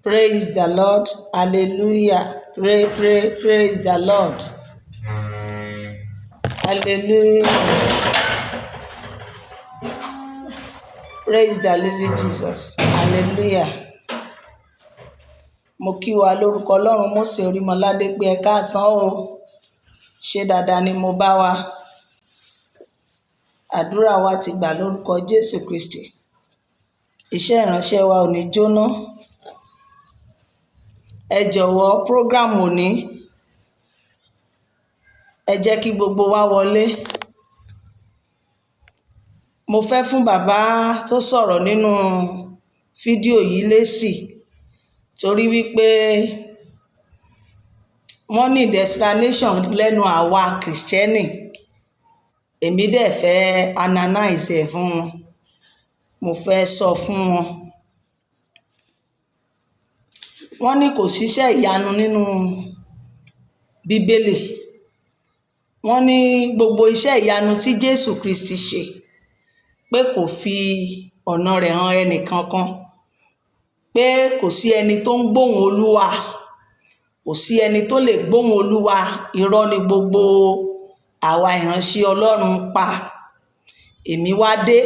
Praise the Lord. Hallelujah. Pray, pray, praise the Lord. Hallelujah. Praise the living Jesus. Hallelujah. Mo kí wa lórúkọ Ọlọ́run Mósè Orímọládé pé ẹ káàsán o. Ṣé dáadáa ni mo bá wa? Àdúrà wa ti gbà lórúkọ Jésù Kristi. Iṣẹ́ ìránṣẹ́ wa ò ní jóná. Ẹ jọ̀wọ́ program òní. Ẹ jẹ́ kí gbogbo wa wọlé. Mo fẹ́ fún bàbá tó sọ̀rọ̀ nínú fídíò yìí lésì torí wípé wọ́n need explanation lẹ́nu àwa Krìstẹ́nì. Èmi dẹ̀ fẹ́ analyse ẹ̀ fún wọn. Mo fẹ́ sọ fún wọn. Wọ́n ní kò síṣẹ́ ìyanu nínú Bíbélì. Wọ́n ní gbogbo iṣẹ́ ìyanu tí Jésù Kristi ṣe pé kò fi ọ̀nà rẹ̀ hàn ẹnì kankan, pé kò sí ẹni tó ń gbóhùn Olúwa, kò sí ẹni tó lè gbóhùn Olúwa. Irọ́ ni gbogbo àwa ìránṣẹ́ Ọlọ́run pa. Èmi wá dé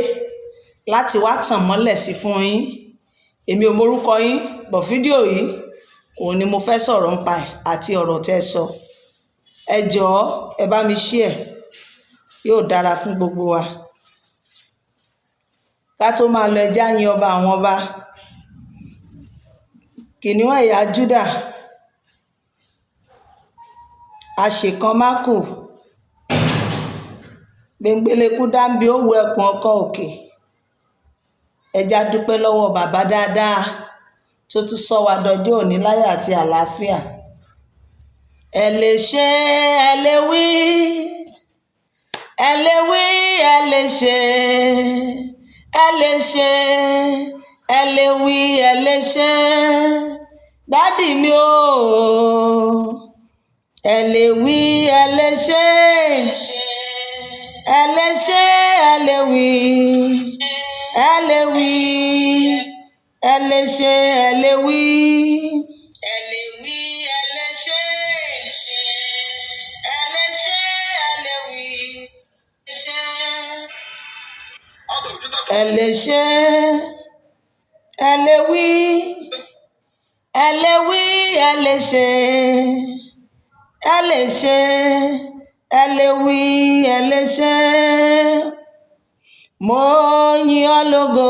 láti wá tàn mọ́lẹ̀ sí fún yín. Èmi ò mọ orúkọ yín, but fídíò yìí òun ni mo fẹ́ sọ̀rọ̀ nípa ẹ̀ àti ọ̀rọ̀ tẹ́ sọ. Ẹ jọ̀ọ́ ẹ bá mi share, yóò dára fún gbogbo wa. Ká tó máa lọ, ẹ jẹ́ á yin ọba àwọn ọba. Kìnìún ẹ̀yà Júdà, aṣèkan mákù, gbèǹgbẹ̀lẹ̀kú dáńbi ó wu ẹkùn ọkọ òkè. Ẹ jẹ́ á dúpẹ́ lọ́wọ́ bàbá dáadáa tó tún sọ wa dọjọ́ òní láyọ̀ àti àlàáfíà. Ẹ lè ṣe, ẹ lè wí, ẹ lè wí, ẹ lè ṣe, ẹ lè ṣe, ẹ lè wí, ẹ lè ṣe. Dádì mi o, ẹ lè wí, ẹ lè ṣe, ẹ lè ṣe, ẹ lè wí, ẹ lè wí, ẹ lè ṣe, ẹ lè wí. Ẹ lè wí, ẹ lè ṣe, ẹ lè ṣe, ẹ lè wí, ṣe. Ẹ lè ṣe, ẹ lè wí, ẹ lè wí, ẹ lè ṣe, ẹ lè ṣe, ẹ lè wí, ẹ lè ṣe. Mo yin ọ́ lógo,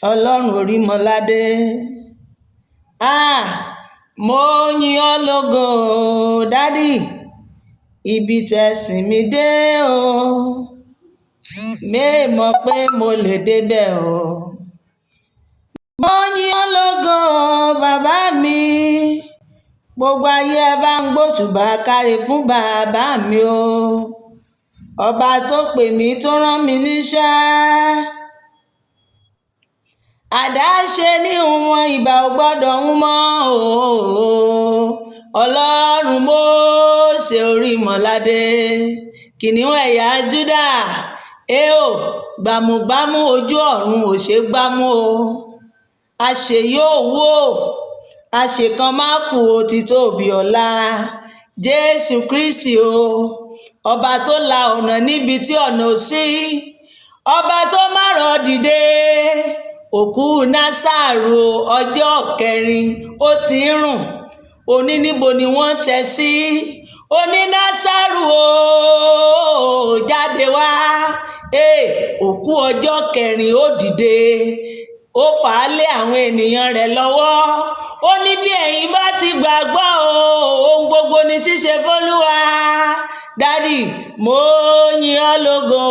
Ọlọ́run Orímọládé. Ah, mo yin ọ́ lógo, dádì, ibi tẹ́ sìn mí dé o. Mé mọ̀ pé mo lè débẹ̀ o. Mo yin ọ́ lógo, bàbá mi. Gbogbo ayé ẹ bá ń gbóṣùbà káre fún bàbá mi o. Ọba tó pè mí tó rán mi níṣẹ́. Àdáṣe ní wọn ìbà ò gbọ́dọ̀ ń mọ́ o. Ọlọ́run Mósè Orímọládé, kìnìún ẹ̀yà Júdà, ẹ ò gbámúgbámú ojú ọ̀run ò ṣe gbámú o. Àṣẹ yóò wò, àṣekan má kú o ti tóbi ọ̀la. Jésù Kristi o, ọba tó la ọ̀nà níbi tí ọ̀nà ò sí, ọba tó márọ̀ dìde, òkú Násárù ọjọ́ kẹrin ó ti ń rùn. Òní níbo ni wọ́n tẹ́ sí? Oní Násárù o, jáde wá. Òkú ọjọ́ kẹrin ó dìde. Ó fà á lé àwọn ènìyàn rẹ̀ lọ́wọ́. Ó ní bí ẹ̀yin bá ti gbàgbọ́ o, ohun gbogbo ni ṣíṣe f'Olúwa. Dádì, mo yin ọ́ lógo.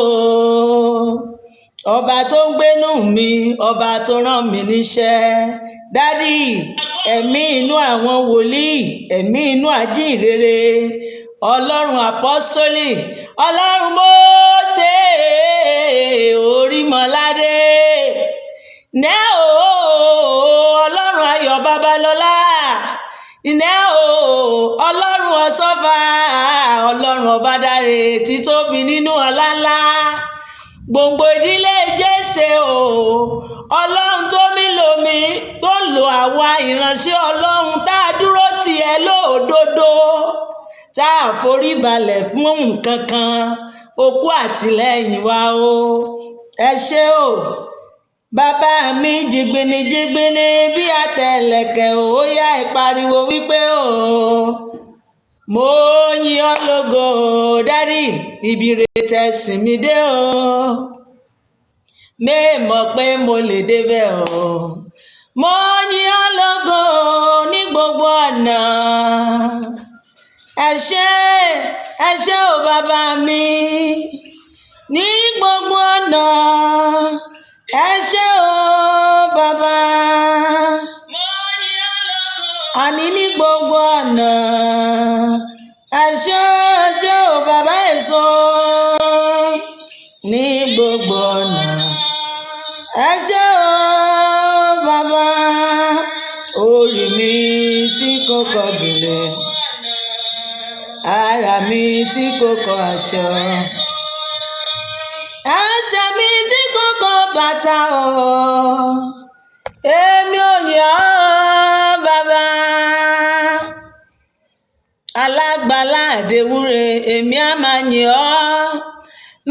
Ọba tó ń gbénú mi, ọba tó rán mi níṣẹ́. Dádì, ẹ̀mí inú àwọn wòlíì, ẹ̀mí inú ajíhìnrere, Ọlọ́run àpọ́stólì, Ọlọ́run Mósè Orímọládé. Nẹ́ o, Ọlọ́run Ayọ̀ Babalọ́lá. Nẹ́ o, Ọlọ́run Ọ̀ṣọ́fà, Ọlọ́run Ọbadáre, títóbi nínú ọlá ńlá. Gbòǹgbò ìdílé Jésè o, Ọlọ́run tó mí lomi, tó lo àwa ìránṣẹ́ Ọlọ́run tá a dúró tì ẹ́ lódodo, tá a forí balẹ̀ fún nǹkan kan, okú àtìlẹ́yìn wa o. Ẹ ṣé o. Bàbá mi jìgbìnì jìgbìnì bí àtẹlẹ̀kẹ̀, ó yá, ẹ pariwo wípé o. Mo yìn ọ́ lógo, Daddy, ibi rere tẹ̀sìn mi dé o. Mẹ́ẹ̀mọ̀ pé mo lè débẹ̀ o. Mo yìn ọ́ lógo ní gbogbo ọ̀nà. Ẹ ṣé, ẹ ṣé o bàbá mi. Ní gbogbo ọ̀nà. Ẹ ṣé o bàbá. Àní ní gbogbo ọ̀nà. Ẹ ṣé, ẹ ṣé o bàbá èso. Ní gbogbo ọ̀nà. Ẹ ṣé o bàbá. Orí mi tí kò kọ gèlè. Ara mi tí kò kọ aṣọ. Ẹsẹ̀ mi tí kò kọ bàtà o. Èmi ò yìn ọ́ bàbá. Alágbàlá Àdéwúre, èmi á máa yìn ọ́.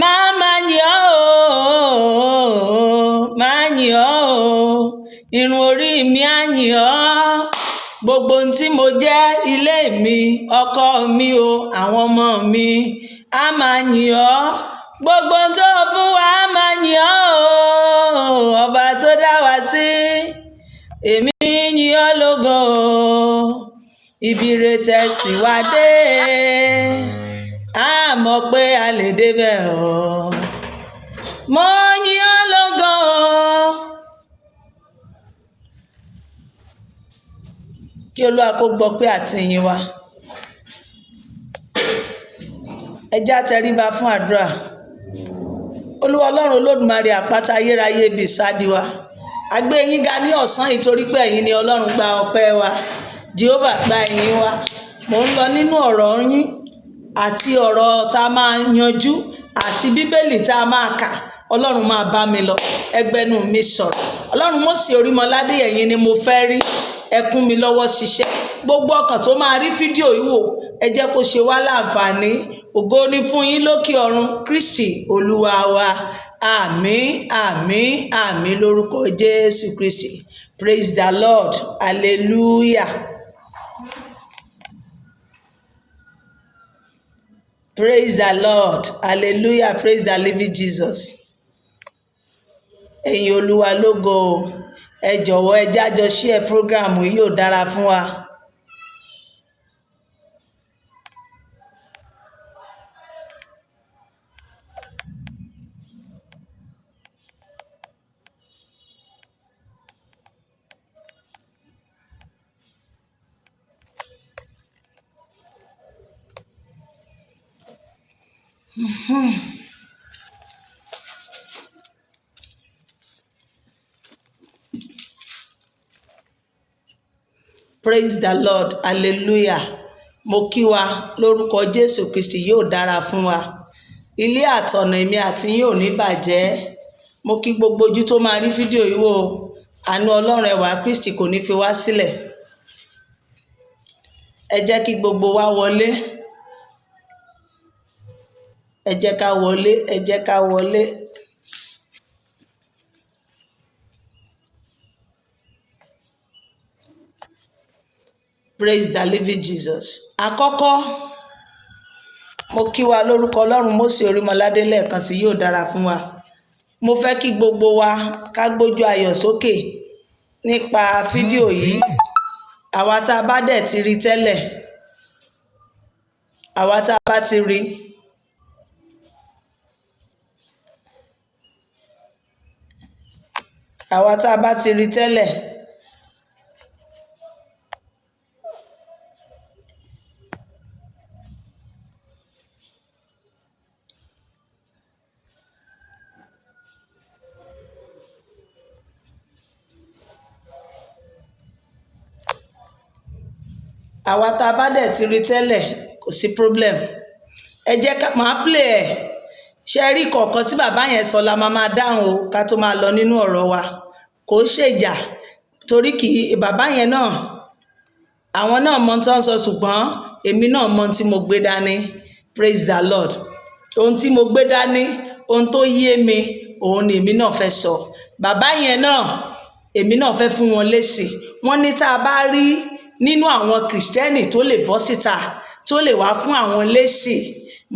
Máa máa yìn ọ́ o, máa yìn ọ́ o. Irun orí mi á yìn ọ́. Gbogbo ohun tí mo jẹ́, ilé mi, ọkọ mi o, àwọn ọmọ mi, á máa yìn ọ́. Gbogbo ohun tó fún wa á máa yìn ọ́ o. Ọba tó dá wa sí, èmi yìn ọ́ lógo o. Ibi re tẹ̀sí wa dé, a mọ̀ pé a lè débẹ̀ o. Mo yìn ọ́ lógo o. Kí Olúwa kó gbọ́ pé àti ìyìn wa. Ẹ jẹ́ á tẹríba fún àdúrà. Olúwa Ọlọ́run Olódùmarè, àpáta ayérayé, ibi ìsádi wa. A gbé yín ga ní ọ̀sán yìí torí pé ẹ̀yin ni Ọlọ́run. Gba ọpẹ́ wa. Jehovah, gba ìyìn wa. Mò ń lọ nínú ọ̀rọ̀ yín àti ọ̀rọ̀ tá a máa yanjú àti Bíbélì tá a máa kà. Ọlọ́run, máa bá mi lọ, ẹgbẹ́nu mi sọ̀rọ̀. Ọlọ́run Mósè Orímọládé, ẹ̀yin ni mo fẹ́ rí. Ẹ kún mi lọ́wọ́ ṣiṣẹ́. Gbogbo ọkàn tó máa rí fídíò yìí wò, ẹ jẹ́ kó ṣe wá láǹfààní. Ògo ni fún yín lókè ọ̀run, Kristi Olúwa wa. Àmín, àmín, àmín lórúkọ Jésù Kristi. Praise the Lord, hallelujah. Praise the Lord, hallelujah, praise the living Jesus. Ẹ̀yin Olúwa lógo. Ẹ jọ̀wọ́, ẹ jájọ share program yìí, yóò dára fún wa. Praise the Lord, hallelujah. Mo kí wa lórúkọ Jésù Kristi, yóò dára fún wa. Ilé àtọ̀nà èmi àti yín ò ní bàjẹ́. Mo kí gbogbo ojú tó máa rí fídíò yìí wò. Àánú Ọlọ́run, ẹwà Kristi kò ní fi wá sílẹ̀. Ẹ jẹ́ kí gbogbo wa wọlé. Ẹ jẹ́ ká wọlé, ẹ jẹ́ ká wọlé. Praise the living Jesus. Àkọ́kọ́, mo kí wa lórúkọ Ọlọ́run Mósè Orímọládé lẹ́ẹ̀kan sí, yóò dára fún wa. Mo fẹ́ kí gbogbo wa ká gbójú ayọ̀ sókè nípa fídíò yìí. Àwa tá a bá dẹ̀ ti rí tẹ́lẹ̀, àwa tá a bá ti rí, àwa tá a bá ti rí tẹ́lẹ̀, àwa tá a bá dẹ̀ ti rí tẹ́lẹ̀, kò sí problem. Ẹ jẹ́ ká máa play ẹ̀. Ṣe rí kọ̀ọ̀kan tí bàbá yẹn sọ la máa máa dáhùn o, ká tó máa lọ nínú ọ̀rọ̀ wa. Kò ṣèjà torí kì í bàbá yẹn náà, àwọn náà mọ tó ń sọ, ṣùgbọ́n èmi náà mọ tí mo gbé dání. Praise the Lord. Ohun tí mo gbé dání, ohun tó yé mi, òun ni èmi náà fẹ́ sọ. Bàbá yẹn náà, èmi náà fẹ́ fún wọn lésì. Wọ́n ní tá a bá rí nínú àwọn Kìrìsìtẹ́nì tó lè bọ́ síta, tó lè wá fún àwọn lésì,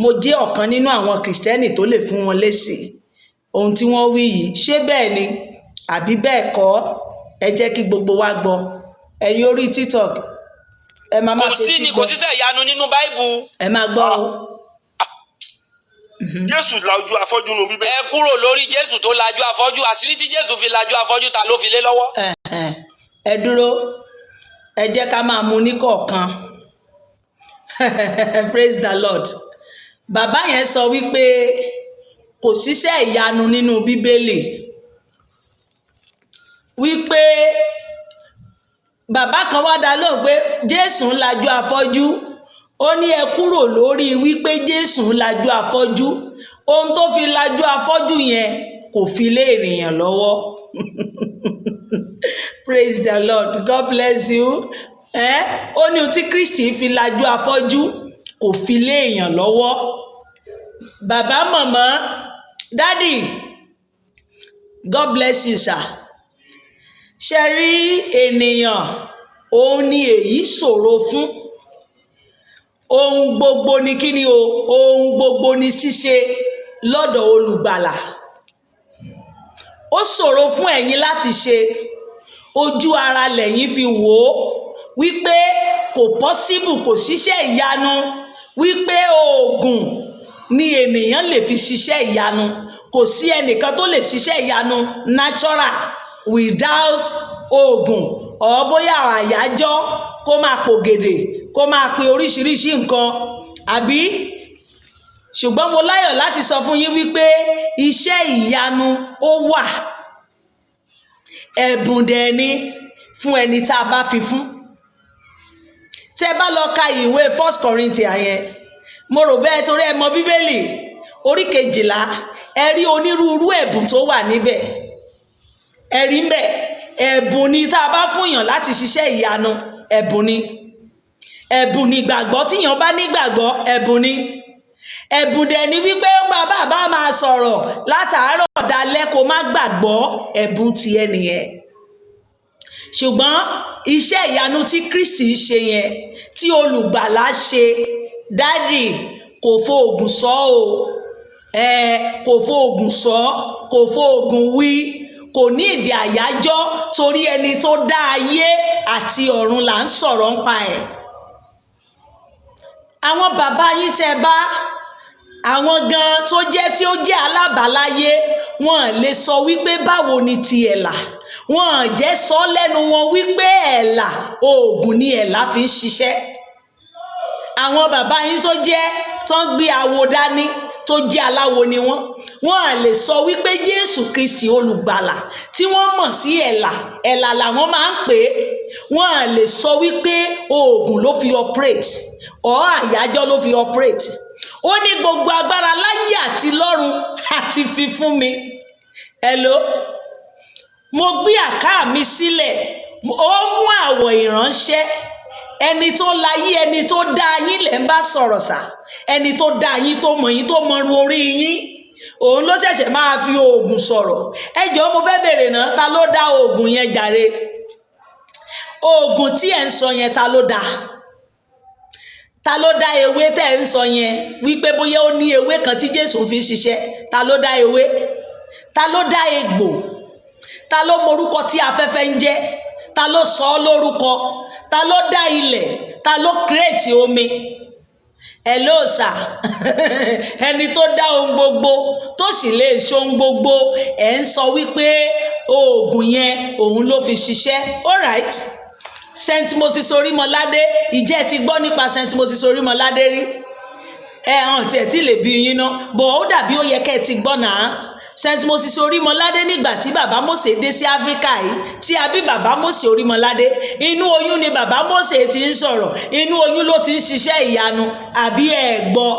mo jẹ́ ọ̀kan nínú àwọn Kìrìsìtẹ́nì tó lè fún wọn lésì. Ohun tí wọ́n wí yìí, ṣé bẹ́ẹ̀ ni àbí bẹ́ẹ̀ kọ́? Ẹ jẹ́ kí gbogbo wa gbọ́. Ẹ̀yin orí TikTok, ẹ máa má Kò sí fetí ni kò gbọ́. síṣẹ́ ìyanu nínú Báíbù. Ẹ máa gbọ́ o. Jésù la ojú afọ́jú nínú Bíbélì. Ẹ kúrò lórí Jésù tó lajú afọ́jú. Àṣírí tí Jésù fi lajú afọ́jú, ta ló fi lé lọ́wọ́? Ẹ̀hẹ̀n. Ẹ dúró, ẹ jẹ́ ká máa mú ní kọ̀ọ̀kan. Praise the Lord. Bàbá yẹn sọ wípé kò síṣẹ́ ìyanu nínú Bíbélì, wípé bàbá kan wá dá lóhùn pé Jésù ń lajú afọ́jú. Ó ní ẹ kúrò lórí wípé Jésù ń lajú afọ́jú. Ohun tó fi lajú afọ́jú yẹn, kò fi lé ènìyàn lọ́wọ́. Praise the Lord. God bless you. Ó ní ohun tí Kristi fi lajú afọ́jú, kò fi lé èèyàn lọ́wọ́. Bàbá, màmá, daddy, God bless you, sir. Ṣe rí ènìyàn, òun ni èyí ṣòro fún. Ohun gbogbo ni kíni o? Ohun gbogbo ni ṣíṣe lọ́dọ̀ olùgbàlà. Ó ṣòro fún ẹ̀yin láti ṣe. Ojú ara lẹ̀yin fi wò ó wípé kò possible, kò ṣiṣẹ́ ìyanu, wípé oògùn ni ènìyàn lè fi ṣiṣẹ́ ìyanu. Kò sí ẹnìkan tó lè ṣiṣẹ́ ìyanu natural without oògùn, ọ̀ bóyá àyájọ́, kó máa pògèdè, kó máa pe oríṣiríṣi nǹkan àbí. Ṣùgbọ́n mo láyọ̀ láti sọ fún yín wípé iṣẹ́ ìyanu ó wà. Ẹ̀bùn dẹ̀ ni fún ẹni tá a bá fi fún. Tẹ́ bá lọ ka ìwé First Corinthians yẹn, mo rò bẹ́ẹ̀ torí ẹ mọ Bíbélì, orí 12, ẹ rí onírúurú ẹ̀bùn tó wà níbẹ̀. Ẹ rí ńbẹ̀, ẹ̀bùn ni tá a bá fún yàn láti ṣiṣẹ́ ìyanu. Ẹ̀bùn ni. Ẹ̀bùn ni ìgbàgbọ́. Tíyàn bá nígbàgbọ́, ẹ̀bùn ni. Ẹ̀bùn dẹ̀ ni wípé bàbá bá máa sọ̀rọ̀ látàárọ̀ dalẹ́, kó má gbàgbọ́, ẹ̀bùn tiẹ̀ nìyẹn. Ṣùgbọ́n iṣẹ́ ìyanu tí Kristi ṣe yẹn, tí olùgbàlà ṣe, daddy, kò fo oògùn sọ o. Ẹ kò fo oògùn sọ, kò fo oògùn wí, kò ní ìdí àyájọ́, torí ẹni tó dá ayé àti ọ̀run là ń sọ̀rọ̀ ń pa ẹ̀. Àwọn bàbá yín tẹ́ bá àwọn gan tó jẹ́ tí ó jẹ́ alábàáláyé, wọn lè sọ wípé báwo ni ti ẹ̀là. Wọn jẹ́ sọ lẹ́nu wọn wípé ẹ̀là, oògùn ni ẹ̀là fi ń ṣiṣẹ́. Àwọn bàbá yín tó jẹ́ tó ń gbé awo dání, tó jẹ́ aláwo ni wọ́n, wọ́n lè sọ wípé Jésù Kristi olùgbàlà tí wọ́n mọ̀ sí ẹ̀là, ẹ̀là làwọn máa ń pè é, wọ́n lè sọ wípé oògùn ló fi operate ọ̀, àyájọ́ ló fi operate. Ó ní gbogbo agbára láyé àti lọ́run àti fi fún mi. Hello, mo gbé àká mi sílẹ̀, ó mú àwọ̀ ìránṣẹ́. Ẹni tó láyé, ẹni tó dá yín lẹ̀ ń bá sọ̀rọ̀ sà. Ẹni tó dá yín, tó mọ̀ yín, tó mọ̀rú orí yín, òun ló ṣẹ̀ṣẹ̀ máa fi oògùn sọ̀rọ̀. Ẹ jọ̀ọ́, mo fẹ́ bèrè náà, ta ló dá oògùn yẹn jàre? Oògùn tí ẹ̀ ń sọ yẹn, ta ló dá? Ta ló dá ewé tẹ́ ẹ̀ ń sọ yẹn, wípé bóyá ó ní ewé kan tí Jésù fi ń ṣiṣẹ́? Ta ló dá ewé? Ta ló dá egbò? Ta ló morúkọ tí afẹ́fẹ́ ń jẹ́? Ta ló sọ ọ́ lórúkọ? Ta ló dá ilẹ̀? Ta ló create omi? Hello sir. Ẹni tó dá ohun gbogbo, tó sì lè ṣe ohun gbogbo, ẹ̀ ń sọ wípé oògùn yẹn òun ló fi ṣiṣẹ́. Alright, St Moses Orímọládé, ìjẹ́ ti gbọ́ nípa St Moses Orímọládé rí? Ẹ hàn tiẹ̀ tí lè bí yín ná bọ̀, ó dàbí ó yẹ kẹ́ ẹ ti gbọ́ náà. St Moses Orímọládé, nígbà tí bàbá Mósè dé sí Áfíríkà yìí, tí a bí bàbá Mósè Orímọládé, inú oyún ni bàbá Mósè ti ń sọ̀rọ̀, inú oyún ló ti ń ṣiṣẹ́ ìyanu. Àbí ẹ gbọ́?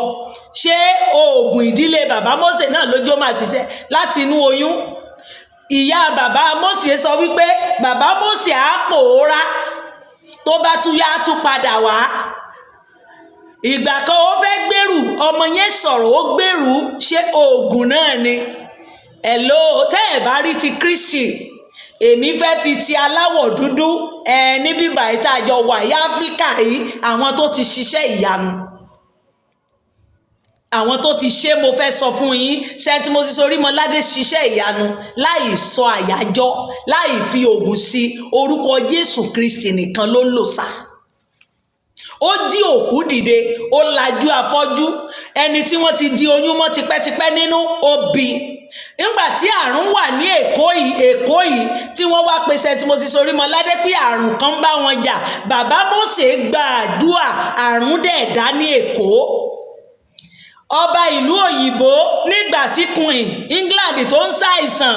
Ṣé oògùn ìdílé bàbá Mósè náà lójó máa ṣiṣẹ́ láti inú oyún? Ìyá bàbá Mósè sọ wípé bàbá Mósè á pòórá, tó bá tún yá, á tún padà wá. Ìgbà kan, ó fẹ́ gbèrú, ọmọ yẹn sọ̀rọ̀, ó gbèrú. Ṣé oògùn náà ni? Hello, tẹ́ ẹ̀ bá rí ti Kristi, èmi fẹ́ fi ti aláwọ̀ dúdú ẹ níbí báyìí tá a jọ wà yí, Áfíríkà yìí, àwọn tó ti ṣiṣẹ́ ìyanu, àwọn tó ti ṣe, mo fẹ́ sọ fún yín. St Moses Orímọládé ṣiṣẹ́ ìyanu láì sọ àyájọ́, láì fi oògùn sí. Orúkọ Jésù Kristi nìkan ló lò sá. Ó jí òkú dìde, ó lajú afọ́jú, ẹni tí wọ́n ti di oyún mọ́ tipẹ́tipẹ́ nínú ó bí. Nígbà tí àrùn wà ní Èkó yìí, Èkó yìí, tí wọ́n wá pe St Moses Orímọládé pé àrùn kan bá wọn jà, bàbá Mósè gba àdúà, àrùn dẹ̀ dá ní Èkó. Ọba ìlú òyìnbó, nígbà tí Queen England tó ń ṣàìsàn,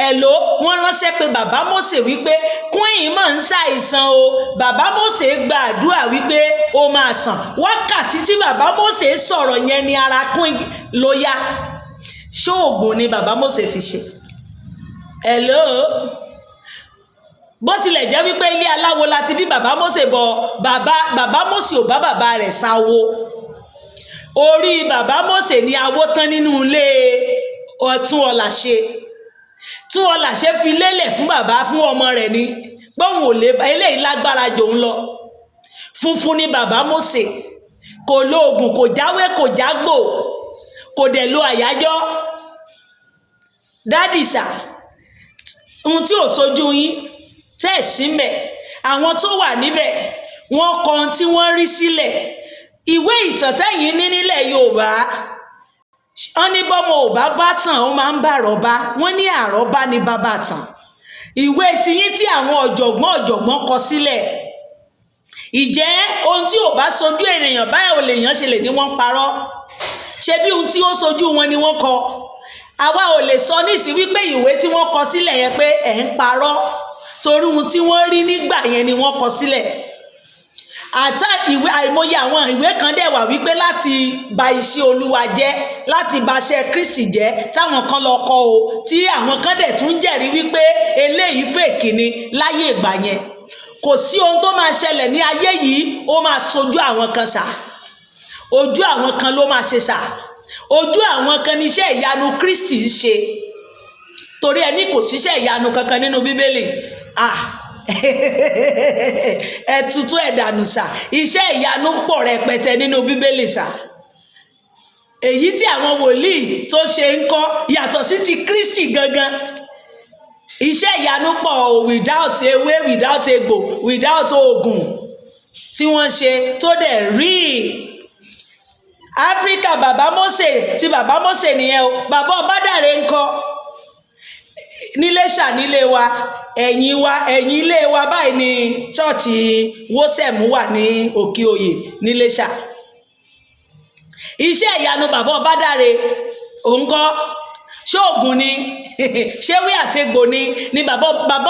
ẹ̀ló, wọ́n ránṣẹ́ pé bàbá Mósè wípé Queen máa ń ṣàìsàn o. Bàbá Mósè gba àdúrà wípé ó máa sàn. Wákàtí tí bàbá Mósè sọ̀rọ̀ yẹn ni ara Queen ló yá. Ṣóògùn ni bàbá Mósè fi ṣe? Hello, bó tilẹ̀ jẹ́ wípé ilé aláwo la ti bí bàbá Mósè bọ̀, bàbá Mósè ò bá bàbá rẹ̀ sáwo. Orí bàbá Mósè ní awó tán nínú ilé ọtún ọ̀làṣe. Tún ọ̀làṣe fi lélẹ̀ fún bàbá, fún ọmọ rẹ̀ ni gbóhùn ò lè eléyìí lágbára jòun lọ. Funfun ni bàbá Mósè, kò lo oògùn, kò jáwé, kò jágbò, kò dẹ̀ lo àyájọ́. Daddy sir, ohun tí ò sojú yín tẹ́ ẹ̀ sí mbẹ̀, àwọn tó wà níbẹ̀, wọ́n kọ ohun tí wọ́n rí sílẹ̀. Ìwé ìtàn tẹ́yìn ní nílẹ̀ Yorùbá, wọ́n ní bọ́mọ ò bá bá tàn, ó máa ń bá àrọ́bá. Wọ́n ní àrọ́bá ní bàbá tàn. Ìwé tiyín tí àwọn ọ̀jọ̀gbọ́n ọ̀jọ̀gbọ́n kọ sílẹ̀, ìjẹ́ ohun tí ò bá sojú ènìyàn, báyìí ò lè yàn ṣe lè ní wọ́n parọ́? Ṣe bí ohun tí ó sojú wọn ni wọ́n kọ. Àwa ò lè sọ nísìí wípé ìwé tí wọ́n kọ sílẹ̀ yẹn pé ẹ̀ ń parọ́, torí ohun tí wọ́n rí nígbà yẹn ni wọ́n kọ sílẹ̀. Àtà ìwé, àìmọye àwọn ìwé kan dẹ̀ wà wípé láti ba iṣẹ́ Olúwa jẹ́, láti ba iṣẹ́ Kristi jẹ́, táwọn kan lọ kọ o, tí àwọn kan dẹ̀ tún jẹ́rìí wípé eléyìí fake ni láyé ìgbà yẹn. Kò sí ohun tó máa ṣẹlẹ̀ ní ayé yìí, ó máa sojú àwọn kan sà, ojú àwọn kan ló máa ṣe sà, ojú àwọn kan ní iṣẹ́ ìyanu Kristi ń ṣe. Torí ẹni kò síṣẹ́ ìyanu kankan nínú Bíbélì, ah, ẹ tutù ẹ dànù sà. Iṣẹ́ ìyanu pọ̀ rẹpẹtẹ nínú Bíbélì sà. Èyí tí àwọn wòlíì tó ṣe ń kọ́ yàtọ̀ sí ti Kristi gangan. Iṣẹ́ ìyanu pọ̀ o, without ewé, without egbò, without oògùn tí wọ́n ṣe tó dẹ̀ rí. Áfíríkà, bàbá Mósè, ti bàbá Mósè nìyẹn o. Bàbá Ọbádàrẹ ńkọ́? Níléṣà, nílé wa, ẹ̀yìn wa, ẹ̀yìn ilé wa báyìí ni church Wosem wà ní Òkè Òyè níléṣà. Iṣẹ́ ìyanu bàbá Ọbádàrẹ òǹkọ́, ṣóògùn ni? Ṣéwé àtegbò ni bàbá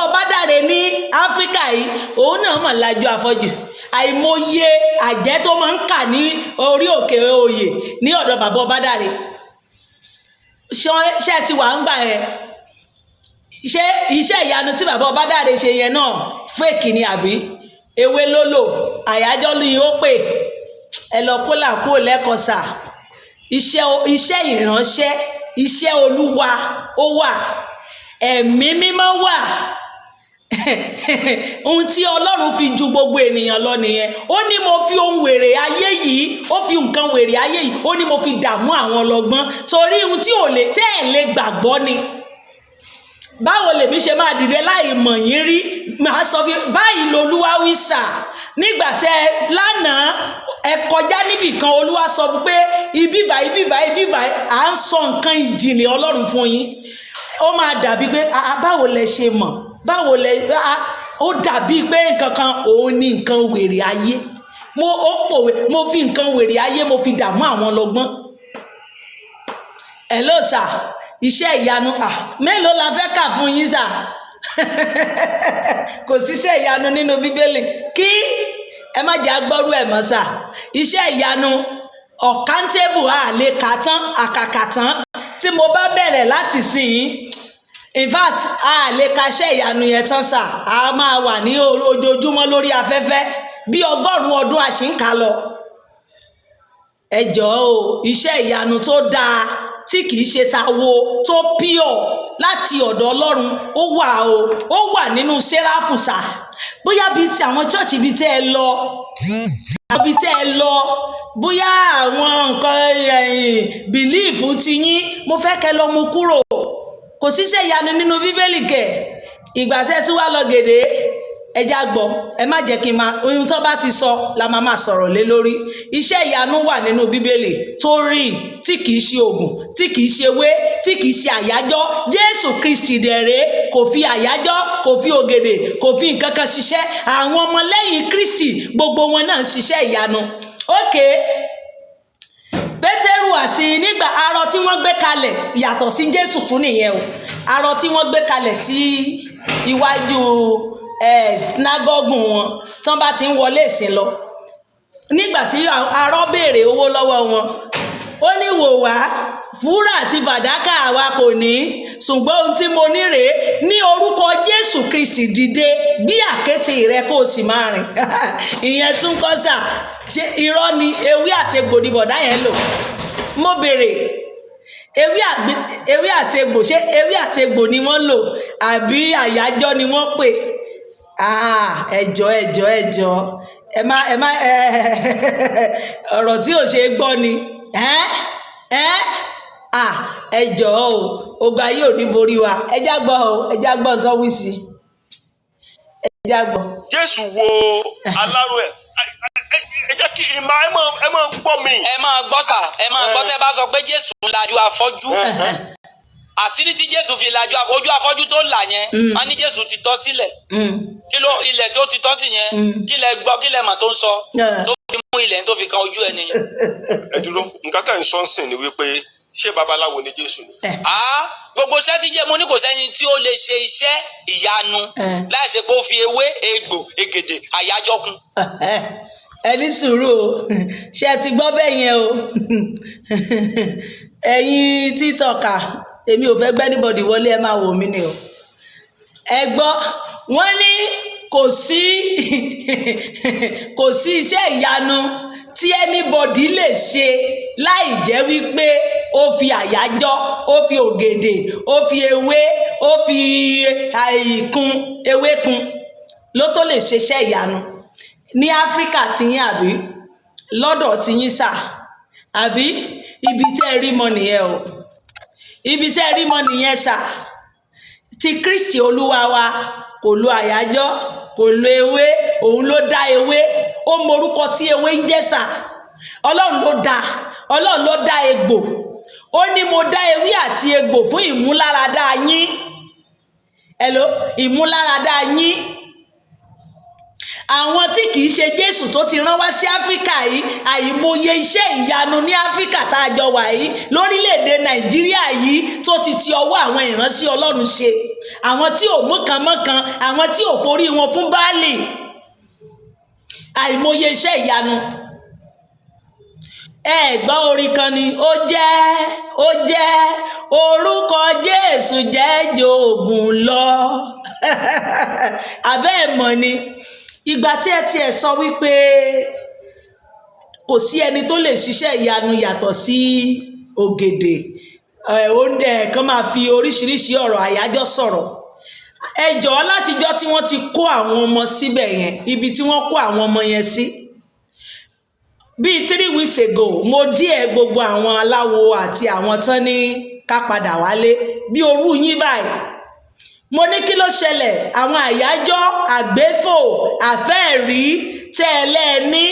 Ọbádàrẹ ní Áfíríkà yìí? Òun náà mọ̀ lájú afọ́jú. Àìmọye àjẹ́ tó máa ń kà ní orí Òkè Òyè ní ọ̀dọ̀ bàbá Ọbádàrẹ. Ṣé ti wà ń gbà yẹn? Ṣé iṣẹ́ ìyanu tí bàbá Ọbádàrẹ ṣe yẹn náà fake ni, àbí ewé ló lò, àyájọ́ ni ó pè? Ẹ lọ kó là kúrò lẹ́kọ̀ọ́ sà. Iṣẹ́ ìránṣẹ́, iṣẹ́ Olúwa ó wà, Ẹ̀mí Mímọ́ wà. Ohun tí Ọlọ́run fi ju gbogbo ènìyàn lọ nìyẹn. Ó ní mo fi ohun wèrè ayé yìí, ó fi nǹkan wèrè ayé yìí, ó ní mo fi dààmú àwọn ọlọ́gbọ́n, torí ohun tí ò lè tẹ́ ẹ̀ lè gbàgbọ́ ni. Báwo lèmi ṣe máa dìde láì mọ̀ yín rí, màá sọ fún báyìí lolúwa wí sà? Nígbà tẹ lánàá ẹ kọjá níbì kan, Olúwa sọ fún pé ibi báyìí, ibi báyìí, ibi báyìí, à ń sọ nǹkan ìjìnlẹ̀ Ọlọ́run fún yín, ó máa dàbí pé báwo lẹ ṣe mọ̀? Báwo lẹ ó dàbí pé nǹkan kan òun ní nǹkan wèrè ayé. Mo ó pòwe, mo fi nǹkan wèrè ayé, mo fi dààmú àwọn ọlọ́gbọ́n. Hello sir, iṣẹ́ ìyanu, ah, mélòó la fẹ́ kà fún yín, sir? Kò síṣẹ́ ìyanu nínú Bíbélì. Kí ẹ má jẹ́ agbọ́rú ẹ̀ mọ́, sir. Iṣẹ́ ìyanu uncountable, a lè kà tán, àkàkà tán. Tí mo bá bẹ̀rẹ̀ láti sìn yín, in fact, a lè ka iṣẹ́ ìyanu yẹn tán, sir. A máa wà ní ojoojúmọ́ lórí afẹ́fẹ́ bí 100 ọdún, a sì ń kà lọ. Ẹ jọ̀ọ́ o, iṣẹ́ ìyanu tó dáa, tí kìí ṣe tawo, tó pure láti ọ̀dọ̀ Ọlọ́run, ó wà o. Ó wà nínú Sẹ́ráfù, sir. Bóyá bíi ti àwọn church bíi tẹ́ ẹ lọ, bíi tẹ́ ẹ lọ, bóyá àwọn nǹkan belief ti yín, mo fẹ́ kẹ́ lọ mú kúrò. Kò síṣẹ́ ìyanu nínú Bíbélì kẹ̀. Ìgbà tẹ́ tún wá lọ gèdè, ẹ já gbọ́. Ẹ má jẹ́ kí n máa, ohun tó bá ti sọ la máa máa sọ̀rọ̀ lé lórí. Iṣẹ́ ìyanu wà nínú Bíbélì tó rí, tí kìí ṣe ògùn, tí kìí ṣe ewé, tí kìí ṣe àyájọ́. Jésù Kristi dẹ̀rẹ́, kò fi àyájọ́, kò fi ògèdè, kò fi nǹkan kan ṣiṣẹ́. Àwọn ọmọlẹ́yìn Kristi, gbogbo wọn náà ń ṣiṣẹ́ ìyanu. Okay, Pétérù àti nígbà arọ tí wọ́n gbé kalẹ̀, yàtọ̀ sí Jésù tún nìyẹn o. Arọ tí wọ́n gbé kalẹ̀ sí iwájú sinagogu wọn, tí wọ́n bá ti ń wọlé ìsìn lọ, nígbà tí arọ béèrè owó lọ́wọ́ wọn, ó ní, "Wò wá, wúrà àti fàdákà àwa kò ní, ṣùgbọ́n ohun tí mo ní rèé: ní orúkọ Jésù Kristi, dìde, gbé àkéte rẹ, kó o sì máa rìn." Ìyẹn tún kọ́, sir. Ṣé irọ́ ni? Ewé àti egbò ni bọ̀dá yẹn lò. Mo béèrè, ewé àti egbò, ṣé ewé àti egbò ni wọ́n lò, àbí àyájọ́ ni wọ́n pè? Ẹjọ́, ẹjọ́, ẹjọ́, ẹ má ọ̀rọ̀ tí ò ṣe é gbọ́ ni. Ẹ ẹ ẹ jọ̀ọ́ o, ogun ayé ò ní borí wa. Ẹ já gbọ́ o, ẹ já gbọ́ nǹkan wí sí, ẹ já gbọ́. Jésù wo alárò ẹ̀. Ẹ jẹ́ kí ìmọ̀, ẹ máa gbọ́ mi. Ẹ máa gbọ́, sir, ẹ máa gbọ́. Tẹ́ bá sọ pé Jésù lajú afọ́jú, àṣírí tí Jésù fi lajú ojú afọ́jú tó là yẹn, wọ́n ní Jésù ti tọ́ sílẹ̀. Kí ló ilẹ̀ tó ti tọ́ sí yẹn? Kí lẹ gbọ́, kí lẹ mà tó ń sọ tó fi mú ilẹ̀ tó fi kan ojú ẹ nìyẹn? Ẹ dúró, nǹkan tá à ń sọ ń sìn ni wípé, ṣé babaláwo ni Jésù ni? Ah, gbogbo iṣẹ́ tí jẹ́, mo ní kò sẹ́ni tí ó lè ṣe iṣẹ́ ìyanu láì ṣe pé ó fi ewé, egbò, ègèdè, àyájọ́ kún. Ẹ ní sùúrù o. Ṣé ẹ ti gbọ́ bẹ́ẹ̀ yẹn o? Ẹ̀yin títọ̀kà, èmi ò fẹ́ gbẹ́ anybody wọlé, ẹ máa wò mí ni o. Ẹ gbọ́, wọ́n ní kò sí iṣẹ́ ìyanu tí anybody lè ṣe láì jẹ́ wípé ó fi àyájọ́, ó fi ògèdè, ó fi ewé, ó fi àìkún ewé kún ló tó lè ṣiṣẹ́ ìyanu ní Áfíríkà tiyín, àbí lọ́dọ̀ tiyín, sir? Àbí ibi tẹ́ ẹ rí mọ nìyẹn o? Ibi tẹ́ ẹ rí mọ nìyẹn, sir. Ti Kristi Olúwa wa, kò lo àyájọ́, kò lo ewé. Òun ló dá ewé, ó mọ orúkọ tí ewé ń jẹ́, sir. Ọlọ́run ló dá, Ọlọ́run ló dá egbò. Ó ní, "Mo dá ewé àti egbò fún ìmúláradá yín." Hello, ìmúláradá yín. Àwọn tí kìí ṣe Jésù tó ti rán wá sí Áfíríkà yìí, àìmọye iṣẹ́ ìyanu ní Áfíríkà tá a jọ wà yìí, lórílẹ̀‐èdè Nàìjíríà yìí, tó ti ti ọwọ́ àwọn ìránṣẹ́ Ọlọ́run ṣe, àwọn tí ò mú kan mọ́kan, àwọn tí ò forí wọn fún Báálì, àìmọye iṣẹ́ ìyanu. Ẹ gbọ́ orin kan ni, ó jẹ́ orúkọ Jésù jẹ́ jòògùn lọ. Àbẹ́ ẹ̀ mọ̀ ni, ìgbà tí ẹ tiẹ̀ sọ wípé kò sí ẹni tó lè ṣiṣẹ́ ìyanu yàtọ̀ sí ògèdè ẹ̀, oúnjẹ kan máa fi oríṣiríṣi ọ̀rọ̀ àyájọ́ sọ̀rọ̀. Ẹ jọ̀ọ́, látijọ́ tí wọ́n ti kó àwọn ọmọ síbẹ̀ yẹn, ibi tí wọ́n kó àwọn ọmọ yẹn sí, bíi 3 weeks ago, mo díẹ̀ gbogbo àwọn aláwo àti àwọn tán ní ká padà wálé bí orú yín báyìí. Mo ní, kí ló ṣẹlẹ̀? Àwọn àyájọ́ àgbéfò àfẹ́ẹ̀rí tẹ́ ẹ lẹ́ẹ̀ní,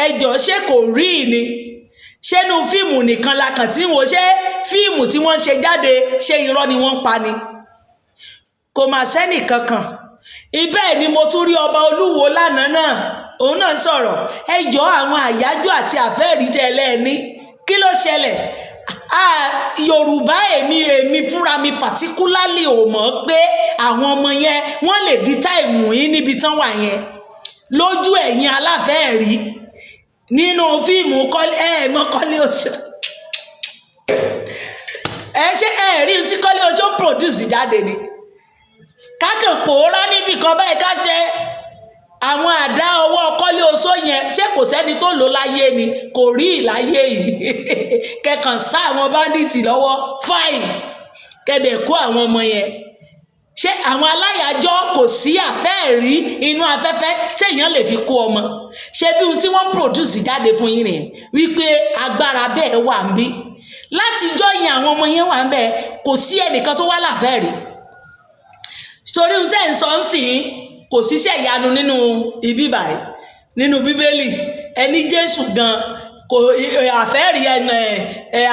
ẹjọ́, ṣé kò rí ni? Ṣé inú fíìmù nìkan la kàn tí ń wò? Ṣé fíìmù tí wọ́n ń ṣe jáde, ṣé irọ́ ni wọ́n ń pa ni? Kò mà sẹ́nì kankan ibẹ̀ ni. Mo tún rí ọba Olúwo lánàá náà. Òun náà sọ̀rọ̀. Ẹ jọ, àwọn àyájọ́ àti àfẹ́rí tẹ́ ẹ lẹ́ẹ̀ní, kí ló ṣẹlẹ̀? Ah, Yorùbá, èmi fúnra mi particularly ò mọ̀ pé àwọn ọmọ yẹn, wọ́n lè di time yín níbi tán wà yẹn lójú ẹ̀yin aláfẹ́ẹ̀rí nínú fíìmù Kọ́lé. Ẹ mọ̀ Kọ́lé Oṣó, ẹ ṣé ẹ rí ohun tí Kọ́lé Oṣó produce jáde ni? Kákan pòórá níbì kan báyìí, ká ṣe àwọn àdá ọwọ́ Kọ́lé Oṣó yẹn, ṣé kò sẹ́ni tó lò láyé ni? Kò rí ìláyé yìí. Kẹkàn sá àwọn bandit lọ́wọ́, fine, kẹdẹ̀ kó àwọn ọmọ yẹn. Ṣé àwọn aláyàjọ́ kò sí àfẹ́ẹ̀rí inú afẹ́fẹ́ téèyàn lè fi kó ọmọ? Ṣé bí ohun tí wọ́n produce jáde fún yín nìyẹn, wípé agbára bẹ́ẹ̀ wà ń bí látijọ́ yẹn? Àwọn ọmọ yẹn wà ń bẹ́ẹ̀, kò sí ẹnìkan tó wá láfẹ́ẹ̀rí torí ohun tẹ́ ń sọ ń sìn. Kò síṣẹ́ ìyanu nínú ibi báyìí nínú Bíbélì. Ẹni Jésù gan kò àfẹ́rí ẹ.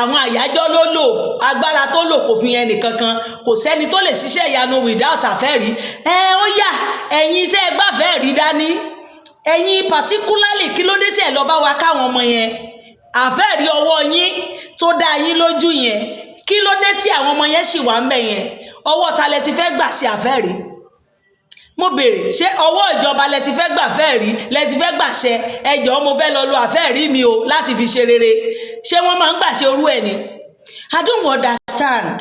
Àwọn àyájọ́ ló lò, agbára tó lò kò fi ẹnì kankan. Kò sẹ́ni tó lè ṣiṣẹ́ ìyanu without àfẹ́rí. Ẹ ó yà, ẹ̀yin tẹ́ ẹ gbàfẹ́ rí dání, ẹ̀yin particularly, kí ló dé tí ẹ lọ bá wa káwọn ọmọ yẹn? Àfẹ́rí ọwọ́ yín tó dá yín lójú yẹn, kí ló dé tí àwọn ọmọ yẹn sì wà ń bẹ̀ yẹn? Ọwọ́ ta lẹ ti fẹ́ gbà sí àfẹ́rí? Mo béèrè, ṣé ọwọ́ ìjọba lẹ ti fẹ́ gbà fẹ́ rí, lẹ ti fẹ́ gbàṣẹ? Ẹ jọ̀ọ́, mo fẹ́ lọ lo àfẹ́rí mi o láti fi ṣe rere. Ṣé wọ́n máa ń gbàṣẹ orú ẹ̀ ni? I don't understand.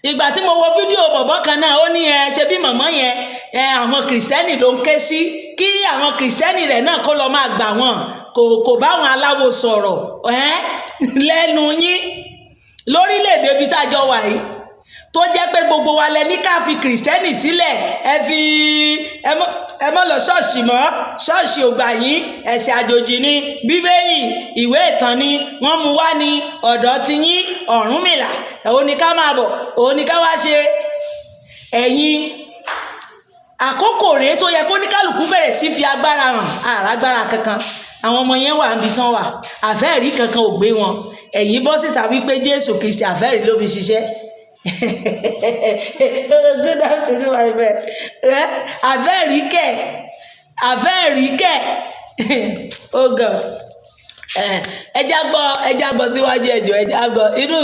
Ìgbà tí mo wo fídíò bọ̀bọ́ kan náà, ó ní ẹ ṣe bí màmá yẹn ẹ, àwọn Kìrìsìtẹ́nì ló ń ké sí, kí àwọn Kìrìsìtẹ́nì rẹ̀ náà kó lọ máa gbà wọ́n. Kò bá àwọn aláwo sọ̀rọ̀ ẹ́ lẹ́nu yín lórílẹ̀‐èdè ibi tá a jọ wà yìí, tó jẹ́ pé gbogbo wa lẹ ní ká fi Kìrìsìtẹ́nì sílẹ̀, ẹ fi ẹ mọ́ lọ ṣọ́ọ̀ṣì mọ́, ṣọ́ọ̀ṣì ò gbà yín, ẹ̀sìn àjòjì ni, Bíbélì ìwé ìtàn ni wọ́n mú wá ní ọ̀dọ̀ ti yín. Ọ̀rúnmìlà òun ni ká máa bọ̀, òun ni ká wá ṣe. Ẹ̀yin, àkókò rèé tó yẹ kó ní kálukú bẹ̀rẹ̀ sí fi agbára hàn. Àràgbára kankan, àwọn ọmọ yẹn wà níbi tán wà, àfẹ́ẹ̀rí kankan ò gbé wọn. Ẹ̀yin bọ́ síta wípé Jésù Kristi, àfẹ́ẹ̀rí ló fi ṣiṣẹ́. Good afternoon, my friend. Àfẹ́ẹ̀rí kẹ̀, àfẹ́ẹ̀rí kẹ̀. Oh God, ẹ já gbọ́, ẹ já gbọ́ síwájú. Ẹjọ́, ẹ já gbọ́ inú,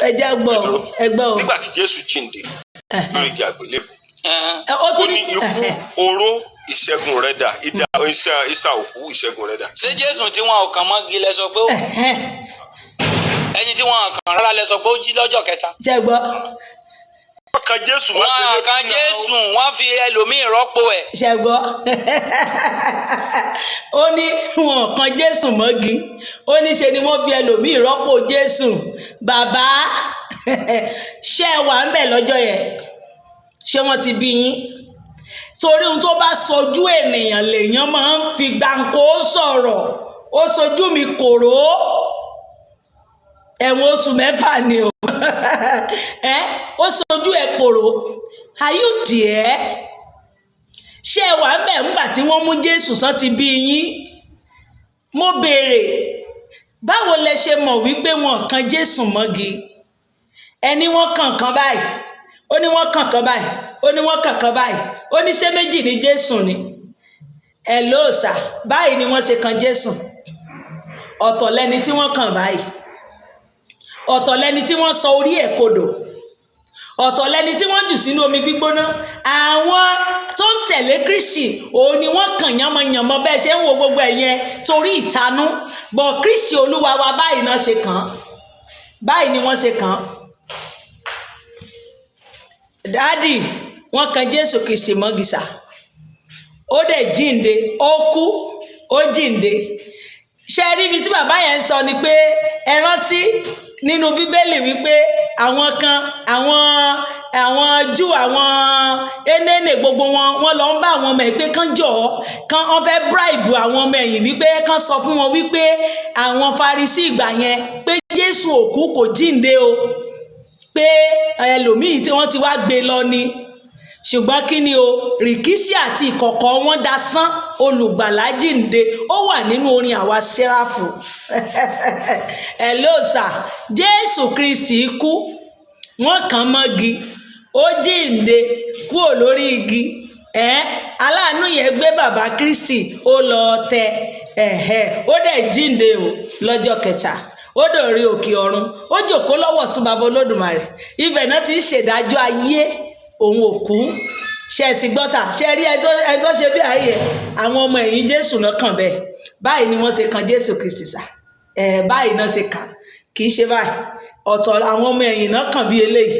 ẹ já gbọ́, ẹ gbọ́ o. Nígbà tí Jésù jíǹde lórí igi àgbélébùú, Ó ó tún ní, ní "Ikú oró, ìṣẹ́gun rẹ̀ dà? Idà ìsà òkú, ìṣẹ́gun rẹ̀ dà?" Ṣé Jésù tí wọn ò kàn mọ́gi lẹ sọ pé ó, ẹni tí wọn kàn rárá lẹ sọ pé ó jí lọ́jọ́ kẹta? Ṣe gbọ́? Wọ́n kan Jésù Wọn kan Jésù, wọ́n fi ẹlòmíì rọ́pò ẹ̀. Ṣe gbọ́? Ó ní wọn kan Jésù mọ́gi, ó ní ṣe ni wọ́n fi ẹlòmíì rọ́pò Jésù. Bàbá, ṣé ẹ wà ń bẹ̀ lọ́jọ́ yẹn? Ṣé wọ́n ti bí yín? Torí ohun tó bá sojú ènìyàn lèèyàn máa ń fi gbàǹkó sọ̀rọ̀. Ó sojú mi kòró, ẹ̀wọ̀n oṣù 6 ni o. Ẹ ó sojú ẹ̀ kòró. Are you there? Ṣé ẹ wà ń bẹ̀ ńgbà tí wọ́n mú Jésù sán ti bí yín? Mo béèrè, báwo lẹ ṣe mọ̀ wípé wọn kan Jésù mọ́gi? Ẹni wọ́n kàn kan báyìí, ó ní wọ́n kàn kan báyìí, ó ní wọ́n kàn kan báyìí, ó ní ṣé méjì ní Jésù ni? Ẹ lóòsà, báyìí ni wọ́n ṣe kan Jésù. Ọ̀tọ̀ lẹni tí wọ́n kàn báyìí, ọ̀tọ̀ lẹni tí wọ́n sọ orí ẹ̀ kodò, ọ̀tọ̀ lẹni tí wọ́n jù sínú omi gbígbóná. Àwọn tó ń tẹ̀lé Kristi, òun ni wọ́n kàn yánmọ́yánmọ́ bẹ́ẹ̀ ṣe ń wo gbogbo ẹ̀ yẹn torí ìtanú bọ̀. Kristi Olúwa wa, báyìí náà ṣe kàn án, báyìí ni wọ́n ṣe kàn án. Daddy, wọ́n kan Jésù Kristi mọ́gìsà, ó dẹ̀ jíǹde, ó kú, ó jíǹde. Ṣe rí ibi tí bàbá yẹn ń sọ ni pé ẹ rántí nínú Bíbélì wípé àwọn kan, àwọn Júù, àwọn Énénè, gbogbo wọn, wọ́n lọ ń bá àwọn ọmọ ẹ̀ pé kán jọ̀ọ́, kán wọ́n fẹ́ bribe àwọn ọmọ ẹ̀yìn wípé kán sọ fún wọn wípé àwọn Farisí ìgbà yẹn pé Jésù òkú, kò jíǹde o, pé ẹlòmíì tí wọ́n ti wá gbé lọ ni. Ṣùgbọ́n kí ni o, rìkíṣí àti ìkọ̀kọ̀ wọn dasán, Olùgbàlà jíǹde. Ó wà nínú orin àwa Sẹ́ráfù. Ẹ ló sà, Jésù Kristi kú, wọ́n kàn mọ́gi, ó jíǹde kúrò lórí igi. Ẹ aláàánú yẹn gbé bàbá Kristi, ó lọ tẹ ẹ̀hẹ́, ó dẹ̀ jíǹde o lọ́jọ́ kẹta, ó dòrí òkè ọ̀run, ó jòkó lọ́wọ́ tún bàbá Olódùmarè. Ibẹ̀ náà ti ń ṣèdájọ́ ayé òun òkú. Ṣe ẹ ti gbọ́ sà? Ṣe rí ẹ tó ṣe bí ààyè àwọn ọmọ ẹ̀yìn Jésù náà kàn bẹ́ẹ̀? Báyìí ni wọ́n ṣe kan Jésù Kristi sà. Ẹ̀ báyìí náà ṣe kàn, kì í ṣe báyìí. Ọ̀tọ̀ àwọn ọmọ ẹ̀yìn náà kàn bí eléyìí.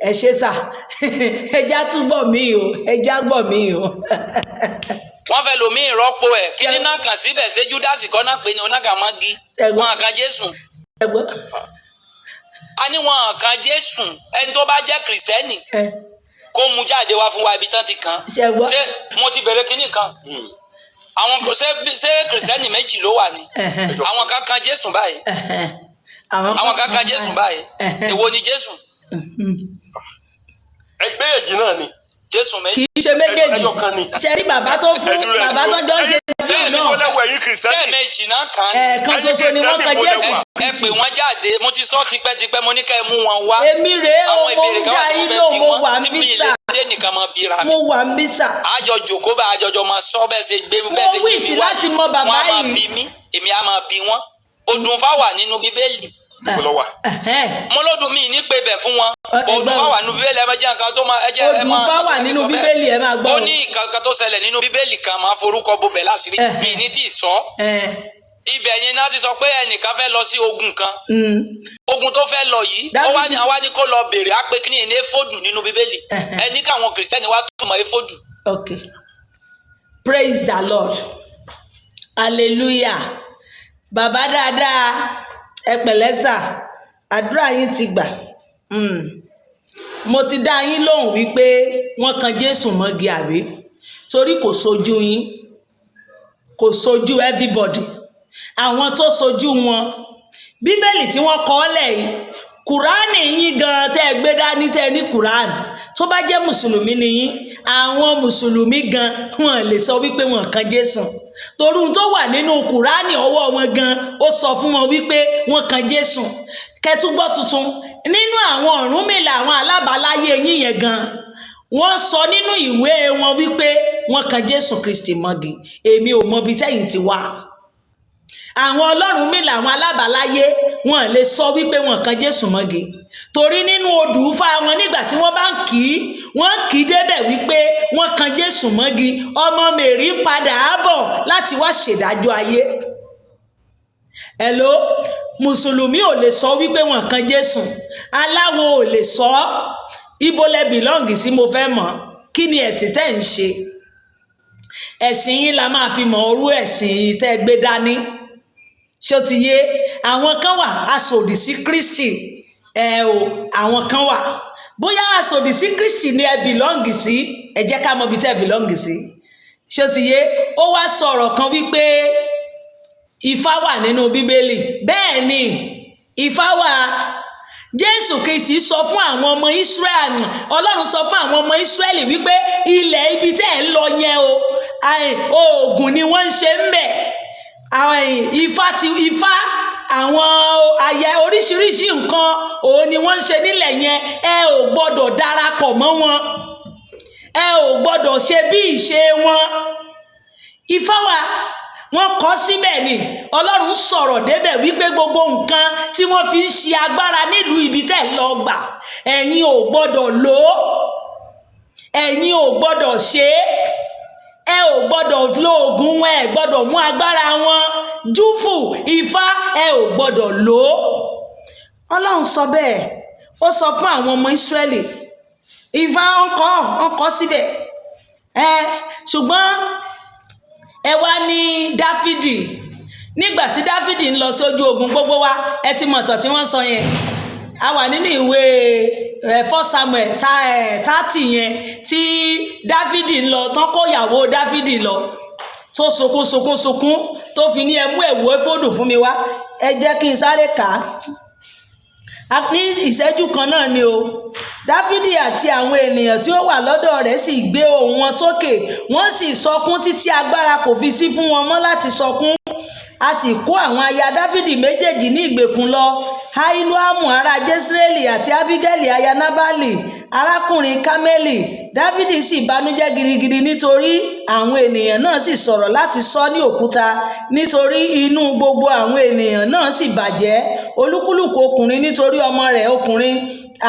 Ẹ ṣe sà, ẹja túbọ̀ mí o, ẹja gbọ̀ mí o. Wọ́n fẹ́ lomi ìrọ́pò ẹ̀. Kí ní náà kàn síbẹ̀? Ṣé Júdásì kọ́ náà pé ní onágàmọ́gí? Ẹ̀gbọ́n. Wọn kan Jésù. Ẹ̀gbọ́n. A ní wọn kan Jésù. Ẹni tó bá jẹ́ Kìrìsìtẹ́nì, ẹ kó mu jáde wá fún wa ibi tán ti kàn. Ṣẹ̀gbọ́n. Ṣé mo ti bẹ̀rẹ̀ kínní kan? Àwọn kò ṣé Kìrìsìtẹ́nì méjì ló wà ní? Àwọn kan kan Jésù báyìí. Àwọn kan kan Jésù báyìí. Èwo ni Jésù? Ẹgbẹ́ èjì náà ni. Jésù méjì. Kì í ṣe méjèèjì. Ẹyọ kan ni. Ṣe rí bàbá tó fún Ẹ dúró, ẹ bàbá tó dúró. jọ ń ṣe Ẹ̀yin Jésù ẹ̀yin náà. kò lẹ́wọ̀, ẹ̀yin Kìrìsìtẹ́nì. Sẹ́ẹ̀mejì náà kàn ní. Ẹ̀ẹ̀kan ṣoṣo ni wọ́n kan Jésù Ẹ pè Kristi. wọ́n jáde. Mo ti sọ tipẹ́tipẹ́, mo ní ká ẹ mú wọn wá. Èmi rèé o. Àwọn Mo ìbéèrè ń kan dá wà tí mo yín fẹ́ lóhùn. bí Mo wọn wà ń tí bí mi sà. lè dé nìkan mọ bíra mi. Mo wà ń bí sà. Àjọ jòkó bá àjọjọ máa sọ bẹ́ẹ̀ ṣe gbé bẹ́ẹ̀ ṣe Mo gbé wíìtì mi wá. láti mọ bàbá Wọ́n á máa yìí. bí mi, èmi á máa bí wọn. Odùnfá wà nínú Bíbélì. Níbo ló wà? Mo lódùn mi ní pé bẹ̀ fún wọn. Ẹ gbọ́. Odùnfá wà nínú Bíbélì. Ẹ máa jẹ́ nǹkan tó máa ẹ jẹ́ ẹ máa Odùnfá wà nínú sọ bẹ́ẹ̀. Bíbélì, ẹ máa gbọ́ Ó o. ní nǹkan kan tó ṣẹlẹ̀ nínú Bíbélì kan, máa forúkọ bo bẹ̀ láṣìírí. Mi ní tí ì sọ. Ibẹ̀ yẹn náà ti sọ pé ẹnìkan fẹ́ lọ sí ogun kan. Ogun tó fẹ́ lọ yìí, ó wá ní àwa ní kó lọ bèrè á pé kí ni ní éfódù nínú Bíbélì. Ẹni káwọn Kìrìsìtẹ́nì wá túmọ̀ éfódù. Okay, praise the Lord, hallelujah. Bàbá dáadáa, ẹ pẹ̀lẹ́ sà, àdúrà yín ti gbà. Mo ti dá yín lóhùn wípé wọ́n kan Jésù mọ́gi àbí, torí kò sojú yín, kò sojú everybody. Àwọn tó sojú wọn, Bíbélì tí wọ́n kọ ọ́ lẹ̀ yìí, Kùránì yín gan tẹ́ ẹ gbé dání, tẹ́ ẹ ní Kùránì, tó bá jẹ́ mùsùlùmí ni yín, àwọn mùsùlùmí gan wọn lè sọ wípé wọn kan Jésù, torí ohun tó wà nínú Kùránì ọwọ́ wọn gan, ó sọ fún wọn wípé wọn kan Jésù. Kẹtùgbọ́ tuntun nínú àwọn Ọ̀rúnmìlà, àwọn alábàáláyé yín yẹn gan, wọ́n sọ nínú ìwé wọn wípé wọ́n kan Jésù Kristi mọ́gi. Èmi ò mọ ibi tẹ́yìn ti wá. Àwọn ọlọ́run mi làwọn alábàáláyé, wọn lè sọ wípé wọn kan Jésù mọ́gi, torí nínú odù Ifá wọn, nígbà tí wọ́n bá ń kì í, wọ́n kì í débẹ̀ wípé wọ́n kan Jésù mọ́gi, ọmọ Mèrí ń padà á bọ̀ láti wá ṣèdájọ́ ayé. Hello, mùsùlùmí ò lè sọ wípé wọn kan Jésù, aláwo ò lè sọ. Ibo lẹ belong sí? Mo fẹ́ mọ̀, kí ni ẹ̀sìn tẹ́ ń ṣe? Ẹ̀sìn yín la máa fi mọ̀ orú ẹ̀sìn tẹ́ gbé dání. Ṣó ti yé? Àwọn kan wà aṣòdì sí Kristi ẹ o, àwọn kan wà bóyá aṣòdì sí Kristi ni ẹ belong sí. Ẹ jẹ́ ká mọ ibi tẹ́ ẹ belong sí. Ṣó ti yé? Ó wá sọ̀rọ̀ kan wípé Ifá wà nínú Bíbélì. Bẹ́ẹ̀ ni, Ifá wà. Jésù Kristi sọ fún àwọn ọmọ Israẹli, Ọlọ́run sọ fún àwọn ọmọ Israẹli wípé ilẹ̀ ibi tẹ́ ẹ̀ ń lọ yẹn o, oògùn ni wọ́n ń ṣe ń bẹ̀, Ifá ti Ifá, àwọn àyẹ oríṣiríṣi nǹkan òun ni wọ́n ń ṣe nílẹ̀ yẹn. Ẹ ò gbọ́dọ̀ darapọ̀ mọ́ wọn, ẹ ò gbọ́dọ̀ ṣe bí ìṣe wọn. Ifá wa, wọ́n kọ síbẹ̀ ni. Ọlọ́run sọ̀rọ̀ débẹ̀ wípé gbogbo nǹkan tí wọ́n fi ń ṣe agbára nílùú ibi tẹ́ ẹ̀ lọ gbà, ẹ̀yin ò gbọ́dọ̀ lò ó, ẹ̀yin ò gbọ́dọ̀ ṣe é, ẹ ò gbọ́dọ̀ lo oògùn wọn, ẹ gbọ́dọ̀ mú agbára wọn, júfù Ifá, ẹ ò gbọ́dọ̀ lò ó. Ọlọ́run sọ bẹ́ẹ̀, ó sọ fún àwọn ọmọ Ísírẹ́lì. Ifá ń kọ́ síbẹ̀ ẹ. Ṣùgbọ́n ẹ wá ní Dáfídì, nígbà tí Dáfídì ń lọ sójú ogun, gbogbo wa ẹ ti mọ̀ tàn tí wọ́n sọ yẹn. A wà nínú ìwé First Samuel 30 yẹn, tí Dáfídì ń lọ tán, kó ìyàwó Dáfídì lọ, tó sunkún sunkún sunkún, tó fi ní, "Ẹ mú ẹ̀wù éfódù fún mi wá." Ẹ jẹ́ kí n sáré kà á ní ìṣẹ́jú kan náà ni o. Dáfídì àti àwọn ènìyàn tí ó wà lọ́dọ̀ rẹ̀ sì gbé ohùn wọn sókè, wọ́n sì sọkún títí agbára kò fi sí fún wọn mọ́ láti sọkún. A sì kó àwọn aya Dáfídì méjèèjì ní ìgbèkùn lọ, Ahinoamu ará Jesreeli àti Abigaili aya Nabali arákùnrin Kámẹ́lì. Dáfídì sì banújẹ́ gidigidi nítorí àwọn ènìyàn náà, sì sọ̀rọ̀ láti sọ ní òkúta, nítorí inú gbogbo àwọn ènìyàn náà sì bàjẹ́, olúkúlùkù ọkùnrin nítorí ọmọ rẹ̀ ọkùnrin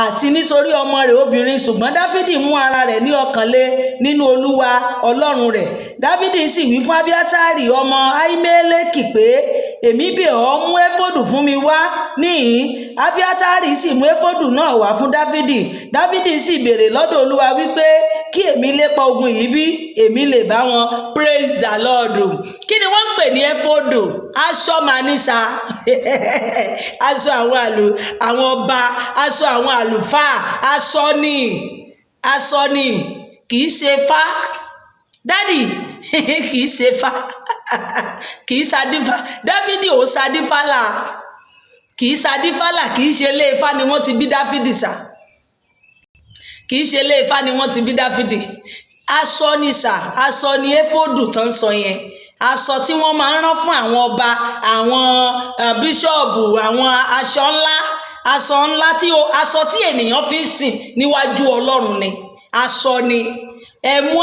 àti nítorí ọmọ rẹ̀ obìnrin. Ṣùgbọ́n Dáfídì mú ara rẹ̀ ní ọkàn le nínú Olúwa Ọlọ́run rẹ̀. Dáfídì sì wí fún Abiatari ọmọ Ahimeleki pé, "Èmi bẹ̀ ọ́, mú éfódù fún mi wá níhìn." Abiatari sì mú éfódù náà wá fún Dáfídì. Dáfídì sì béèrè lọ́dọ̀ Olúwa wípé, "Kí èmi lépa ogun yìí bí? Èmi lè bá wọn?" Praise the Lord. Kí ni wọ́n ń pè ní éfódù? Aṣọ màníṣà, aṣọ àwọn àlù àwọn ọba, aṣọ àwọn àlùfáà, aṣọ ni, aṣọ ni, kì í ṣe fá. Daddy, kì í ṣe fá, kì í ṣadífá. Dáfídì ò ṣadífálà, kì í ṣadífálà, kì í ṣe ilé Ifá ni wọ́n ti bí Dáfídì sà, kì í ṣe ilé Ifá ni wọ́n ti bí Dáfídì. Aṣọ ni sà, aṣọ ni éfódù tó ń sọ yẹn, aṣọ tí wọ́n máa ń rán fún àwọn ọba, àwọn bíṣọ̀bù, àwọn aṣọ ńlá, aṣọ ńlá tí aṣọ tí ènìyàn fi ń sìn níwájú Ọlọ́run ni, aṣọ ni. Ẹ̀mú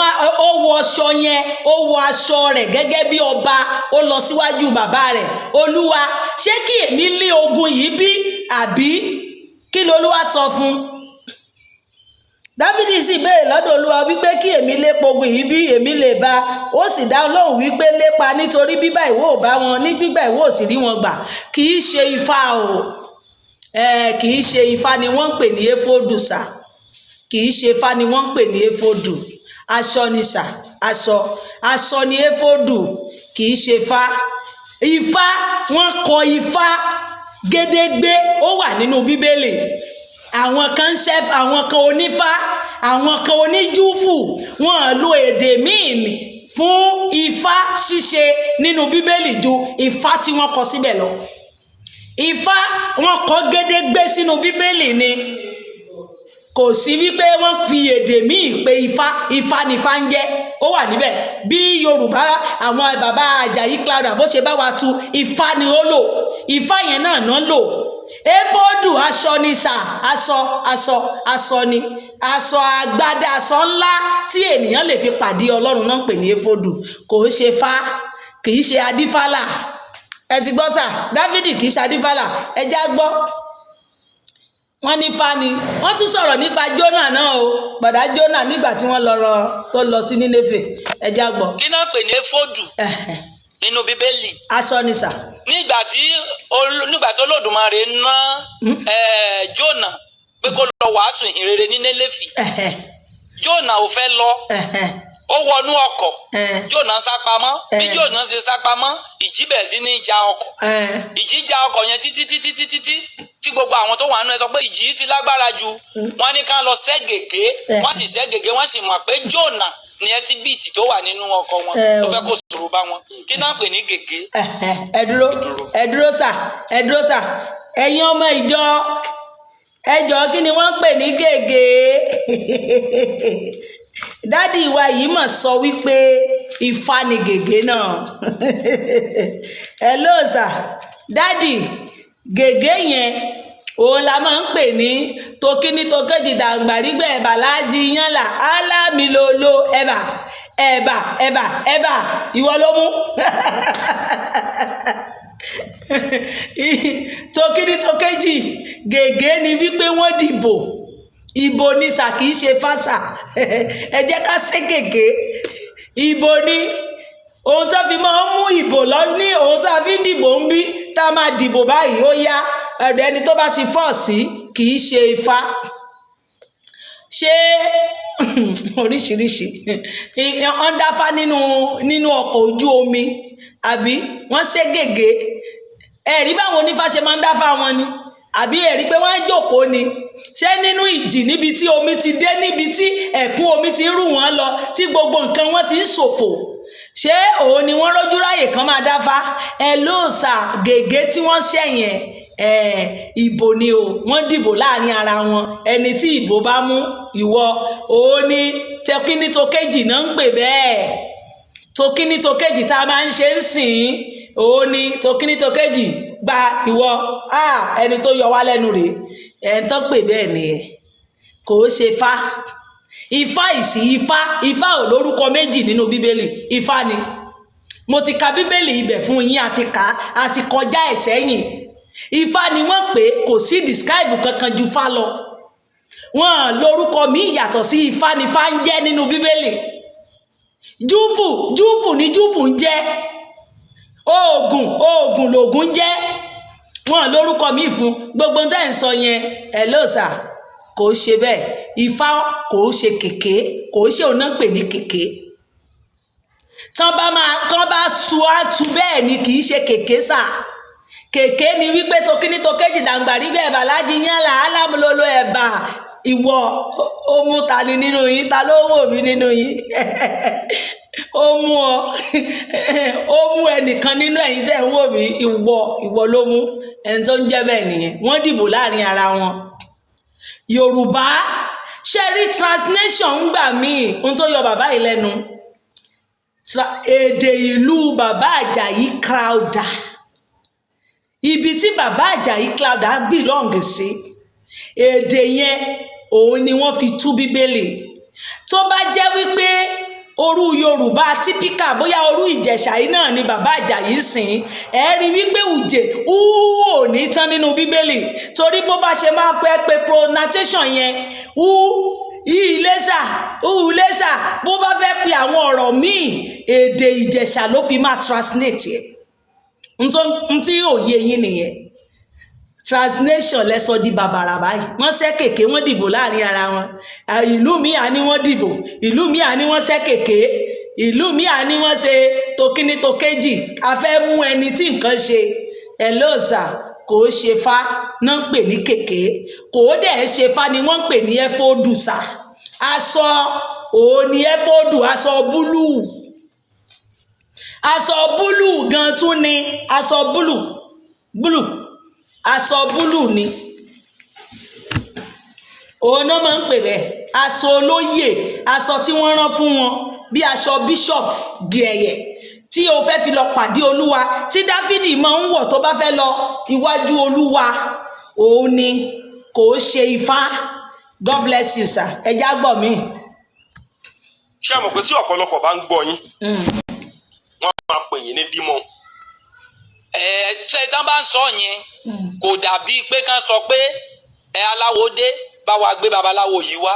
ó wọ aṣọ yẹn, ó wọ aṣọ rẹ̀ gẹ́gẹ́ bí ọba, ó lọ síwájú bàbá rẹ̀. "Olúwa, ṣé kí èmi lé ogun yìí bí àbí kí lolúwa sọ fún?" Dáfídì sì béèrè lọ́dọ̀ Olúwa wípé, "Kí èmi lépa ogun yìí bí? Èmi lè bá?" Ó sì dá lóhùn wípé, "Lépa, nítorí bíbá ìwọ ò bá wọn, ní gbígbà ìwọ ò sì rí wọn gbà." Kì í ṣe Ifá o, kì í ṣe Ifá ni wọ́n ń pè ní éfódù sà, kì í ṣe Ifá ni wọ́n ń pè ní éfódù. Aṣọ ni sà, aṣọ, aṣọ ni éfódù, kì í ṣe Ifá. Ifá, wọ́n kọ Ifá gédégbé, ó wà nínú Bíbélì. Àwọn kan ń ṣe, àwọn kan onífá, àwọn kan oníjúfù, wọ́n lo èdè míì fún Ifá ṣíṣe nínú Bíbélì ju Ifá tí wọ́n kọ síbẹ̀ lọ. Ifá, wọ́n kọ gédégbé sínú Bíbélì ni. Kò sí wípé wọ́n fi èdè míì pé Ifá. Ifá ni Ifá ń jẹ́, ó wà níbẹ̀. Bí Yorùbá, àwọn bàbá Àjàyí Clara, bó ṣe bá wa tu Ifá ni ó lò, Ifá yẹn náà náà lò. Éfódù, aṣọ ni sà, aṣọ, aṣọ, aṣọ ni, aṣọ agbádá, aṣọ ńlá tí ènìyàn lè fi pàdé Ọlọ́run náà ń pè ní éfódù. Kò ń ṣe fá, kì í ṣe adífálà. Ẹ ti gbọ́ sà, Dáfídì kì í ṣe adífálà. Ẹ já gbọ́, wọ́n ní fá ni. Wọ́n tún sọ̀rọ̀ nípa Jónà náà o, bàdá Jónà, nígbà tí wọ́n lọ rọ tó lọ sí Nínéfè. Ẹ já gbọ́. Kí náà pè ní éfódù nínú Bíbélì? Aṣọ ni sà. Nígbà tí Olódùmarè ná Jónà pé kó lọ wàásù ìhìnrere ní Nénéfì, Jónà ò fẹ́ lọ, ó wọnú ọkọ̀. Jónà sá pamọ́. Bí Jónà ṣe sá pamọ́, ìjì bẹ̀rẹ̀ sí ní ja ọkọ̀. Ìjì ja ọkọ̀ yẹn títí títí títí tí tí gbogbo àwọn tó wà nínú ẹ sọ pé ìjì ti lágbára jù. Wọ́n ní ká lọ ṣẹ́ gègé. Wọ́n sì ṣẹ́ gègé, wọ́n sì mọ̀ pé Jónà ní ẹsibíìtì tó wà nínú ọkọ̀ wọn tó fẹ́ kó sọ̀rọ̀ bá wọn. Kí náà pè ní gègé? Ẹ dúró, ẹ dúró sà, ẹ dúró sà. Ẹ̀yin ọmọ ìjọ, ẹ jọ̀ọ́, kí ni wọ́n ń pè ní gègé? Daddy wa yìí mọ̀ sọ wípé Ifá ni gègé náà. Hello sà, daddy, gègé yẹn òun la máa ń pè ní tokíní tokéjì dàgbàrígbẹ̀ ẹ̀bà láàjì yánlà alámìlólo ẹ̀bà ẹ̀bà ẹ̀bà ẹ̀bà, ìwọ ló mú tokíní tokéjì. Gègé ni wípé wọ́n dìbò, ìbò ni sà, kì í ṣe fásà. Ẹ jẹ́ ká ṣe gègé, ìbò ni ohun tó fi máa ń mú ìbò lọ ní ohun tó fi ń dìbò ń bí tá a máa dìbò báyìí. Ó yá, ẹ̀rọ ẹni tó bá ti fọ́ sí, kì í ṣe Ifá. Ṣé oríṣiríṣi wọ́n dáfá nínú ọkọ̀ ojú omi, àbí wọ́n ṣe gègé? Ẹ̀rí báwọn onífá ṣe máa ń dáfá wọn ni, àbí ẹ̀rí pé wọ́n á jókòó ni? Ṣé nínú ìjì, níbi tí omi ti dé, níbi tí ẹ̀kún omi ti ń rú wọn lọ, tí gbogbo nǹkan wọn ti ń ṣòfò, ṣé òun ni wọ́n rójú ráyè kan máa dáfá? Ẹ lóòsà, gègé tí wọ́n ṣẹ̀yẹn, ìbò ni o. Wọ́n dìbò láàrin ara wọn, ẹni tí ìbò bá mú ìwọ òun ni. Tẹkíní tó kejì náà ń pè bẹ́ẹ̀, tokíní tó kejì tá a máa ń ṣe ń sìn. Òun ni tòkíní tòkejì gba ìwọ ẹni tó yọ wá lẹ́nu rèé. Ẹ̀ ń tán pè bẹ́ẹ̀ nìyẹn. Kò ṣe Ifá. Ifá ìsì Ifá. Ifá ò lórúkọ méjì nínú Bíbélì. Ifá ni. Mo ti ka Bíbélì ibẹ̀ fún yín, àti kà á, àti kọjá ẹ̀ sẹ́yìn. Ifá ni wọ́n pè é. Kò sí describe kankan ju Ifá lọ. Wọ́n lórúkọ míì yàtọ̀ sí Ifá ni Ifá ń jẹ́ nínú Bíbélì. Júfù, Júfù ni Júfù ń jẹ́. Oògùn, oògùn lògùn ń jẹ́. Wọ́n lórúkọ míì fún gbogbo tẹ́ ń sọ yẹn. Ẹ̀ lóòsà kò ṣe bẹ́ẹ̀. Ifá kò ṣe kèké, kò ṣe òun náà ń pè ní kèké. Tán bá máa tán bá tu á tu bẹ́ẹ̀ ni, kì í ṣe kèké sà. Kèké ni wípé tokíní tokéjì dàgbàrí bẹ́ẹ̀ bàlájì yán là álámúlòlò ẹ̀bà ìwọ. Ó mú ta ni nínú yín? Ta ló wò mí nínú yín? Ó mú ọ, ó mú ẹnìkan nínú ẹ̀yin tẹ́ ń wò mí. Ìwọ, ìwọ ló mú. Ẹni tó ń jẹ́ bẹ́ẹ̀ nìyẹn. Wọ́n dìbò láàrin ara wọn. Yorùbá ṣe rí translation ń gbà míì. Ohun tó yọ bàbá yìí lẹ́nu, èdè ìlú bàbá Àjàyí Crowther, ibi tí bàbá Àjàyí Crowther belong sí, èdè yẹn òun ni wọ́n fi tú Bíbélì. Tó bá jẹ́ wípé orú Yorùbá typical, bóyá orú Ìjẹ̀ṣà yìí náà ni bàbá Àjàyí sìn, ẹ rí wípé ùjè ú ò ní tán nínú Bíbélì, torí bó bá ṣe máa fẹ́ pé pronunciation yẹn, ú Iléṣà, Iléṣà, bó bá fẹ́ pe àwọn ọ̀rọ̀ míì, èdè Ìjẹ̀ṣà ló fi máa translate ẹ̀. N tí òye yín nìyẹn. Translation lẹ́sọ di bàbàrà báyìí. Wọ́n ṣẹ́ kèké, wọ́n dìbò láàrin ara wọn. Ìlú mi à ní wọ́n dìbò, ìlú mi à ní wọ́n ṣẹ́ kèké, ìlú mi à ní wọ́n ṣe tokíní tokéjì. A fẹ́ mú ẹni tí nǹkan ṣe ẹ̀ lóòsà. Kò ṣe fá náà ń pè ní kèké, kò dẹ̀ ṣe fá ni wọ́n ń pè ní ẹfọ́dù sà. Aṣọ òun ni ẹfọ́dù, aṣọ búlúù. Aṣọ búlúù gan tún ni aṣọ búlúù búlúù, aṣọ búlúù ni òun náà máa ń pè bẹ́ẹ̀. Aṣọ olóyè, aṣọ tí wọ́n rán fún wọn bí aṣọ bishop gẹ̀yẹ̀ tí o fẹ́ fi lọ pàdé Olúwa, tí Dáfídì máa ń wọ̀ tó bá fẹ́ lọ iwájú Olúwa, òun ni. Kò ṣe Ifá. God bless you, sir. Ẹ já gbọ́ mi. Ṣé ẹ mọ̀ pé tí ọ̀pọ̀lọpọ̀ bá ń gbọ́ yín, wọ́n máa pè yín ní demon? Ẹ ṣe tán bá ń sọ yẹn, kò dàbí pé kán sọ pé ẹ aláwo dé, bá wa gbé babaláwo yìí wá,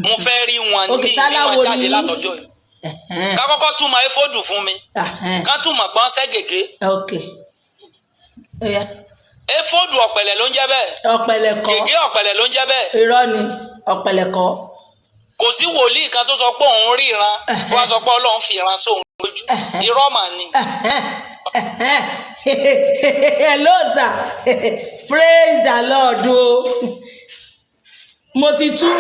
mo fẹ́ rí wọn ní ní sáláwo wọn jáde ni yín? Látọjọ́ yìí, ká kọ́kọ́ túmọ̀ éfódù fún mi, ká túmọ̀ pọ́n sẹ́gègé. Ok, oya. Éfódù, ọ̀pẹ̀lẹ̀ ló ń jẹ́ bẹ́ẹ̀. Ọ̀pẹ̀lẹ̀ kọ́. Gègé ọ̀pẹ̀lẹ̀ ló ń jẹ́ bẹ́ẹ̀. Irọ́ ni, ọ̀pẹ̀lẹ̀ kọ́. Kò sí wòlíì kan tó sọ pé òun ríran, wọ́n á sọ pé Ọlọ́run fi ìran sóun lójú. Irọ́ mà ni. Hello sir, praise the Lord o. Mo ti tú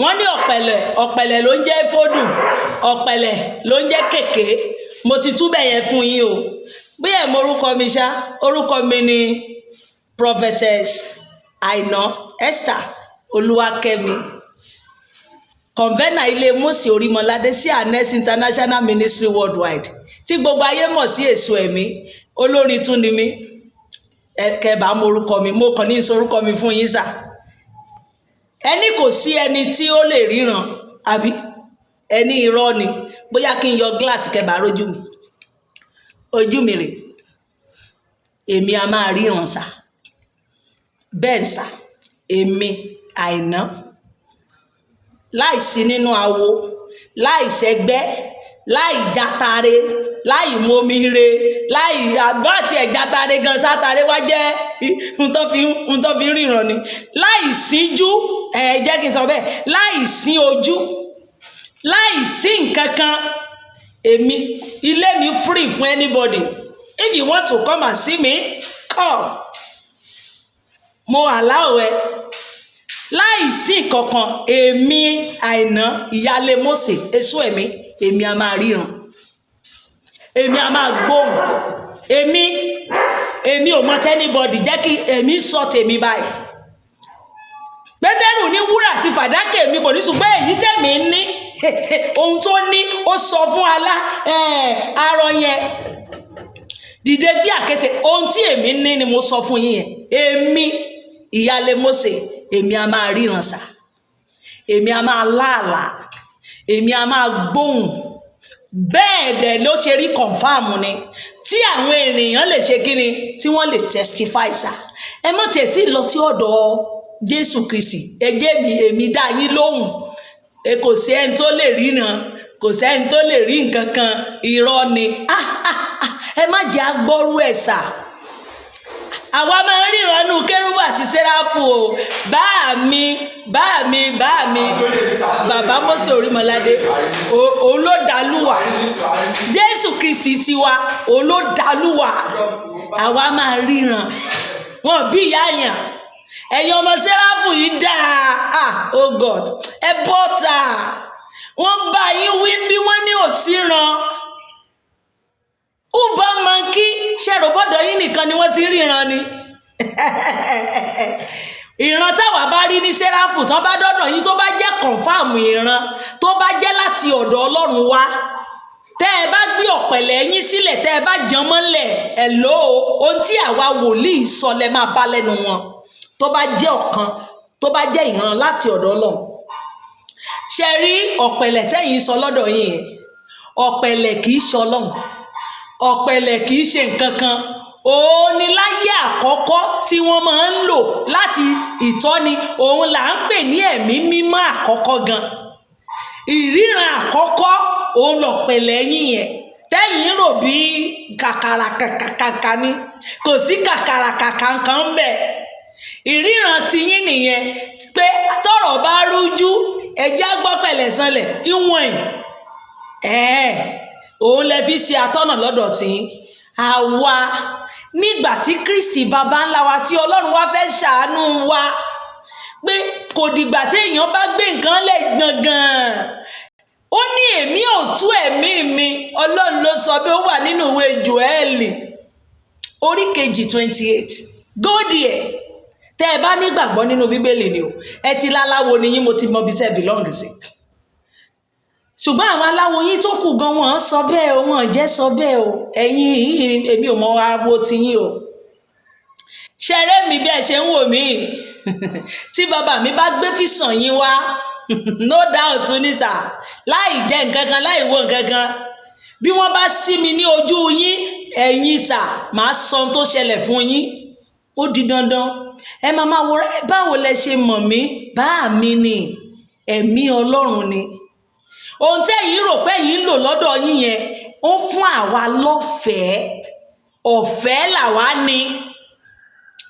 wọ́n ní ọ̀pẹ̀lẹ̀, ọ̀pẹ̀lẹ̀ ló ń jẹ́ fódù, ọ̀pẹ̀lẹ̀ ló ń jẹ́ kèké. Mo ti tú bẹ̀ yẹn fún yín o. Bí ẹ̀ mọ orúkọ mi ṣá, orúkọ mi ni Prophetess Àìná Esther Olúwakẹ́mi, convener ilé Mósè Orímọládé sí Anes International Ministry Worldwide, tí gbogbo ayé mọ̀ sí Èso Ẹ̀mí. Olórin tún ni mí. Kẹbàá mọ orúkọ mi, mo kàn ní sọ orúkọ mi fún yín sà. Ẹni kò sí ẹni tí ó lè ríran, àbí ẹni irọ́ ni? Bóyá kí n yọ gíláàsì kẹbàá rójú mi. Ojú mi rè. Èmi a máa ríran sà. Bẹ́ẹ̀ sà, èmi Àìná, láìsí nínú awo, láìsẹgbẹ́, láì jatare, láì momire, láì àbá àti ẹ̀jatare gan sátare wá jẹ́ n tó fi ríran ni. Láì síjú ẹ, jẹ́ kí n sọ bẹ́ẹ̀, láì sí ojú, láì sí nǹkan kan, èmi ilé mi free fún anybody. If you want to come and see me, come. Mo allow ẹ láì sí nǹkankan. Èmi Àìná, ìyáálé Mósè, Èso Ẹ̀mí, èmi a máa ríran, èmi a máa gbóhùn. Èmi ò mọ anybody. Jẹ́ kí èmi sọ tèmi báyìí. Pétérù ní wúrà àti fàdákà mi kò ní, ṣùgbọ́n èyí tẹ̀mí ní Ohun tó ní, ó sọ fún alá arọ yẹn, "Dìde, gbé àkéte." Ohun tí èmi ní ni mo sọ fún yín yẹn. Èmi ìyáálé Mósè, èmi a máa ríran sà, èmi a máa láàlà, èmi a máa gbóhùn. Bẹ́ẹ̀ dẹ̀ ló ṣe rí, confirm ni, tí àwọn ènìyàn lè ṣe kí ni, tí wọ́n lè testify sà. Ẹ má tiẹ̀ tí lọ sí ọ̀dọ̀ Jésù Kristi. Ẹ jẹ́ mi, èmi dá yín lóhùn. Ẹ kò sí ẹni tó lè ríran, kò sẹ́ni tó lè rí nǹkan kan, irọ́ ni. Ah, ah, ah, ẹ má jẹ́ agbọ́rú ẹ̀ sà. Àwa máa ń ríran nù kérúbù àti sẹ́ráfù o. Bá mi, bá mi, bá mi, bàbá Mósè Orímọládé, òun ló dàlúwà. Jésù Kristi tiwa, òun ló dàlúwà. Àwa máa ríran wọn bí ìyá yàn. Ẹ̀yin ọmọ sẹ́ráfù yìí dáa. Ah, oh God, ẹ bọ́ta. Wọ́n bá yín wí bí wọ́n ní òsíran uba monkey. Ṣẹ̀rọ bọ́dọ̀ yín nìkan ni wọ́n ti ríran ni? Ìran táwa bá rí ní sẹ́ráfù, tán bá dọ́dọ̀ yín, tó bá jẹ́ confirm ìran, tó bá jẹ́ láti ọ̀dọ̀ Ọlọ́run wá, tẹ́ ẹ bá gbé ọ̀pẹ̀lẹ̀ yín sílẹ̀, tẹ́ ẹ bá jàn mọ́lẹ̀ ẹ̀ lò ó, ohun tí àwa wòlíì sọ lẹ máa bá lẹ́nu wọn. Tó bá jẹ́ ọ̀kan, tó bá jẹ́ ìran láti ọ̀dọ̀ Ọlọ́run, ṣe rí ọ̀pẹ̀lẹ̀ tẹ́yìn sọ lọ́dọ̀ yín yẹn, ọ̀pẹ̀lẹ̀ kì í ṣe Ọlọ́run, ọ̀pẹ̀lẹ̀ kì í ṣe nǹkan kan. Òun ni láyé àkọ́kọ́ tí wọ́n máa ń lò láti ìtọ́ni. Òun là ń pè ní ẹ̀mí mímọ́ àkọ́kọ́ gan. Ìríran àkọ́kọ́, òun lọ̀pẹ̀lẹ̀ yín yẹn tẹ́yìn rò bí kàkàrà kàkàkàkà ni. Kò sí kàkàrà kàkà kan ń bẹ̀. Ìríran tiyín nìyẹn pé tọ́rọ̀ bá rújú, ẹjẹ́ gbọ́pẹ̀lẹ̀ sanlẹ̀ ìwọ̀n ẹ̀, òun lẹ fi ṣe atọ́nà lọ́dọ̀ tiyín. Àwa, nígbà tí Kristi baba ńlá wa, tí Ọlọ́run wá fẹ́ ṣàánú wa pé kò dìgbà tí èèyàn bá gbé nǹkan lẹ̀ gangan, ó ní, "Èmi ò tú ẹ̀mí mi." Ọlọ́run ló sọ bí ó wà nínú ìwé Joẹ́lì orí kejì 28. Go there. Tẹ́ ẹ bá nígbàgbọ́ nínú Bíbélì ni o. Ẹ ti láláwo ni yín, mo ti mọ ibi tẹ́ ẹ belong sí. Ṣùgbọ́n àwọn aláwo yín tó kù gan, wọ́n sọ bẹ́ẹ̀ o, wọ́n jẹ́ sọ bẹ́ẹ̀ o. Ẹ̀yin yìí, èmi ò mọ awo tiyín o. Ṣẹrẹ́ mi, bí ẹ ṣe ń wò mí, tí bàbá mi bá gbé fìsàn yín wá, no doubt níta, láì jẹ́ nǹkan kan, láì wo nǹkan kan, bí wọ́n bá ṣí mi ní ojú yín, ẹ̀yin sà, màá sọ ohun tó ṣẹlẹ̀ fún yín. Ó di dandan. Ẹ máa máa wo, báwo lẹ ṣe mọ̀ mí? Bá mi ni ẹ̀mí Ọlọ́run ni. Ohun tẹ́yìn rò pé yín ń lò lọ́dọ̀ yín yẹn, ó fún àwa lọ́fẹ̀ẹ́. Ọ̀fẹ́ làwa ní.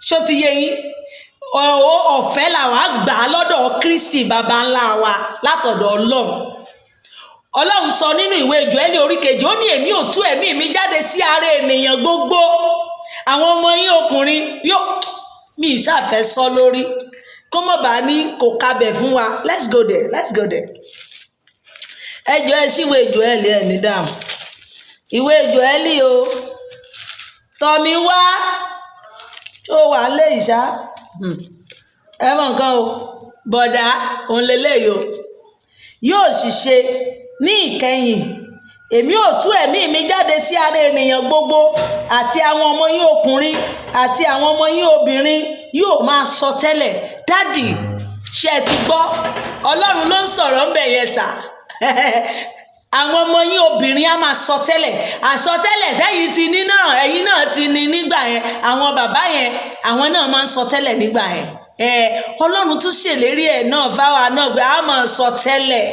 Ṣó ti yé yín? Ọ̀fẹ́ làwa gbà á lọ́dọ̀ Kristi baba ńlá wa, látọ̀dọ̀ Ọlọ́run. Ọlọ́run sọ nínú ìwé Jóẹ́lì orí kejì, ó ní, "Èmi ò tú ẹ̀mí mi jáde sí ara ènìyàn gbogbo." Àwọn ọmọ yín ọkùnrin yóò mi ìṣàfẹ́ sọ lórí kó mọ̀ bá ní kò kabẹ̀ fún wa. Let's go there, let's go there. Ẹ jọ, ẹ ṣíwèé Jóẹ́lì, ẹ ní dáhùn ìwé Jóẹ́lì o. Tọ́mi wá tó wà lé ìṣá, ẹ mọ nǹkan o. Bọ̀dá òun lélẹ́yìí o. "Yóò sì ṣe ní ìkẹyìn, èmi ò tú ẹ̀mí mi jáde sí ara ènìyàn gbogbo, àti àwọn ọmọ yín ọkùnrin àti àwọn ọmọ yín obìnrin yóò máa sọ tẹ́lẹ̀." Daddy, ṣé ẹ ti gbọ́? Ọlọ́run ló ń sọ̀rọ̀ ń bẹ̀ yẹn sà. Àwọn ọmọ yín obìnrin á máa sọ tẹ́lẹ̀. Àsọtẹ́lẹ̀ sẹ́yìn ti ní náà, ẹ̀yin náà ti ní nígbà yẹn. Àwọn bàbá yẹn, àwọn náà máa ń sọ tẹ́lẹ̀ nígbà yẹn. Ẹ Ọlọ́run tún ṣèlérí ẹ̀ náà fáwa náà pé a máa sọ tẹ́lẹ̀.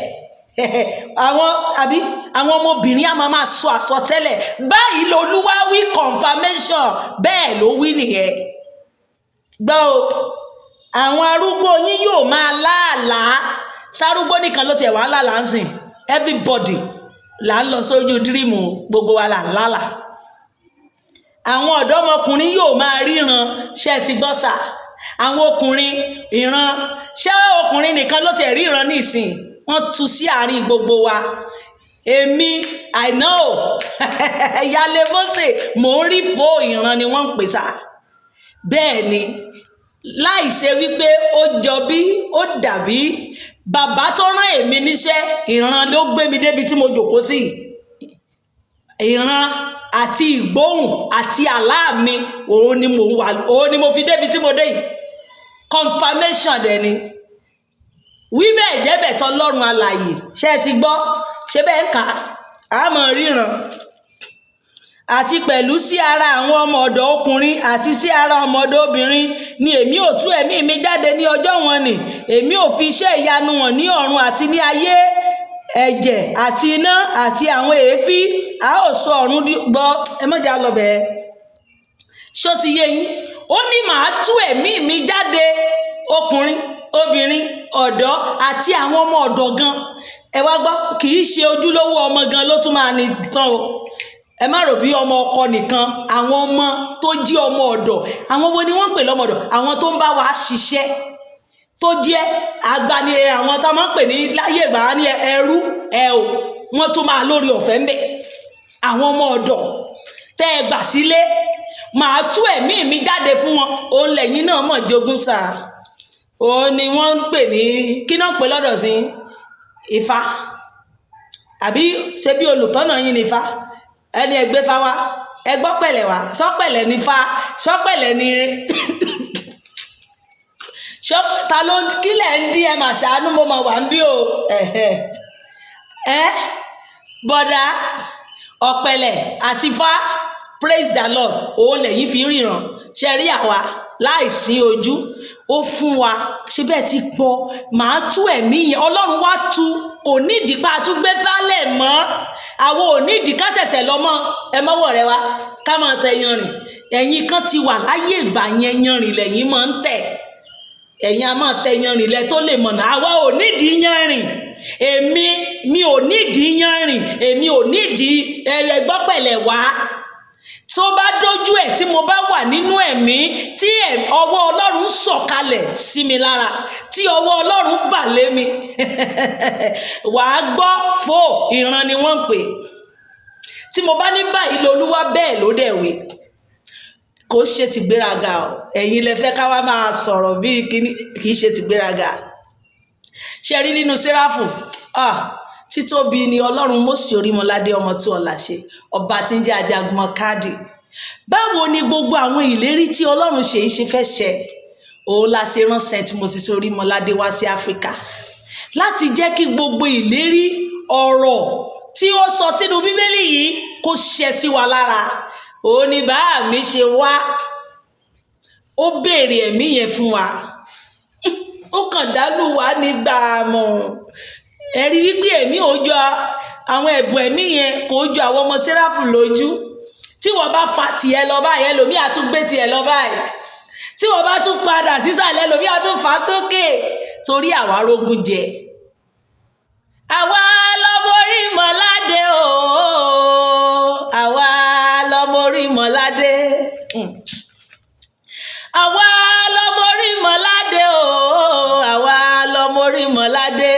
Àwọn àbí àwọn ọmọbìnrin á máa sọ àsọtẹ́lẹ̀. Báyìí lolúwa wí, confirmation, bẹ́ẹ̀ ló wí nìyẹn. Gbọ́ o, àwọn arúgbó yín yóò máa láàlàá. Sárúgbó nìkan ló tiẹ̀ wá lálàá ń sìn? Everybody là ń lọ sójú dream, gbogbo wa là ń lálàá. Àwọn ọ̀dọ́mọkùnrin yóò máa ríran. Ṣé ẹ ti gbọ́ sà? Àwọn ọkùnrin, ìran, ṣé ọkùnrin nìkan ló tiẹ̀ ríran nísìn? Wọ́n tú sí àárín gbogbo wa. Èmi, I know, Yálé Mósè, mò ń rí fó. Ìran ni wọ́n ń pè sà. Bẹ́ẹ̀ ni. Láì ṣe wípé ó jọ bí ó dàbí bàbá tó rán èmi níṣẹ́, ìran ló gbé mi débi tí mo jòkó sí. Ìran àti ìgbóhùn àti àlá mi, òun ni mo wà, òun ni mo fi débi tí mo dé yìí. Confirmation dẹ̀ ni. Wí bẹ́ẹ̀ jẹ́ bẹ́ẹ̀ tọ́lọ́run alààyè. Ṣé ẹ ti gbọ́? Ṣé bẹ́ẹ̀ ń kà á? A mọ̀ ríran. Àti pẹ̀lú sí ara àwọn ọmọ ọ̀dọ̀ ọkùnrin àti sí ara ọmọ ọ̀dọ̀ obìnrin ni èmi ò tú ẹ̀mí mi jáde ní ọjọ́ wọn nì. Èmi ò fi iṣẹ́ ìyanu hàn ní ọ̀run àti ní ayé, ẹ̀jẹ̀ àti iná àti àwọn èéfín. A ó sọ ọ̀run gbọ́. Ẹ má jà lọ bẹ́ẹ̀. Ṣó ti yé yín? Ó ní màá tú ẹ̀mí mi jáde, ọkùnrin, obìnrin, ọ̀dọ́ àti àwọn ọmọ ọ̀dọ̀ gan. Ẹ wá gbọ́, kì í ṣe ojúlówó ọmọ gan ló tún máa ní tán o. Ẹ má rò bí ọmọ ọkọ nìkan, àwọn ọmọ tó jí ọmọ ọ̀dọ̀. Àwọn wo ni wọ́n ń pè lọ́mọ ọ̀dọ̀? Àwọn tó ń bá wa ṣiṣẹ́, tó jẹ́ agbani, àwọn tó máa ń pè ní láyé ìgbà ní ẹrú ẹ o, wọ́n tún máa lórí ọ̀fẹ́ ń bẹ̀. Àwọn ọmọ ọ̀dọ̀ tẹ́ ẹ gbà sílé, màá tú ẹ̀mí mi jáde fún wọn. Òun lẹ́yìn náà mọ̀ jogún sáà. Òun ni wọ́n ń pè ní kí náà pè lọ́dọ̀ sí Ifá, àbí ṣe bí olùtọ́nà yín ní Ifá? Ẹni ẹgbẹ́ fa wá, ẹgbọ́ pẹ̀lẹ́ wá, sọ́pẹ̀lẹ̀ ní fa, sọ́pẹ̀lẹ̀ ní ta ló kílẹ̀ ń dín? Ẹ mà ṣàánú, mo mà wà ń bí o. Ẹ bọ̀dá, ọ̀pẹ̀lẹ̀ àti Ifá, praise the Lord. Òun lẹ́yìn fi ríran. Ṣe rí àwa láìsí ojú, ó fún wa. Ṣe bẹ́ẹ̀ ti gbọ́? Màá tú ẹ̀mí yẹn. Ọlọ́run wá tú, kò nídìí pa àtúgbé fálẹ̀ mọ́. Àwọn ò nídìí ká ṣẹ̀ṣẹ̀ lọ mọ́. Ẹ mọ́wọ́ rẹ wá ká máa tẹ yanrìn. Ẹ̀yin kan ti wà láyé ìgbà yẹn, yanrìn lẹ́yìn máa ń tẹ̀. Ẹ̀yin a máa tẹ yanrìn lẹ tó lè mọ̀nà. Àwa ò nídìí yanrìn. Èmi mi ò nídìí yanrìn, èmi ò nídìí ẹgbọ́pẹ̀lẹ̀ wá. Tó bá dójú ẹ̀, tí mo bá wà nínú ẹ̀mí, tí ọwọ́ Ọlọ́run sọ̀kalẹ̀ sí mi lára, tí ọwọ́ Ọlọ́run bà lé mi, wàá gbọ́ fò. Ìran ni wọ́n ń pè. Tí mo bá ní báyìí lolúwa, bẹ́ẹ̀ ló dẹ̀ wí. Kò ṣe tìgbéraga o. Ẹ̀yin lẹ fẹ́ ká wá máa sọ̀rọ̀ bíi kíní. Kì í ṣe tìgbéraga. Ṣe rí nínú Sẹ́ráfù, títóbi ni Ọlọ́run Mósè Orímọládé, ọmọ tí ọlà ṣe, ọba tí ń jẹ́ ajagun káàdì. Báwo ni gbogbo àwọn ìlérí tí Ọlọ́run ṣe é ṣe fẹ́ ṣẹ? Òun la ṣe rán Saint Moses Orímọládé wá sí Áfíríkà láti jẹ́ kí gbogbo ìlérí ọ̀rọ̀ tí ó sọ sínú Bíbélì yìí kó ṣẹ sí wa lára. Òun ni bàá mi ṣe wá. Ó béèrè ẹ̀mí yẹn fún wa, ó kàn dálù wá nígbà mọ̀. Ẹ rí wípé ẹ̀mí ò jọ àwọn ẹ̀bùn ẹ̀mí yẹn, kò jọ àwọn ọmọ Sẹ́ráfù lójú. Tí wọ́n bá fa tiẹ̀ lọ báyìí, ẹlòmíì á tún gbé tiẹ̀ lọ báyìí. Tí wọ́n bá tún padà sísàlẹ̀, ẹlòmíì á tún fà á sókè, torí àwa rógún jẹ. Àwa lọmọ Orímọládé o, àwa lọmọ Orímọládé, àwa lọmọ Orímọládé o, àwa lọmọ Orímọládé.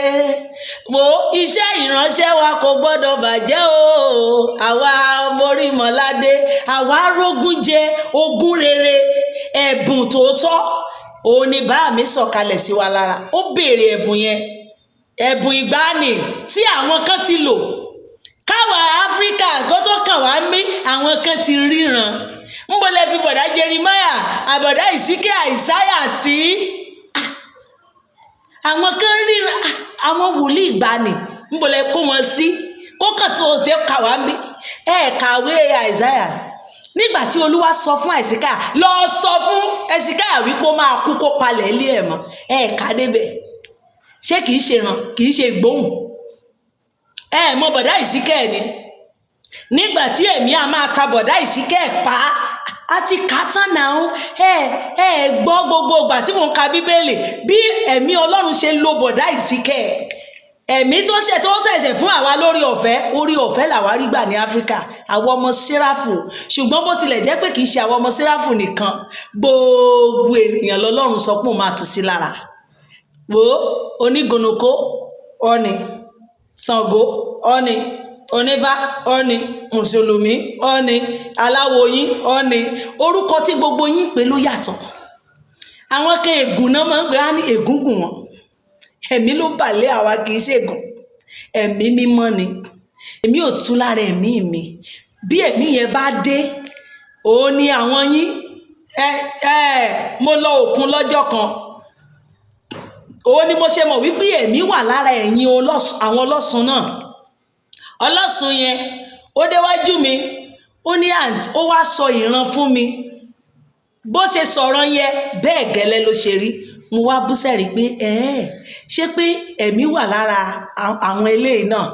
Wo iṣẹ́ ìránṣẹ́ wa kò gbọ́dọ̀ bàjẹ́ o. Àwa ọmọ Orímọládé, àwa rógún jẹ ogún rere, ẹ̀bùn tòótọ́. Òun ni bá mi sọ̀kalẹ̀ sí wa lára. Ó béèrè ẹ̀bùn yẹn, ẹ̀bùn ìgbàanì tí àwọn kan ti lò káwa Áfíríkà kó tó kàn wá mí. Àwọn kan ti ríran. Ń bọ́ lẹ fi bọ̀dá Jeremiah, àbọ̀dá Ìsíkẹ́, Àìsáyà sí. Àwọn kan ríran, àwọn wòlíì ìgbàanì, ń bọ́ lẹ kó wọn sí kó kàn tó tẹ kà wá mí. Ẹ kàwé Àìsáyà nígbà tí Olúwa sọ fún Àìsíkà, lọ sọ fún Ẹ̀sìkáyà wípé ó máa kú, kó palẹ̀ ilé ẹ̀ mọ́. Ẹ kà débẹ̀. Ṣé kìí ṣe ràn, kìí ṣe ìgbóhùn? Ẹ mọ bọ̀dá Ìsíkẹ́ ni nígbà tí ẹ̀mí a máa ta bọ̀dá Ìsíkẹ́ pa á ti kà á tán náà. Ẹ gbọ́, gbogbo ìgbà tí mò ń ka Bíbélì, bí ẹ̀mí Ọlọ́run ṣe lo bọ̀dá Ìsíkẹ́, ẹ̀mí tó ṣe tó ṣẹ̀ṣẹ̀ fún àwa lórí ọ̀fẹ́. Orí ọ̀fẹ́ làwa rí gbà ní Áfíríkà, àwọn ọmọ Sẹ́ráfù. Ṣùgbọ́n bó tilẹ̀ jẹ́ pé kì í ṣe àwọn ọmọ Sẹ́ráfù nìkan, gbogbo ènìyàn lọ́lọ́run sọ pé òun máa tù sí lára. Wo onígunukó ọ̀nì, Ṣàngó ọ̀nì, onífá ọ̀nì, mùsùlùmí ọ̀nì, aláwo yín ọ̀nì. Orúkọ tí gbogbo yín pè ló yàtọ̀. Àwọn kan, ègùn náà máa ń pè á ní ègúngùn wọn. Ẹ̀mí ló bàlẹ́ àwa, kì í ṣègùn, ẹ̀mí mímọ́ ni. Èmi ò tún lára ẹ̀mí mi. Bí ẹ̀mí yẹn bá dé, òun ni àwọn yín. Ẹ ẹ mo lọ òkun lọ́jọ́ kan, òun ni mo ṣe mọ̀ wípé ẹ̀mí wà lára ẹ̀yin àwọn ọlọ́sùn náà. Ọlọ́sùn yẹn, ó déwájú mi, ó ní, "Àǹtí," ó wá sọ ìran fún mi. Bó ṣe sọ̀rọ̀ yẹn, bẹ́ẹ̀ gẹ́lẹ́ ló ṣe rí. Mo wá bú sẹ́rìí pé ẹ̀ẹ́n, ṣé pé ẹ̀mí wà lára àwọn eléyìí náà?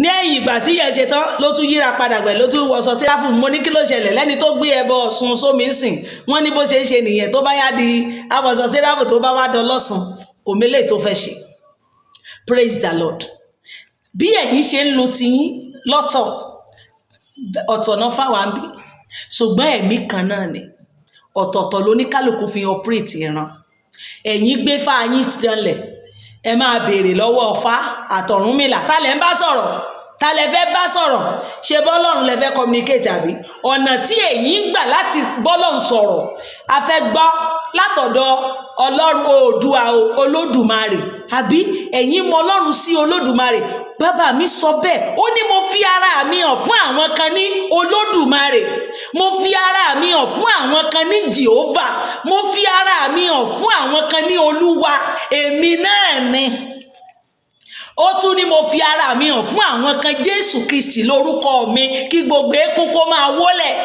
Ní ẹ̀yìn ìgbà tí yẹn ṣe tán, ló tún yíra padà gbẹ̀, ló tún wọṣọ síráfù. Mo ní, "Kí ló ṣẹlẹ̀?" Lẹ́ni tó gbé ẹbọ Ọ̀ṣun sómi ń sìn, wọ́n ní bó ṣe ń ṣe nìyẹn. Tó bá yá di àwọ̀sọ síráfù, tó bá wá dọlọ́sùn, kò mélèé tó fẹ́ ṣe. Praise the Lord. Bí ẹ̀yin ṣe ń lo tiyín lọ́tọ̀ ọ̀tọ̀ náà fáwọn àbí, ṣùgbọ́n ẹ̀mí kan náà ni. Ọ̀tọ̀ọ̀tọ̀ lóníkálùkù fi operate ìran. Ẹ̀yin gbé fáyín janlẹ̀, ẹ máa béèrè lọ́wọ́ Ọ̀fà àtọ̀rúnmìlà. Ta lẹ ń bá sọ̀rọ̀? Ta lẹ fẹ́ bá sọ̀rọ̀? Ṣe bọ́lọ́run lẹ fẹ́ communicate, àbí? Ọ̀nà tí ẹ̀yin ń gbà láti bọ́lọ́run sọ̀rọ̀, a fẹ́ gbọ́ látọ̀dọ̀ Ọlọ́run Oòdùà o, Olódùmarè, àbí? Ẹ̀yin mọ Ọlọ́run sí Olódùmarè. Bàbá mi sọ bẹ́ẹ̀, ó ní, "Mo fi ara mi hàn fún àwọn kan ní Olódùmarè, mo fi ara mi hàn fún àwọn kan ní Jehovah, mo fi ara mi hàn fún àwọn kan ní Olúwa." Èmi náà ni. Ó tún ní, "Mo fi ara mi hàn fún àwọn kan, Jésù Kristi lórúkọ mi, kí gbogbo eékún kó máa wólẹ̀."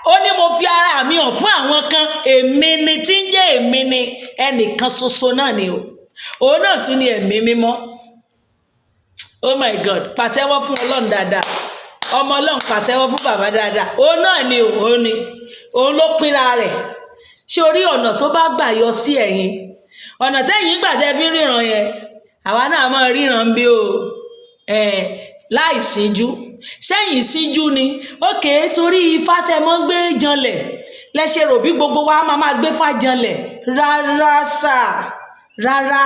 Ó ní, "Mo fi ara mi hàn fún àwọn kan, èmi ni tí ń jẹ́ èmi ni." Ẹnìkan ṣoṣo náà ni o. Òun náà tún ní ẹ̀mí mímọ́. Oh my God! Pàtẹ́wọ́ fún Ọlọ́run dáadáa. Ọmọ Ọlọ́run, pàtẹ́wọ́ fún bàbá dáadáa. Òun náà ni o, òun ni, òun ló pínra rẹ̀. Ṣé orí ọ̀nà tó bá gbà yọ sí ẹ̀yin, ọ̀nà tẹ́yìn gbà tẹ́ fi ríran yẹn, àwa náà máa ríran bí o láì síjú sẹ́yìn síjú ni. Òkè torí ifá tẹ́ mọ́ ń gbé janlẹ̀ lẹ́ṣẹ̀ rò bí gbogbo wa máa gbé fá janlẹ̀. Rárá sà, rárá,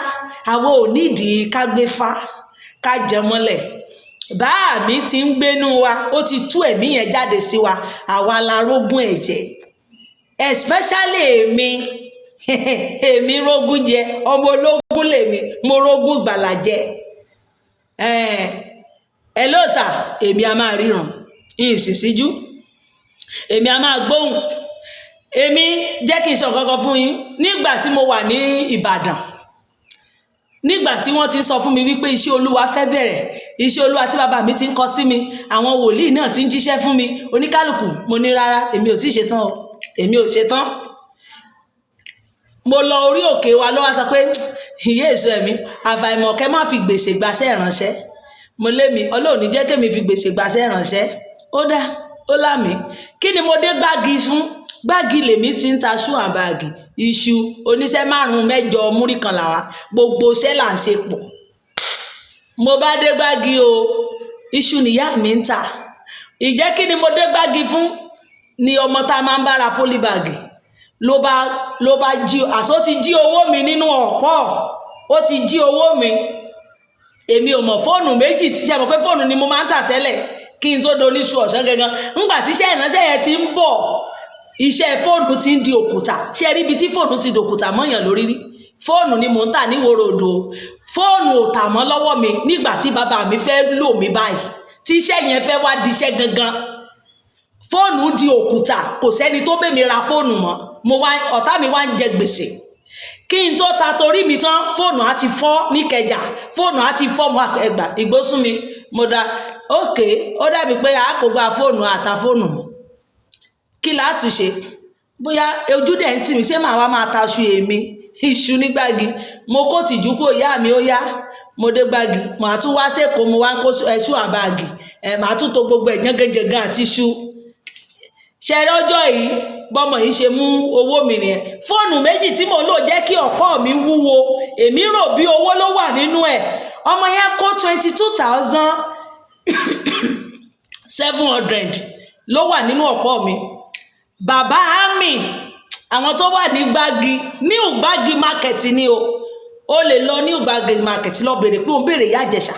àwọn ò nídìí ká gbé fá ká jẹ mọ́lẹ̀. Báà mi ti ń gbénú wa, ó ti tú ẹ̀mí yẹn jáde sí wa. Àwa la rógún ẹ̀jẹ̀, especially èmi. Èmi rógún jẹ, ọmọ ológun lèmi, mo rógún gbàlà jẹ. Ẹ ló sà, èmi a máa ríran ìsìsíjú, èmi a máa gbóhùn. Èmi jẹ́ kí n sọ kankan fún yín. Nígbà tí mo wà ní Ìbàdàn, nígbà tí wọ́n ti sọ fún mi wípé iṣẹ́ Olúwa fẹ́ bẹ̀rẹ̀, iṣẹ́ Olúwa tí bàbá mi ti ń kọ sí mi, àwọn wòlíì náà ti ń jíṣẹ́ fún mi, oníkálukú, mo ní, "Rárá, èmi ò tí ì ṣetán o, èmi ò ṣetán." Mo lọ orí òkè wa, ló wá sọ pé, "Ìyé èso ẹ̀mí, àfàìmọ̀ kẹ́ má fi gbèsè gbaṣẹ́ ìránṣẹ́." Mo lé mi, Ọlọ́run ní jẹ́ kémi fi gbèsè gbaṣẹ́ ìránṣẹ́. Ó dá ó lámì. Kí ni mo dé gbági fún? Gbági lèmi ti ń ta ṣú àbàgì iṣu. Oníṣẹ́ márùn-ún, mẹ́jọ, múrí kan làwà, gbogbo iṣẹ́ là ń ṣe pọ̀. Mo bá dé gbági o, iṣu nìyá mi ń tà. Ìjẹ́ kí ni mo dé gbági fún? Ni ọmọ tá a máa ń bára polybag ló bá jí. Àṣọ ti jí owó mi nínú ọ̀pọ̀, ó ti jí owó mi, èmi ò mọ̀. Fóònù méjì tí ṣe mọ̀ pé fóònù ni mo máa ń tà tẹ́lẹ̀ kí n tó doníṣu ọ̀sán gangan. Ńgbà tí iṣẹ́ ìránṣẹ́ yẹn ti ń bọ̀, iṣẹ́ fóònù ti ń di òkúta. Ṣé rí ibi tí fóònù ti dòkúta mọ́yàn lórí rí? Fóònù ni mò ń tà ní ìwòròdò, fóònù ò tà mọ́ lọ́wọ́ mi. Nígbà tí bàbá mi fẹ́ lò mí báyìí, tí iṣẹ́ yẹn fẹ́ wá di iṣẹ́ gangan, fóònù di òkúta. Kò sẹ́ni tó bẹ̀ mí ra fóònù mọ́. Mo wá, ọ̀tá mi wá ń jẹ gbèsè. Kí n tó ta torí mi tán, fóònù á ti fọ́ níkẹjà, fóònù á ti fọ́. Mo ẹgbà ìgbósùn mi, mo da ókè. Ó dàbí pé a kò gba fóònù, àta fóònù mọ́. Kí la tún ṣe? Bóyá ojú dẹ̀ ń tì mí, ṣé màá wá máa taṣu èmi iṣu ní gbági? Mo kó tìjú kó ìyá mi, ó yá, mo dé gbági. Màá tún wá sẹ́kọ̀ọ́, mo wá ń kó ẹṣu àbáàgì ẹ̀, màá tún to gbogbo ẹ̀ jẹ́gẹ́jẹ́gẹ́ àti iṣu ṣe. Lọ́jọ́ yìí, bọ́mọ yìí ṣe mú owó mi nìyẹn. Fóònù méjì tí mò ń lò jẹ́ kí ọ̀pọ̀ mi wúwo. Èmi rò bí owó ló wà nínú ẹ̀. Ọmọ yẹn kó 22,700 ló wà nínú ọ̀pọ̀ mi. Bàbá ami, àwọn tó wà ní gbági, ní Gbági Market ni o. Ó lè lọ ní Gbági Market, lọ béèrè pé òun béèrè Ìyá Ìjẹ̀ṣà.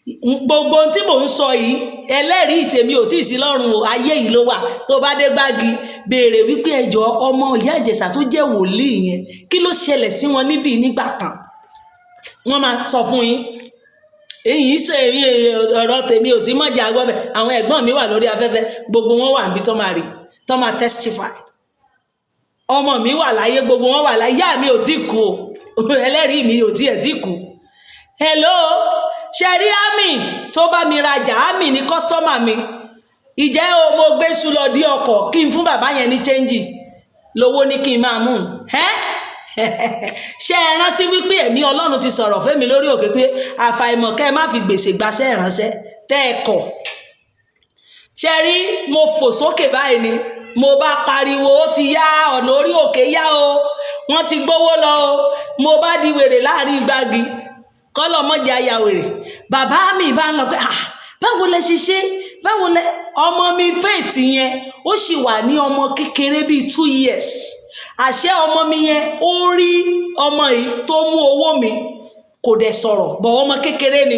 Gbogbo ohun tí mò ń sọ yìí, ẹlẹ́rìí tèmi ò tí ì sí lọ́rùn o, ayé yìí ló wà. Tó bá dé Gbági, béèrè wípé ẹjọ́ ọmọ Ìyá Ìjẹ̀ṣà tó jẹ́ wòlíì yẹn, kí ló ṣẹlẹ̀ sí wọn níbí nígbà kan? Wọ́n máa sọ fún yín. Èyí ṣe èyí, ọ̀rọ̀ tèmi ò sí mọ̀jà gbọ́bẹ̀. Àwọn ẹ̀gbọ́n mi wà lórí afẹ́fẹ́, gbogbo wọn wà níbi tó máa rí, tó máa testify. Ọmọ mi wà láyé, gbogbo wọn wà láyé. Ìyá mi ò tí kú o, ẹlẹ́rìí mi ò tí ẹ̀ tí kú. Hello, ṣe rí àmì tó bá mi rajà? Àmì ní customer mi. Ìjẹ́ o, mo gbé iṣu lọ dí ọkọ̀ kí n fún bàbá yẹn ní change lówó ní kí n máa mú un. Ṣé ẹ rántí wípé ẹ̀mí Ọlọ́run ti sọ̀rọ̀ fẹ́mi lórí òkè pé àfàìmọ̀ kẹ́ ẹ má fi gbèsè gbaṣẹ́ ìránṣẹ́ tẹ́ ẹ kọ̀? Ṣe rí, mo fò sókè báyìí ni mo bá pariwo, "Ó ti yá, ọ̀nà orí òkè yá o, wọ́n ti gbówó lọ o." Mo bá di wèrè láàrin Gbági, kọ́lọ̀ mọ́jà ya wèrè. Bàbá mi bá ń lọ pé, "Ah, báwo lẹ ṣe ṣe? Báwo lẹ?" Ọmọ mi Faith yẹn, ó sì wà ní ọmọ kékeré bíi 2 years. Àṣẹ ọmọ mi yẹn, ó rí ọmọ yìí tó mú owó mi, kò dẹ̀ sọ̀rọ̀ bọ̀, ọmọ kékeré ni.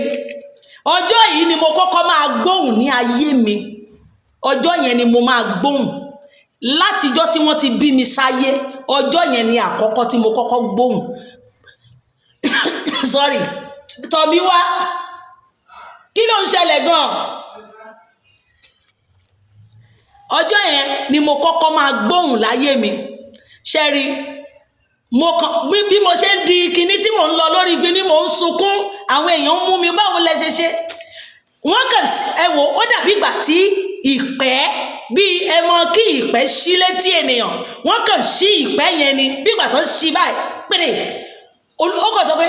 Ọjọ́ yìí ni mo kọ́kọ́ máa gbóhùn ní ayé mi. Ọjọ́ yẹn ni mo máa gbóhùn látijọ́ tí wọ́n ti bí mi sáyé. Ọjọ́ yẹn ni àkọ́kọ́ tí mo kọ́kọ́ gbóhùn. Sorry, tọ̀mí wá, kí ló ń ṣẹlẹ̀ gan-an? Ọjọ́ yẹn ni mo kọ́kọ́ máa gbóhùn láyé mi. Ṣẹ́rí, mo kàn bí mo ṣe ń di kinní tí mò ń lọ lórí ibi ni mò ń sunkún. Àwọn èèyàn ń mú mi, "Báwo lẹ ṣe ṣe?" Wọ́n kàn ẹ wò ó, dàbí ìgbà tí ìpẹ́ bí ẹ mọ kí ìpẹ́ ṣí létí ènìyàn. Wọ́n kàn ṣí ìpẹ́ yẹn ni, bí ìgbà tó ń ṣí báyìí péré. Ó kàn sọ pé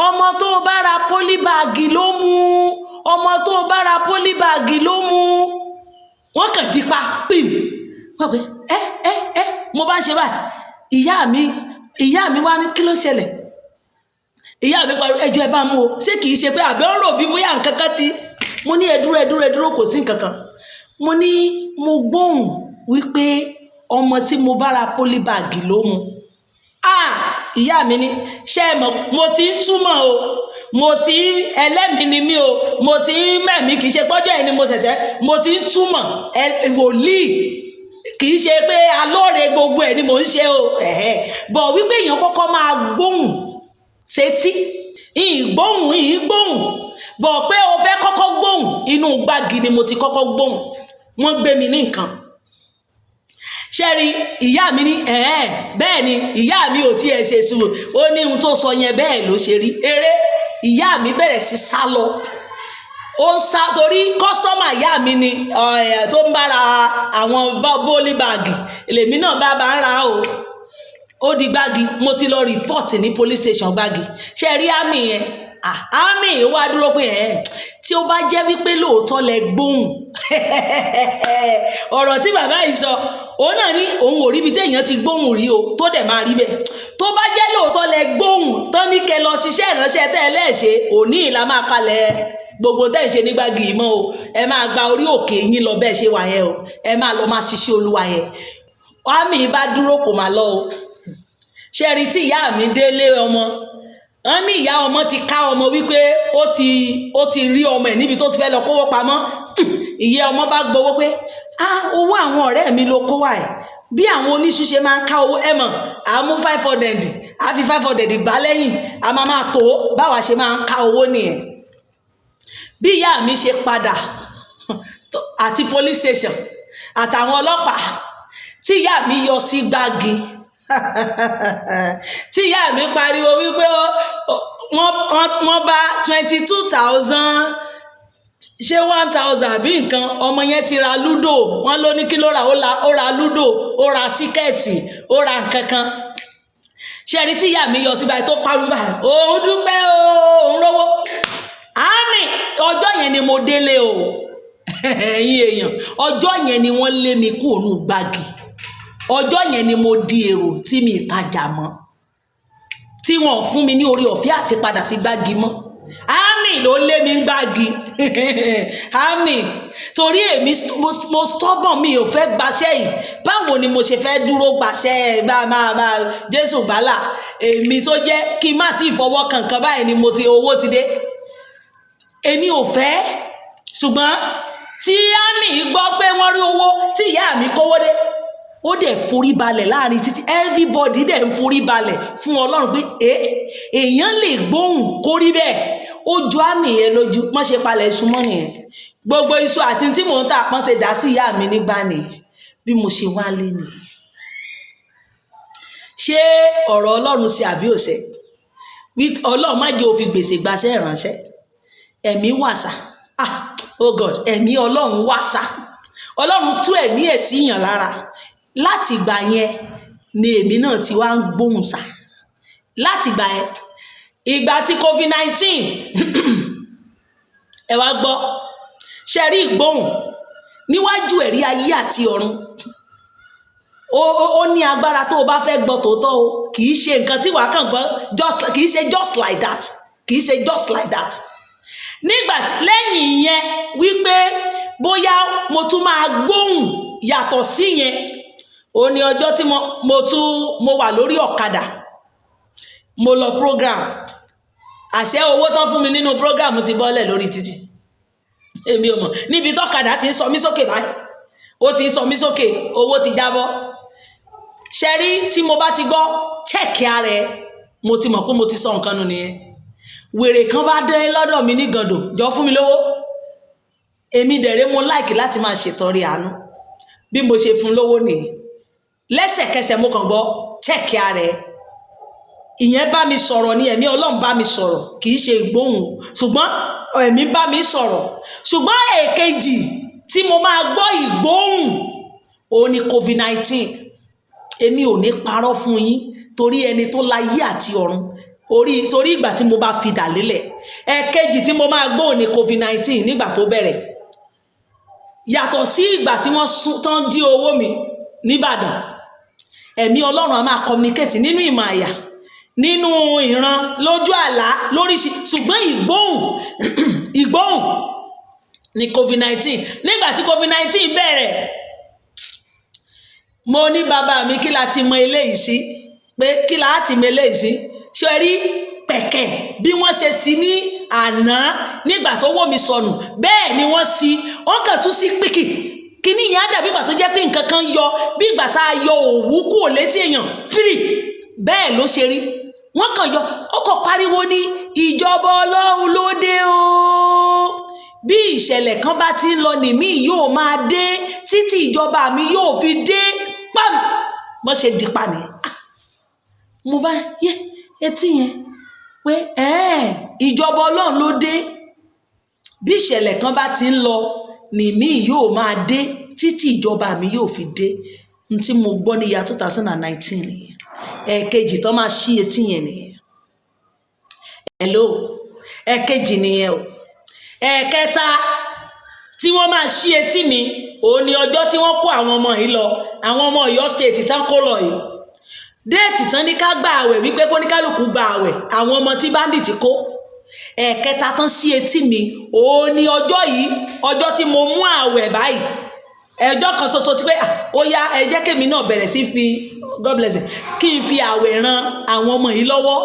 ọmọ tó bá ra polybag ló mú, ọmọ tó bá ra polybag ló mú. Wọ́n kàn dípa pìm, wọ́n pé ẹ ẹ ẹ. Mo bá ń ṣe báyìí, ìyá mi wá ní, "Kí ló ṣẹlẹ̀?" Ìyá mi pariwo, "Ẹjọ́, ẹ bá mú o, ṣé kìí ṣe pé àbẹ́ ń rò bí bóyá nǹkan kan ti?" Mo ní, "Ẹ dúró, ẹ dúró, ẹ dúró, kò sí nǹkan kan." Mo ní mo gbóhùn wípé ọmọ tí mo bá ra polybag ló mu. Ah, ìyá mi ní, "Ṣé ẹ mọ̀ mo ti ń túmọ̀ o, mo ti ń ẹlẹ́mìí ni mí o, mo ti ń mẹ̀mí, kì í ṣe pọ́jọ́ ẹ̀ ni mo ṣẹ̀ṣẹ̀, mo ti ń túmọ̀ ẹ wòlíì, kì í ṣe pé alóore gbogbo ẹ̀ ni mò ń ṣe o." Ẹ̀hẹ́, bọ̀ wípé èèyàn kọ́kọ́ máa gbóhùn sétí, ìgbóhùn ìgbóhùn bọ̀ pé o fẹ́ kọ́kọ́ gbóhùn, inú Gbági ni mo ti kọ́kọ́ gbóhùn. Wọ́n gbé mi ní nǹkan. Ṣẹ́rí, ìyá mi ní ẹ̀ẹ́n, bẹ́ẹ̀ ni. Ìyá mi ò tiẹ̀ ṣe sùúrù, ó ní ohun tó sọ yẹn, bẹ́ẹ̀ ló ṣe rí. Eré ìyá mi bẹ̀rẹ̀ sí sá lọ, ó ń sá torí customer ìyá mi ni tó ń bára àwọn polybag, lèmi náà bá ń ra o. Ó di Gbági, mo ti lọ report ní police station Gbági. Ṣe rí àmì yẹn? Àmì wá dúró pé ẹ̀ tí ó bá jẹ́ wípé lóòótọ́ lẹ gbóhùn ọ̀rọ̀ tí bàbá yìí sọ, òun náà ní òun ò rí ibi tí èèyàn ti gbóhùn rí o, tó dẹ̀ máa rí bẹ́ẹ̀. Tó bá jẹ́ lóòótọ́ lẹ gbóhùn tán ní kẹ́ lọ ṣiṣẹ́ ìránṣẹ́ tẹ́ ẹ lẹ́ẹ̀ṣẹ̀, òní ìlà máa kalẹ̀ gbogbo tẹ́ ẹ̀ ṣe ní Gbági yìí mọ́ o. Ẹ máa gba orí òkè yín lọ bẹ́ẹ̀ ṣe wà yẹn o, ẹ máa lọ máa ṣiṣẹ́ Olúwa yẹn. Àmì bá dúró, kò máa lọ o. Ṣe rí tí ìyá mi délé ọmọ, wọ́n ní ìyá ọmọ ti ká ọmọ wípé ó ti rí ọmọ ẹ̀ níbi tó ti fẹ́ lọ kówó pamọ́. Ìyá ọmọ bá gbowó pé, "Ah, owó àwọn ọ̀rẹ́ mi ló kó wá ẹ̀." Bí àwọn oníṣu ṣe máa ń ká owó, ẹ mọ̀, à mú 500, à fi 500 gbá lẹ́yìn, a máa máa tó báwa ṣe máa ń ká owó nìyẹn. Bí ìyá mi ṣe padà àti police station àtàwọn ọlọ́pàá, tí ìyá mi yọ sí Gbági, tí ìyá mi pariwo wípé wọ́n bá 22,000, ṣé 1,000 àbí nǹkan, ọmọ yẹn ti ra ludo. Wọ́n ló ní kí ló rà? Ó ra ludo, ó ra síkẹ́ẹ̀tì, ó ra nǹkan kan. Ṣé ẹni tí ìyá mi yọ sí báyìí tó pariwo báyìí, òun dúpẹ́ o, òun rówó àmì. Ọjọ́ yẹn ni mo délé o. Ẹ̀yin èèyàn, ọjọ́ yẹn ni wọ́n lé mi kúrò ní Gbági. Ọjọ́ yẹn ni mo di èrò tí mi ìtajà mọ́, tí wọ́n fún mi ní orí ọ̀fẹ́ àti padà sí Gbági mọ́. Àmì ló lé mi Gbági, àmì, torí èmi mo stubborn, mi ò fẹ́ gbaṣẹ́ yìí. Báwo ni mo ṣe fẹ́ dúró gbaṣẹ́ bá máa máa Jésù bálà èmi tó jẹ́ kí n má tí ì fọwọ́ kankan báyìí ni mo ti owó ti dé. Èmi ò fẹ́, ṣùgbọ́n tí àmì gbọ́ pé wọ́n rí owó tí ìyá mi kówó dé, ó dẹ̀ forí balẹ̀ láàrin títí. Everybody dẹ̀ ń forí balẹ̀ fún Ọlọ́run pé èèyàn lè gbóhùn kó rí bẹ́ẹ̀. Ó jọ àmì yẹn lójú. Wọ́n ṣe palẹ̀ iṣu mọ́ nìyẹn. Gbogbo iṣu àti tí mò ń tà, pọ́n ṣe dá sí ìyá mi nígbà nìyẹn. Bí mo ṣe wálé nìyẹn. Ṣé ọ̀rọ̀ Ọlọ́run ṣe àbí òṣè? Ọlọ́run má jẹ́ ó fi gbèsè gbaṣẹ́ ìránṣẹ́. Ẹ̀mí wàsà. Ah, oh God, ẹ̀mí Ọlọ́run wàsà. Ọlọ́run tú ẹ̀mí ẹ̀ sí yàn lára. Láti ìgbà yẹn ni èmi náà ti wá ń gbóhùn sà. Láti ìgbà yẹn, ìgbà tí COVID-19, ẹ wá gbọ́, ṣe rí ìgbóhùn níwájú ẹ̀rí ayé àti ọ̀run, ó ní agbára. Tó o bá fẹ́ gbọ́ tòótọ́ o, kì í ṣe nǹkan tí wàá kàn gbọ́ just, kì í ṣe just like that, kì í ṣe just like that. Nígbà tí lẹ́yìn yẹn wípé bóyá mo tún máa gbóhùn yàtọ̀ sí yẹn, ó ní ọjọ́ tí mo tún mo wà lórí ọ̀kadà, mo lọ program. Àṣẹ owó tán fún mi nínú program ti bọ́lẹ̀ lórí títì, èmi ò mọ̀. Níbi tọ́kadà ti ń sọ mí sókè báyìí, ó ti ń sọ mí sókè, owó ti jábọ́. Ṣe rí, tí mo bá ti gbọ́ "check ara ẹ", mo ti mọ̀ pé mo ti sọ nǹkan nù nìyẹn. Wèrè kan bá dé lọ́dọ̀ mi ní gàndò, "Jọ, fún mi lówó." Èmi dẹ̀rẹ́, mo like láti máa ṣètọrẹ àánú. Bí mo ṣe fún lówó nìyẹn. Lẹ́sẹ̀kẹsẹ̀ mo kàn gbọ́ "check ara ẹ". Ìyẹn bá mi sọ̀rọ̀ ní, ẹ̀mí Ọlọ́run bá mi sọ̀rọ̀. Kì í ṣe ìgbóhùn o, ṣùgbọ́n ẹ̀mí bá mi sọ̀rọ̀. Ṣùgbọ́n èkejì tí mo máa gbọ́ ìgbóhùn, òun ni COVID-19. Èmi ò ní parọ́ fún yín, torí ẹni tó láyé àti ọ̀run orí, torí ìgbà tí mo bá fi dà lélẹ̀, ẹ̀kejì tí mo máa gbóhùn ní COVID-19 nígbà tó bẹ̀rẹ̀, yàtọ̀ sí ìgbà tí wọ́n sún tán jí owó mi nìbàdàn. Ẹ̀mí Ọlọ́run a máa communicate nínú ìmọ̀ àyà, nínú ìran, lójú àlá lóríṣi, ṣùgbọ́n ìgbóhùn ní COVID-19. Nígbà tí COVID-19 bẹ̀rẹ̀, mo ní, "Bàbá mi, kí la ti mọ eléyìí sí?" Pé kí la ti mọ eléyìí sí? Ṣe rí pẹ̀kẹ̀ bí wọ́n ṣe sí ní àná nígbà tó wó mi sọnù, bẹ́ẹ̀ ni wọ́n sí. Wọ́n kàn tún sí píkì kíní yẹn á dàbí ìgbà tó jẹ́ pé nǹkan kan yọ, bí ìgbà tá a yọ òwú kúrò létí èèyàn fírì, bẹ́ẹ̀ ló ṣe rí. Wọ́n kàn yọ, ó kàn pariwo ní, "Ìjọba Ọlọ́run ló dé o. Bí ìṣẹ̀lẹ̀ kan bá ti ń lọ, nìmí yóò máa dé títí ìjọba mi yóò fi dé." Pam, bọ́n ṣe dípa nìyẹn. Ah, mo bá yé etí yẹn pé ìjọba Ọlọ́run ló dé. Bí ìṣẹ̀lẹ̀ kan bá ti ń lọ, nìmí yóò máa dé títí ìjọba mi yóò fi dé. N tí mo gbọ́ ní year 2019 nìyẹn. Ẹ̀ẹ̀kejì tó máa ṣí etí yẹn nìyẹn. Hello, ẹ̀ẹ̀kejì nìyẹn o. Ẹ̀ẹ̀kẹta tí wọ́n máa ṣí etí mi, òun ni ọjọ́ tí wọ́n kó àwọn ọmọ yìí lọ, àwọn ọmọ Ọ̀yọ́ State tán kó lọ yìí. Date tán ní ká gba àwẹ̀, wípé kó ní kálukú gba àwẹ̀, àwọn ọmọ tí bandit kó. Ẹ̀ẹ̀kẹta tán sí etí mi, òun ni ọjọ́ yìí, ọjọ́ tí mo mú àwẹ̀ báyìí, ẹjọ́ kan ṣoṣo tí pé, "Ah, ó yá, ẹ jẹ́ kémi náà bẹ̀rẹ̀ sí fi, God bless you, kí n fi àwẹ̀ ran àwọn ọmọ yìí lọ́wọ́."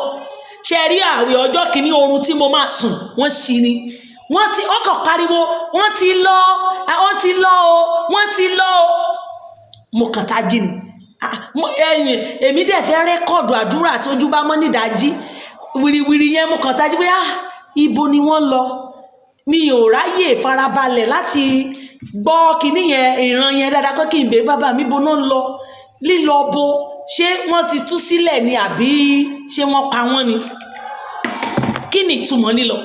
Ṣe rí àwẹ̀ ọjọ́ kìíní, oorun tí mo máa sùn, wọ́n ṣí ni. Wọ́n ti, wọ́n kàn pariwo, "Wọ́n ti lọ, wọ́n ti lọ o, wọ́n ti lọ o." Mo kàn tají ni. Ah, ẹ̀yìn èmi dẹ̀ fẹ́ record àdúrà tí ojú bá mọ́ nídàájí wìrìwìrì yẹn. Mo kàn tají pé, ah, ibo ni wọ́n lọ? Mi ò ráyè farabalẹ̀ láti gbọ́ kinní yẹn, ìran yẹn dáadáa, pé kí n bèrè, "Bàbá mi, bo náà ń lọ? Lílọ bo? Ṣé wọ́n ti tú sílẹ̀ ni, àbí ṣé wọ́n pa wọ́n ni? Kí ni ìtumọ̀ lílọ?"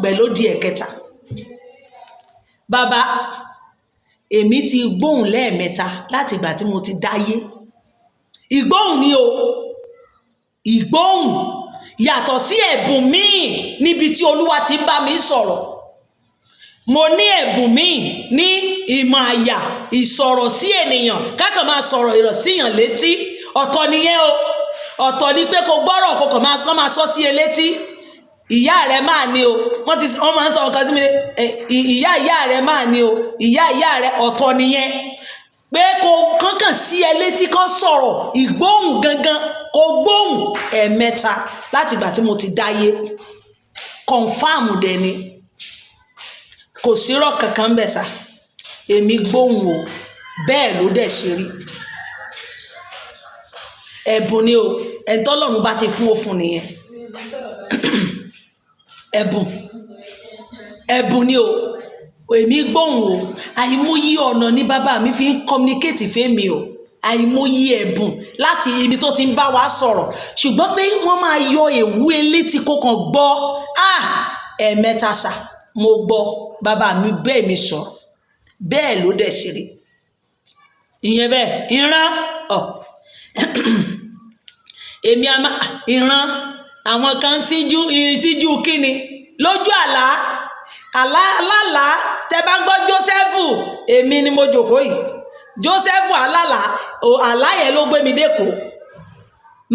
Bẹ́ẹ̀ ló di ẹ̀kẹta. Bàbá, èmi ti gbóhùn lẹ́ẹ̀mẹ́ta láti ìgbà tí mo ti dáyé. Ìgbóhùn ni o, ìgbóhùn yàtọ̀ sí ẹ̀bùn míì níbi tí Olúwa ti ń bá mi sọ̀rọ̀. Mo ní ẹ̀bùn míì ní ìmọ̀ àyà, ìsọ̀rọ̀ sí ènìyàn, kákan máa sọ̀rọ̀ ìrọ̀ síyàn létí. Ọ̀tọ̀ nìyẹn o. Ọ̀tọ̀ ni pé kò gbọ́rọ̀, kò kàn máa kọ́ máa sọ sí e létí. Ìyá rẹ máa ní o, wọ́n ti, wọ́n máa ń sọ nǹkan sí mi, ìyá rẹ máa ní o, ìyá rẹ. Ọ̀tọ̀ nìyẹn pé kò kánkàn sí ẹ létí, kán sọ̀rọ̀. Ìgbóhùn gangan, kò gbóhùn ẹ̀ẹ̀mẹ́ta láti ìgbà tí mo ti dáyé. Confirm dẹ̀ ni. Kò sírọ́ kankan bẹ̀ sà. Èmi gbóhùn o, bẹ́ẹ̀ ló dẹ̀ ṣe rí. Ẹ̀bùn ni o. Ẹni tọ́lọ́run bá ti fún, ó fún nìyẹn. Ẹ̀bùn, ẹ̀bùn ni o. Èmi gbóhùn o. Àìmọye ọ̀nà ní bàbá mi fi ń communicate fẹ́mi o. Àìmọye ẹ̀bùn láti ibi tó ti ń bá wa sọ̀rọ̀, ṣùgbọ́n pé wọ́n máa yọ èwú elétí kó kàn gbọ́. Ah, ẹ̀ẹ̀mẹ́ta sà mo gbọ́ bàbá mi bẹ́ẹ̀ mi sọ̀rọ̀, bẹ́ẹ̀ ló dẹ̀ ṣe rí ìyẹn. Bẹ́ẹ̀ ìran ọ̀ èmi a máa ìran àwọn kan síjú síjú kíni lójú àlá, àlá alálàá. Tẹ bá ń gbọ́ Jósẹ́fù, èmi ni mo jòkó yìí. Jósẹ́fù alálàá o, àlá yẹn ló gbé mi dẹ́kọ̀ọ́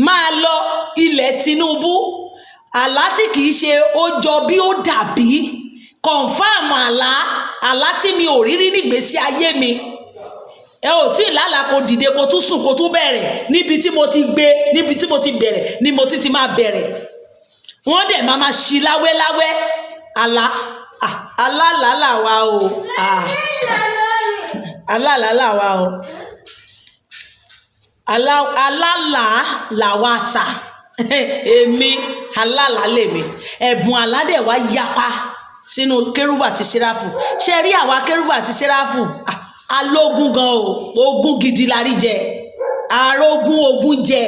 máa lọ ilẹ̀ Tinubu. Àlá tí kìí ṣe ó jọ bí ó dàbí confirm àlá, àlá tí mi ò rí rí nígbésí ayé mi. Ẹ ò tí ì lálàá kó dìde, kó tún sùn, kó tún bẹ̀rẹ̀ níbi tí mo ti gbé, níbi tí mo ti bẹ̀rẹ̀ ni mo ti ti máa bẹ̀rẹ̀. Wọ́n dẹ̀ máa máa ṣí láwẹ́láwẹ́. Àlá, ah, alálàá làwa o. Ah, alálàá làwa o. Alálàá làwa sà. Èmi, alálàá lèmi. Ẹ̀bùn àlá dẹ̀ wá yapa sínú kérúbù àti séráfù. Ṣe rí àwa kérúbù àti séráfù, ah, alógún gan o. Ogún gidi la rí jẹ, arógún ogún jẹ.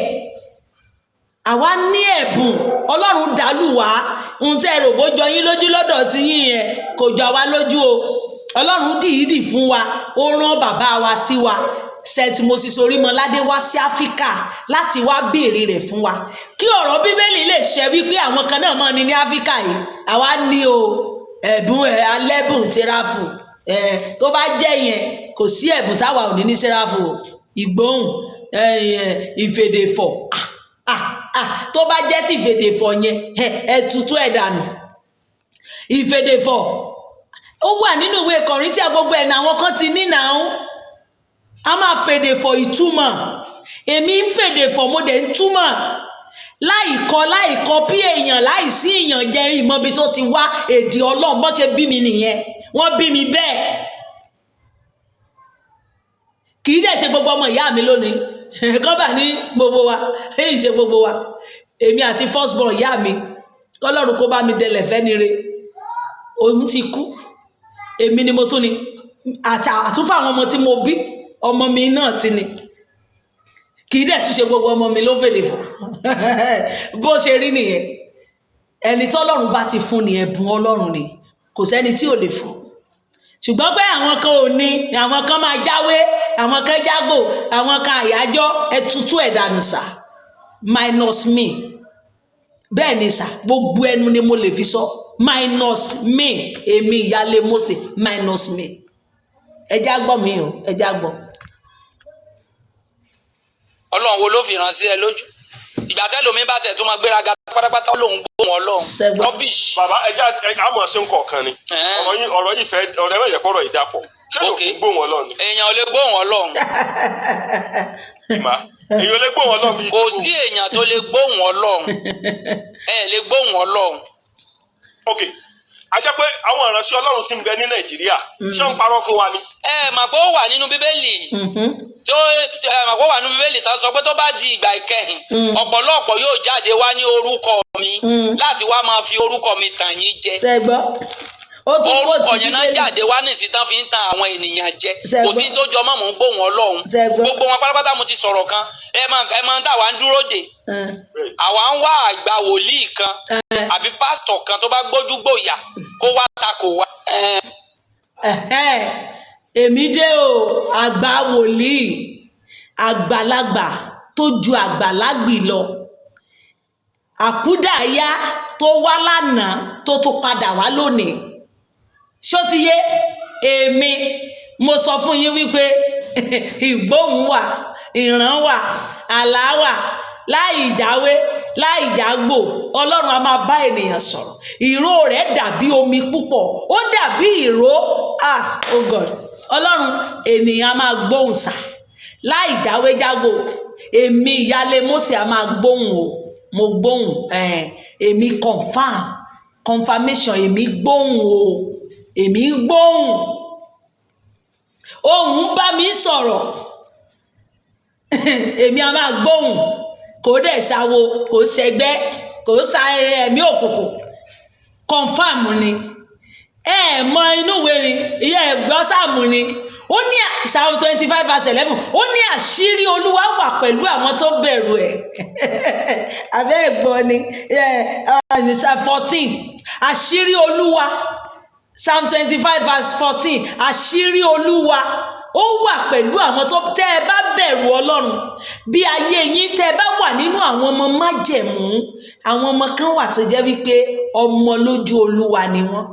Àwa ní ẹ̀bùn Ọlọ́run dàlú wá. Ohun tẹ́ ẹ rò bó jọ yín lójú lọ́dọ̀ tí yín yẹn kò jọ wá lójú o. Ọlọ́run dìídì fún wa, ó rán bàbá wa sí wa, St Moses Orímọládé, wá sí Áfíríkà láti wá béèrè rẹ̀ fún wa, kí ọ̀rọ̀ Bíbélì lè ṣẹ wípé àwọn kan náà mọ̀ ní ní Áfíríkà yìí. Àwa ní o ẹ̀bùn ẹ̀, alẹ́bùn sẹ́ráfù ẹ̀. Tó bá jẹ́ yẹn, kò sí ẹ̀bùn táwa ò ní ní sẹ́ráfù o. Ìgbóhùn ẹ̀, ìfèdèfọ̀, ah ah ah, tó bá jẹ́ tí ìfèdèfọ̀ yẹn, ẹ tutù ẹ̀ dànù. Ìfèdèfọ̀ ó wà nínú ìwé Kọ̀ríńtíà, gbogbo ẹ̀ ní àwọn kan ti ní nàá. A máa fèdèfọ̀ ìtumọ̀. Èmi ń fèdèfọ̀, mo dẹ̀ ń túmọ̀ láìkọ láìkọ bí èèyàn, láìsí èèyàn jẹ́ ìmọ̀bi tó ti wá. Èdè Ọlọ́run, bọ́n ṣe bí mi nìyẹn, wọ́n bí mi bẹ́ẹ̀. Kì í dẹ̀ ṣe gbogbo ọmọ ìyá mi lónìí kọ́ bá ní gbogbo wa, èyí ṣe gbogbo wa. Èmi àti first born ìyá mi, kọ́lọ́run kó bá mi dẹlẹ̀ fẹ́ni re, òun ti kú. Èmi ni mo tún ni àti àtúnfà àwọn ọmọ tí mo bí, ọmọ mi náà ti ni. Kì í dẹ̀ tún ṣe gbogbo ọmọ mi ló fèdè fún. Bó ṣe rí nìyẹn. Ẹni tọ́lọ́run bá ti fún ni, ẹ̀bùn Ọlọ́run ni, kò sẹ́ni tí ò lè fún. Ṣùgbọ́n pé àwọn kan ò ní, àwọn kan máa jáwé, àwọn kan jágò, àwọn kan àyájọ́, ẹ tutù ẹ̀ dànù sà, minus me. Bẹ́ẹ̀ ni sà, gbogbo ẹnu ni mo lè fi sọ, minus me. Èmi ìyáálé Mósè, minus me. Ẹ já gbọ́ mi o, ẹ já gbọ́. Ọlọ́run wo ló fi ràn sí ẹ lójú? Ìgbà tẹ́lómi bá tẹ̀ tó máa gbéraga pátápátá, lòun gbóhùn Ọlọ́run. Ṣẹ́gbọ́n. Rubbish. Bàbá, ẹja àmọ̀ ṣe ń kọ̀ọ̀kan ni. Ọ̀rọ̀ yìí, ọ̀rọ̀ yìí fẹ́ ọ̀rọ̀ ẹ̀ yẹ kọ́rọ̀ yìí dàpọ̀. Ṣé yóò kí gbóhùn Ọlọ́run ni? Èèyàn ò lè gbóhùn Ọlọ́run. Ìmá èèyàn lè gbóhùn Ọlọ́run bíi Kò sí èèyàn tó lè gbóhùn Ọlọ́run. Ẹ lè gbóhùn Ọlọ́run. Ok, a jẹ́ pé àwọn ìránṣẹ́ Ọlọ́run tí ń bẹ ní Nàìjíríà, ṣé ń parọ́ fún wa ni? Ẹ mà pé ó wà nínú Bíbélì tó, ẹ mà pé ó wà nínú Bíbélì tó sọ pé tó bá di ìgbà ìkẹyìn, ọ̀pọ̀lọpọ̀ yóò jáde wá ní orúkọ mi láti wá máa fi orúkọ mi tàn yín jẹ. Ṣe gbọ́, ó tún kó Orúkọ ti yẹn náà Bíbélì. jáde wá ní ìsìn tán fi ń tan àwọn ènìyàn jẹ. Ṣé Kò gbọ́? sí tó jọ mọ́ mò ń gbóhùn Ọlọ́run. Ṣé gbọ́? Gbogbo wọn pátápátá, mo ti sọ̀rọ̀ kan. Ẹ máa ń tà wá ń dúró dè. Àwa ń wá àgbà wòlíì kan àbí pásítọ̀ kan tó bá gbójú gbòyà kó wá takò wá. Ẹ̀hẹ́n, èmi dé o. Àgbà wòlíì, àgbàlagbà tó ju àgbàlagbì lọ, àkúdàáyá tó wá lánàá tó tún padà wá lónìí, ṣó ti yé? Èmi mo sọ fún yín wípé ìgbóhùn wà, ìran wà, àlá wà, láì jáwé, láì jágbò, Ọlọ́run a máa bá ènìyàn sọ̀rọ̀. Ìró rẹ̀ dàbí omi púpọ̀, ó dàbí ìró. Ah, oh God, Ọlọ́run, ènìyàn a máa gbóhùn sà láì jáwé jágbò. Èmi ìyáálé Mósè a máa gbóhùn o. Mo gbóhùn. Èmi confirm, confirmation, èmi gbóhùn o. Èmi ń gbóhùn, ohùn bá mi sọ̀rọ̀. Èmi a máa gbóhùn, kò dẹ̀ sáwo, kò sẹ́gbẹ́, kò sa ẹ̀mí òkùnkùn. Confam ni. Ẹ mọ inú ìwé ni ìyá ẹ gbọ́ sáàmù ni. Ó ní Psalm 25 verse 11, ó ní àṣírí Olúwa wà pẹ̀lú àwọn tó bẹ̀rù ẹ̀. Abẹ́ ẹ̀gbọ́n ni 14, àṣírí Olúwa, Psalm 25 verse 14, àṣírí Olúwa ó wà pẹ̀lú àwọn tó tẹ́ ẹ bá bẹ̀rù Ọlọ́run. Bí ayé yín, tẹ́ ẹ bá wà nínú àwọn ọmọ májẹ̀mú, àwọn ọmọ kan wà tó jẹ́ wípé ọmọ lójú Olúwa ni wọ́n.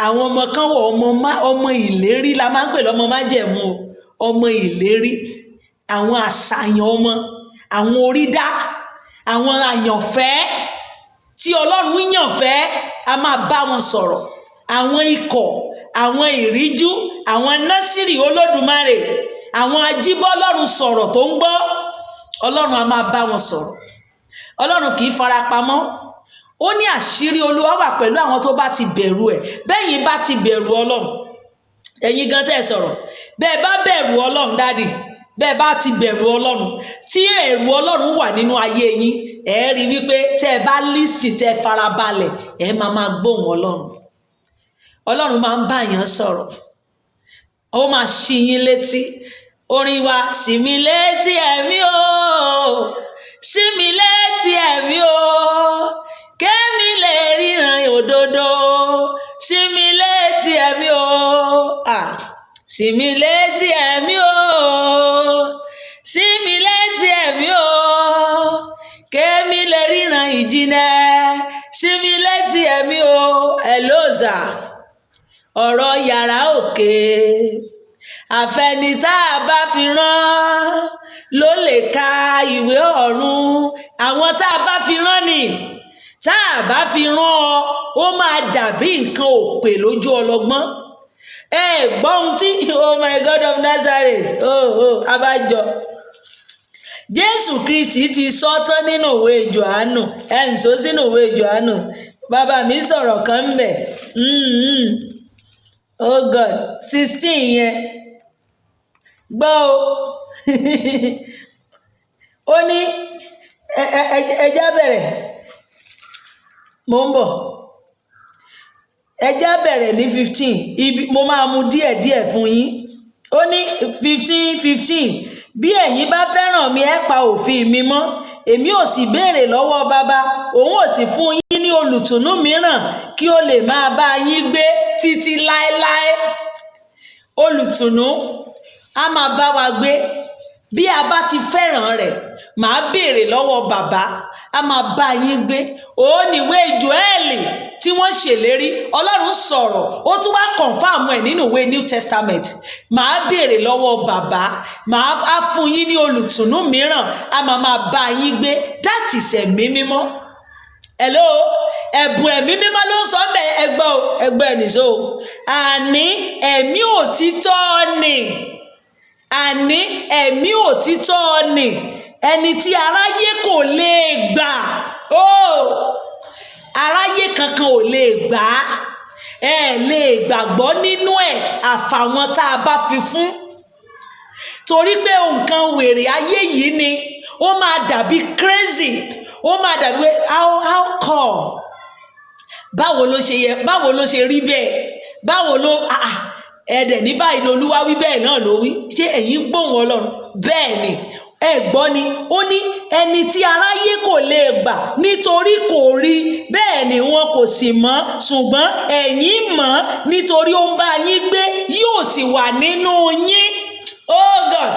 Àwọn ọmọ kan wà, ọmọ ìlérí la máa ń pè lọ́mọ májẹ̀mú o. Ọmọ ìlérí, àwọn àṣàyàn ọmọ, àwọn orídá, àwọn àyànfẹ́ tí Ọlọ́run yàn fẹ́, a máa bá wọn sọ̀rọ̀. Àwọn ikọ̀, àwọn ìríjú, àwọn násìrì Olódùmarè, àwọn ajíbọ́lọ́run sọ̀rọ̀ tó ń gbọ́, Ọlọ́run a máa bá wọn sọ̀rọ̀. Ọlọ́run kì í fara pamọ́. Ó ní àṣírí Olúwa wà pẹ̀lú àwọn tó bá ti bẹ̀rù ẹ̀. Bẹ́yìn bá ti bẹ̀rù Ọlọ́run, ẹ̀yin gan tẹ́ ẹ sọ̀rọ̀, bẹ́ẹ̀ bá bẹ̀rù Ọlọ́run, daddy, bẹ́ẹ̀ bá ti bẹ̀rù Ọlọ́run, tí ẹ̀rù Ọlọ́run wà nínú ayé yín, ẹ rí wípé tẹ́ ẹ bá listen, tẹ́ ẹ farabalẹ̀, ẹ máa máa gbóhùn Ọlọ́run. Ọlọ́run máa ń bá yàn sọ̀rọ̀, ó máa ṣí yín létí. Orin wa, "Sí mi létí ẹ̀mí o, sí mi létí ẹ̀mí o, kémi lè ríran òdodo, sí mi létí ẹ̀mí o, ah, sí mi létí ẹ̀mí o, sí mi létí ẹ̀mí o, kémi lè ríran ìjìnlẹ̀, sí mi létí ẹ̀mí o." Ẹ̀ lóòzà ọ̀rọ̀ yàrá òkè, àfẹni tá a bá fi rán ló lè ka ìwé ọ̀run. Àwọn tá a bá fi rán ni. Tá a bá fi rán ọ, ó máa dàbí nǹkan òpè lójú ọlọ́gbọ́n. Ẹ gbọ́ ohun tí, oh my God of Nazareth, oh, abájọ Jésù Kristi ti sọ tán nínú ìwé Jòhánù. Ẹ ń sọ sínú ìwé Jòhánù. Bàbá mi sọ̀rọ̀ kan ń bẹ̀. Oh God, 16 yẹn, gbọ́ o. Ó ní ẹjá bẹ̀rẹ̀, mò ń bọ̀. Ẹjá bẹ̀rẹ̀ ní 15. Ibi mo máa mú díẹ̀díẹ̀ fún yín. Ó ní 15:15, "Bí ẹ̀yin bá fẹ́ràn mi, ẹ pa òfin mi mọ́. Èmi ò sì béèrè lọ́wọ́ Baba, òun ò sì fún yín ní olùtùnú mìíràn, kí ó lè máa bá yín gbé títí láéláé." Olùtùnú á máa bá wa gbé bí a bá ti fẹ́ràn rẹ̀. Màá béèrè lọ́wọ́ Bàbá, á máa bá yín gbé. Òun níwé Jóẹ́lì tí wọ́n ṣèlérí. Ọlọ́run sọ̀rọ̀, ó tún wá confirm ẹ̀ nínú ìwé New Testament. Màá béèrè lọ́wọ́ Bàbá, màá á fún yín ní olùtùnú mìíràn, á máa máa bá yín gbé. That is Ẹ̀mí Mímọ́. Hello, ẹ̀bùn Ẹ̀mí Mímọ́ ló ń sọ mẹ́. Ẹgbọ́ o, ẹgbọ́ ẹ̀ nìṣó o. Àní ẹ̀mí òtítọ́ ni, àní ẹ̀mí òtítọ́ ni, ẹni tí aráyé kò lè gbà ó. Aráyé kankan ò lè gbà á. Ẹ lè gbàgbọ́ nínú ẹ̀, àfàwọn tá a bá fi fún, torí pé nǹkan wèrè ayé yìí ni. Ó máa dàbí crazy, ó máa dàbí pé how come, báwo ló ṣe yẹ, báwo ló ṣe rí bẹ́ẹ̀, báwo ló, ah ah, ẹ̀dẹ̀ ní báyìí lolúwa wí, bẹ́ẹ̀ náà ló wí. Ṣé ẹ̀yin gbóhùn Ọlọ́run? Bẹ́ẹ̀ ni, ẹ gbọ́ ni. Ó ní ẹni tí aráyé kò lè gbà, nítorí kò rí, bẹ́ẹ̀ ni wọn kò sì mọ̀, ṣùgbọ́n ẹ̀yin mọ̀, nítorí ó ń bá yín gbé, yóò sì wà nínú yín. Oh God,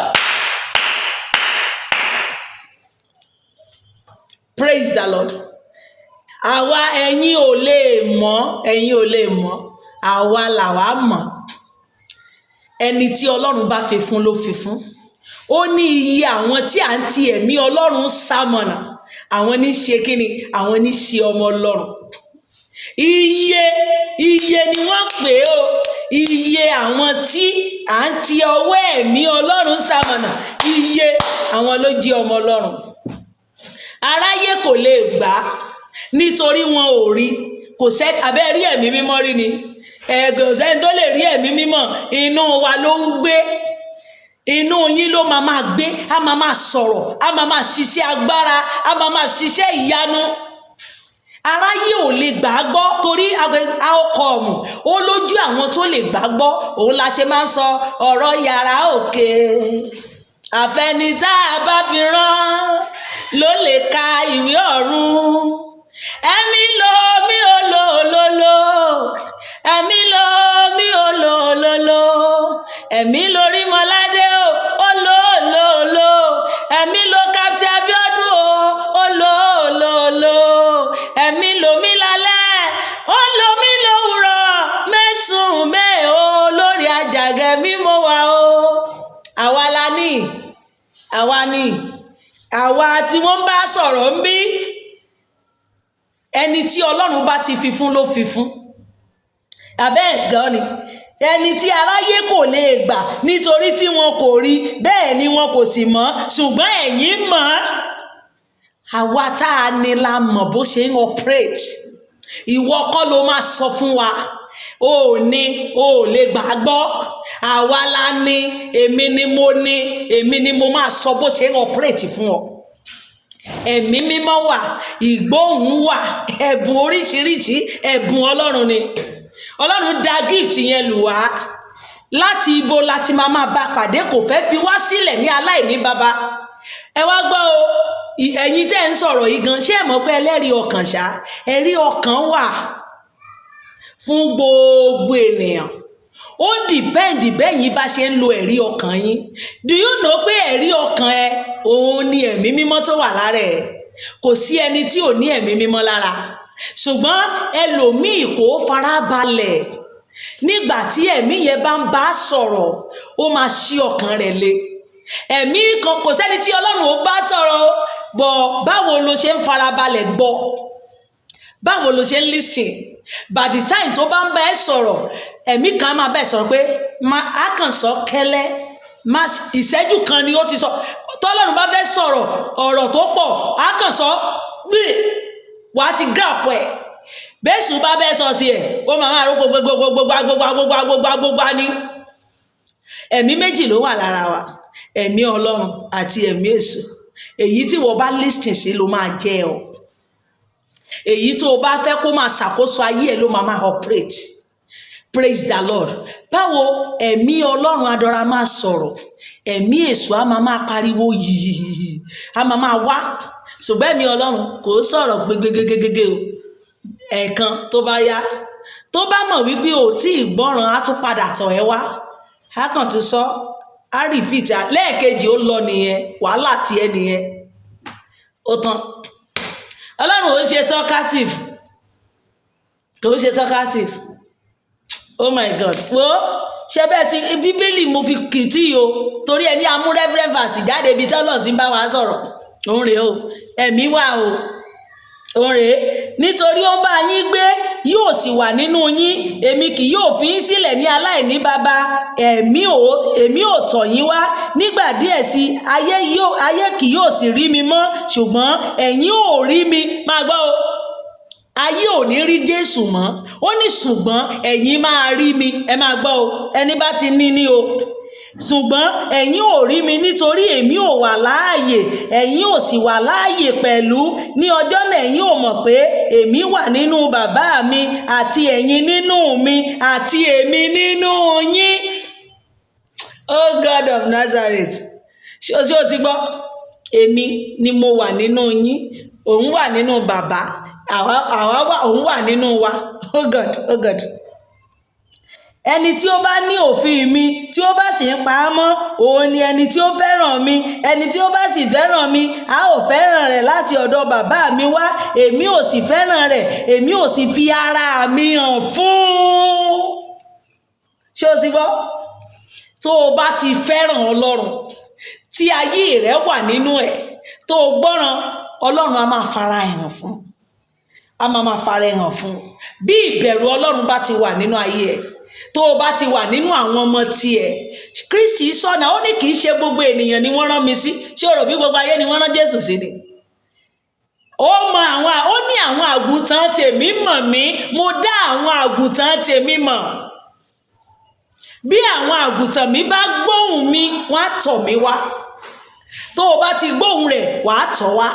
praise the Lord. Àwa, ẹ̀yin ò lè mọ̀, ẹ̀yin ò lè mọ̀, àwa làwa mọ̀. Ẹni tí Ọlọ́run bá fi fún ló fi fún. Ó ní iye àwọn tí à ń ti ẹ̀mí Ọlọ́run ṣamọ̀nà, àwọn ní ṣe kíni? Àwọn ní ṣe ọmọ Ọlọ́run. Iye ni wọ́n pè é o. Iye àwọn tí à ń ti ọwọ́ ẹ̀mí Ọlọ́run ṣamọ̀nà, iye àwọn ló jí ọmọ Ọlọ́run. Aráyé kò lè gbà á, nítorí wọn ò rí. Kò sẹ́ abẹ́ rí Ẹ̀mí Mímọ́ rí ni. Ẹ̀gàn sẹ́ni tó lè rí ẹ̀mí mímọ́. Inú wa ló ń gbé, inú yín ló máa máa gbé. A máa máa sọ̀rọ̀, a máa máa ṣiṣẹ́ agbára, a máa máa ṣiṣẹ́ ìyanu. Aráyé ò lè gbà á gbọ́ torí ọkọ̀ ọ̀mù ó lójú àwọn tó lè gbà á gbọ́. Òun la ṣe máa ń sọ ọ̀rọ̀ yàrá òkè. Àfẹni tá a bá fi rán ló lè ka ìwé ọ̀run. Ẹ̀mí lo mí ò lò lò lò, ẹ̀mí lo mí ò lò lò lò, ẹ̀mí lórí mọ́ládé o, ó lò lò lò, ẹ̀mí lo Captain Abiodun o, ó lò lò lò, ẹ̀mí lo mí lálẹ́, ó lo mí lówùrọ̀, mẹ́sùn mẹ́ o, lórí àjàgẹ́ mi mo wà o. Àwa la ní, àwa ní, àwa tí wọ́n bá sọ̀rọ̀ ń bí. Ẹni tí Ọlọ́run bá ti fi fún ló fi fún abẹ́ gan ni. Ẹni tí aráyé kò lè gbà nítorí tí wọn kò rí, bẹ́ẹ̀ ni wọn kò sì mọ̀, ṣùgbọ́n ẹ̀yin mọ̀. Àwa tá a ní la mọ̀ bó ṣe ń operate. Ìwọ kọ́ ló máa sọ fún wa. O ò ní, o ò lè gbà gbọ́. Àwa la ní. Èmi ni mo ní, èmi ni mo máa sọ bó ṣe ń operate fún ọ. Ẹ̀mí Mímọ́ wà, ìgbóhùn wà, ẹ̀bùn oríṣiríṣi, ẹ̀bùn Ọlọ́run ni. Ọlọ́run da gift yẹn lù wá. Láti ibo láti máa máa bá pàdé? Kò fẹ́ fi wá sílẹ̀ ní aláìní baba. Ẹ wá gbọ́ o, ẹ̀yin tẹ́ ń sọ̀rọ̀ yìí gan, ṣé ẹ mọ̀ pé ẹlẹ́rìí ọkàn ṣá, ẹ̀rí ọkàn wà fún gbogbo ènìyàn? Ó depend bẹ́yìn bá ṣe ń lo ẹ̀rí ọkàn yín. Do you know pé ẹ̀rí ọkàn ẹ, òun ni Ẹ̀mí Mímọ́ tó wà lára ẹ̀? Kò sí ẹni tí ò ní Ẹ̀mí Mímọ́ lára, ṣùgbọ́n ẹlòmíì kò farabalẹ̀. Nígbà tí ẹ̀mí yẹn bá ń bá sọ̀rọ̀, ó máa ṣí ọkàn rẹ̀ le. Ẹ̀mí kan, kò sẹ́ni tí Ọlọ́run ò bá sọ̀rọ̀ o, bọ̀ báwo lo ṣe ń farabalẹ̀ gbọ́? Báwo lo ṣe ń listen? By the time tó bá ń bá ẹ sọ̀rọ̀, ẹ̀mí kan máa bá ẹ sọ̀rọ̀ pé má a kàn sọ kẹ́lẹ́ má. Ìṣẹ́jú kan ni ó ti sọ. Tọ́lọ́run bá fẹ́ sọ̀rọ̀ ọ̀rọ̀ tó pọ̀, á kàn sọ gbé, wàá ti grab ẹ̀. Bẹ́sù bá bẹ́ẹ̀ sọ tiẹ̀, ó máa máa ró gbogbo gbogbo gbogbo gbogbo gbogbo gbogbo ní. Ẹ̀mí méjì ló wà lára wa, ẹ̀mí Ọlọ́run àti ẹ̀mí èṣù. Èyí tí wọ́n bá listen sí ló máa jẹ́ ọ. Èyí tó o bá fẹ́ kó máa ṣàkóso ayé ẹ̀ ló máa máa operate. Praise the Lord. Báwo? Ẹ̀mí Ọlọ́run adọ́ra máa sọ̀rọ̀, ẹ̀mí èṣù á máa máa pariwo yìí, á máa máa wá. Ṣùgbọ́n ẹ̀mí Ọlọ́run kò sọ̀rọ̀ gbegegegege o. Ẹ̀ẹ̀kan tó bá yá, tó bá mọ̀ wípé o tí ì gbọ́ràn, á tún padà tọ̀ ẹ́ wá, á kàn tún sọ, á repeat lẹ́ẹ̀kejì. Ó lọ nìyẹn, wàhálà tiẹ̀ nìyẹn, ó tán. Ọlọ́run ò ń ṣe talkative, kò ń ṣe talkative. Oh my God! Wo ṣe bẹ́ẹ̀ ti Bíbélì mo fi kìtì o, torí ẹni amú reference verse jáde ibi tí Ọlọ́run ti ń bá wa sọ̀rọ̀. Òun rèé o, ẹ̀mí wà o, òun rèé. Nítorí ó ń bá yín gbé, yóò sì wà nínú yín. Èmi kì yóò fi yín sílẹ̀ ní aláìní baba. Ẹ̀mí ò, èmi ò tọ̀ yín wá. Nígbà díẹ̀ sí, ayé yóò, ayé kì yóò sì rí mi mọ́, ṣùgbọ́n ẹ̀yin ò rí mi. Máa gbọ́ o, ayé ò ní rí Jésù mọ́. Ó ní ṣùgbọ́n ẹ̀yin máa rí mi. Ẹ máa gbọ́ o, ẹni bá ti ní ní o. Ṣùgbọ́n ẹ̀yin ò rí mi, nítorí èmi ò wà láàyè, ẹ̀yin ò sì wà láàyè pẹ̀lú. Ní ọjọ́ náà, ẹ̀yin ò mọ̀ pé èmi wà nínú Bàbá mi, àti ẹ̀yin nínú mi, àti èmi nínú yín. Oh God of Nazareth! Ṣé o ti gbọ́? Èmi ni mo wà nínú yín, òun wà nínú Bàbá, àwa wà, òun wà nínú wa. Oh God, oh God! Ẹni tí ó bá ní òfin mi, tí ó bá sì ń pa á mọ́, òun ni ẹni tí ó fẹ́ràn mi. Ẹni tí ó bá sì fẹ́ràn mi, a ó fẹ́ràn rẹ̀ láti ọ̀dọ̀ Bàbá mi wá. Èmi ò sì fẹ́ràn rẹ̀, èmi ò sì fi ara mi hàn fún. Ṣé o ti gbọ́? Tó o bá ti fẹ́ràn Ọlọ́run, tí ayé rẹ wà nínú ẹ̀, tó o gbọ́ràn, Ọlọ́run á máa fara ẹ̀ hàn fún, á máa máa fara ẹ̀ hàn fún. Bí ìbẹ̀rù Ọlọ́run bá ti wà nínú ayé ẹ̀, tó o bá ti wà nínú àwọn ọmọ tiẹ̀. Kristi sọ̀nà, ó ní kì í ṣe gbogbo ènìyàn ni wọ́n rán mi sí. Ṣé o rò bí gbogbo ayé ni wọ́n rán Jésù sí ni? Ó mọ àwọn, ó ní àwọn àgùntàn tèmi mọ̀ mí, mo dá àwọn àgùntàn tèmi mọ̀. Bí àwọn àgùntàn mi bá gbóhùn mi, wọ́n á tọ̀ mí wá. Tó o bá ti gbóhùn rẹ̀, wàá tọ̀ wá.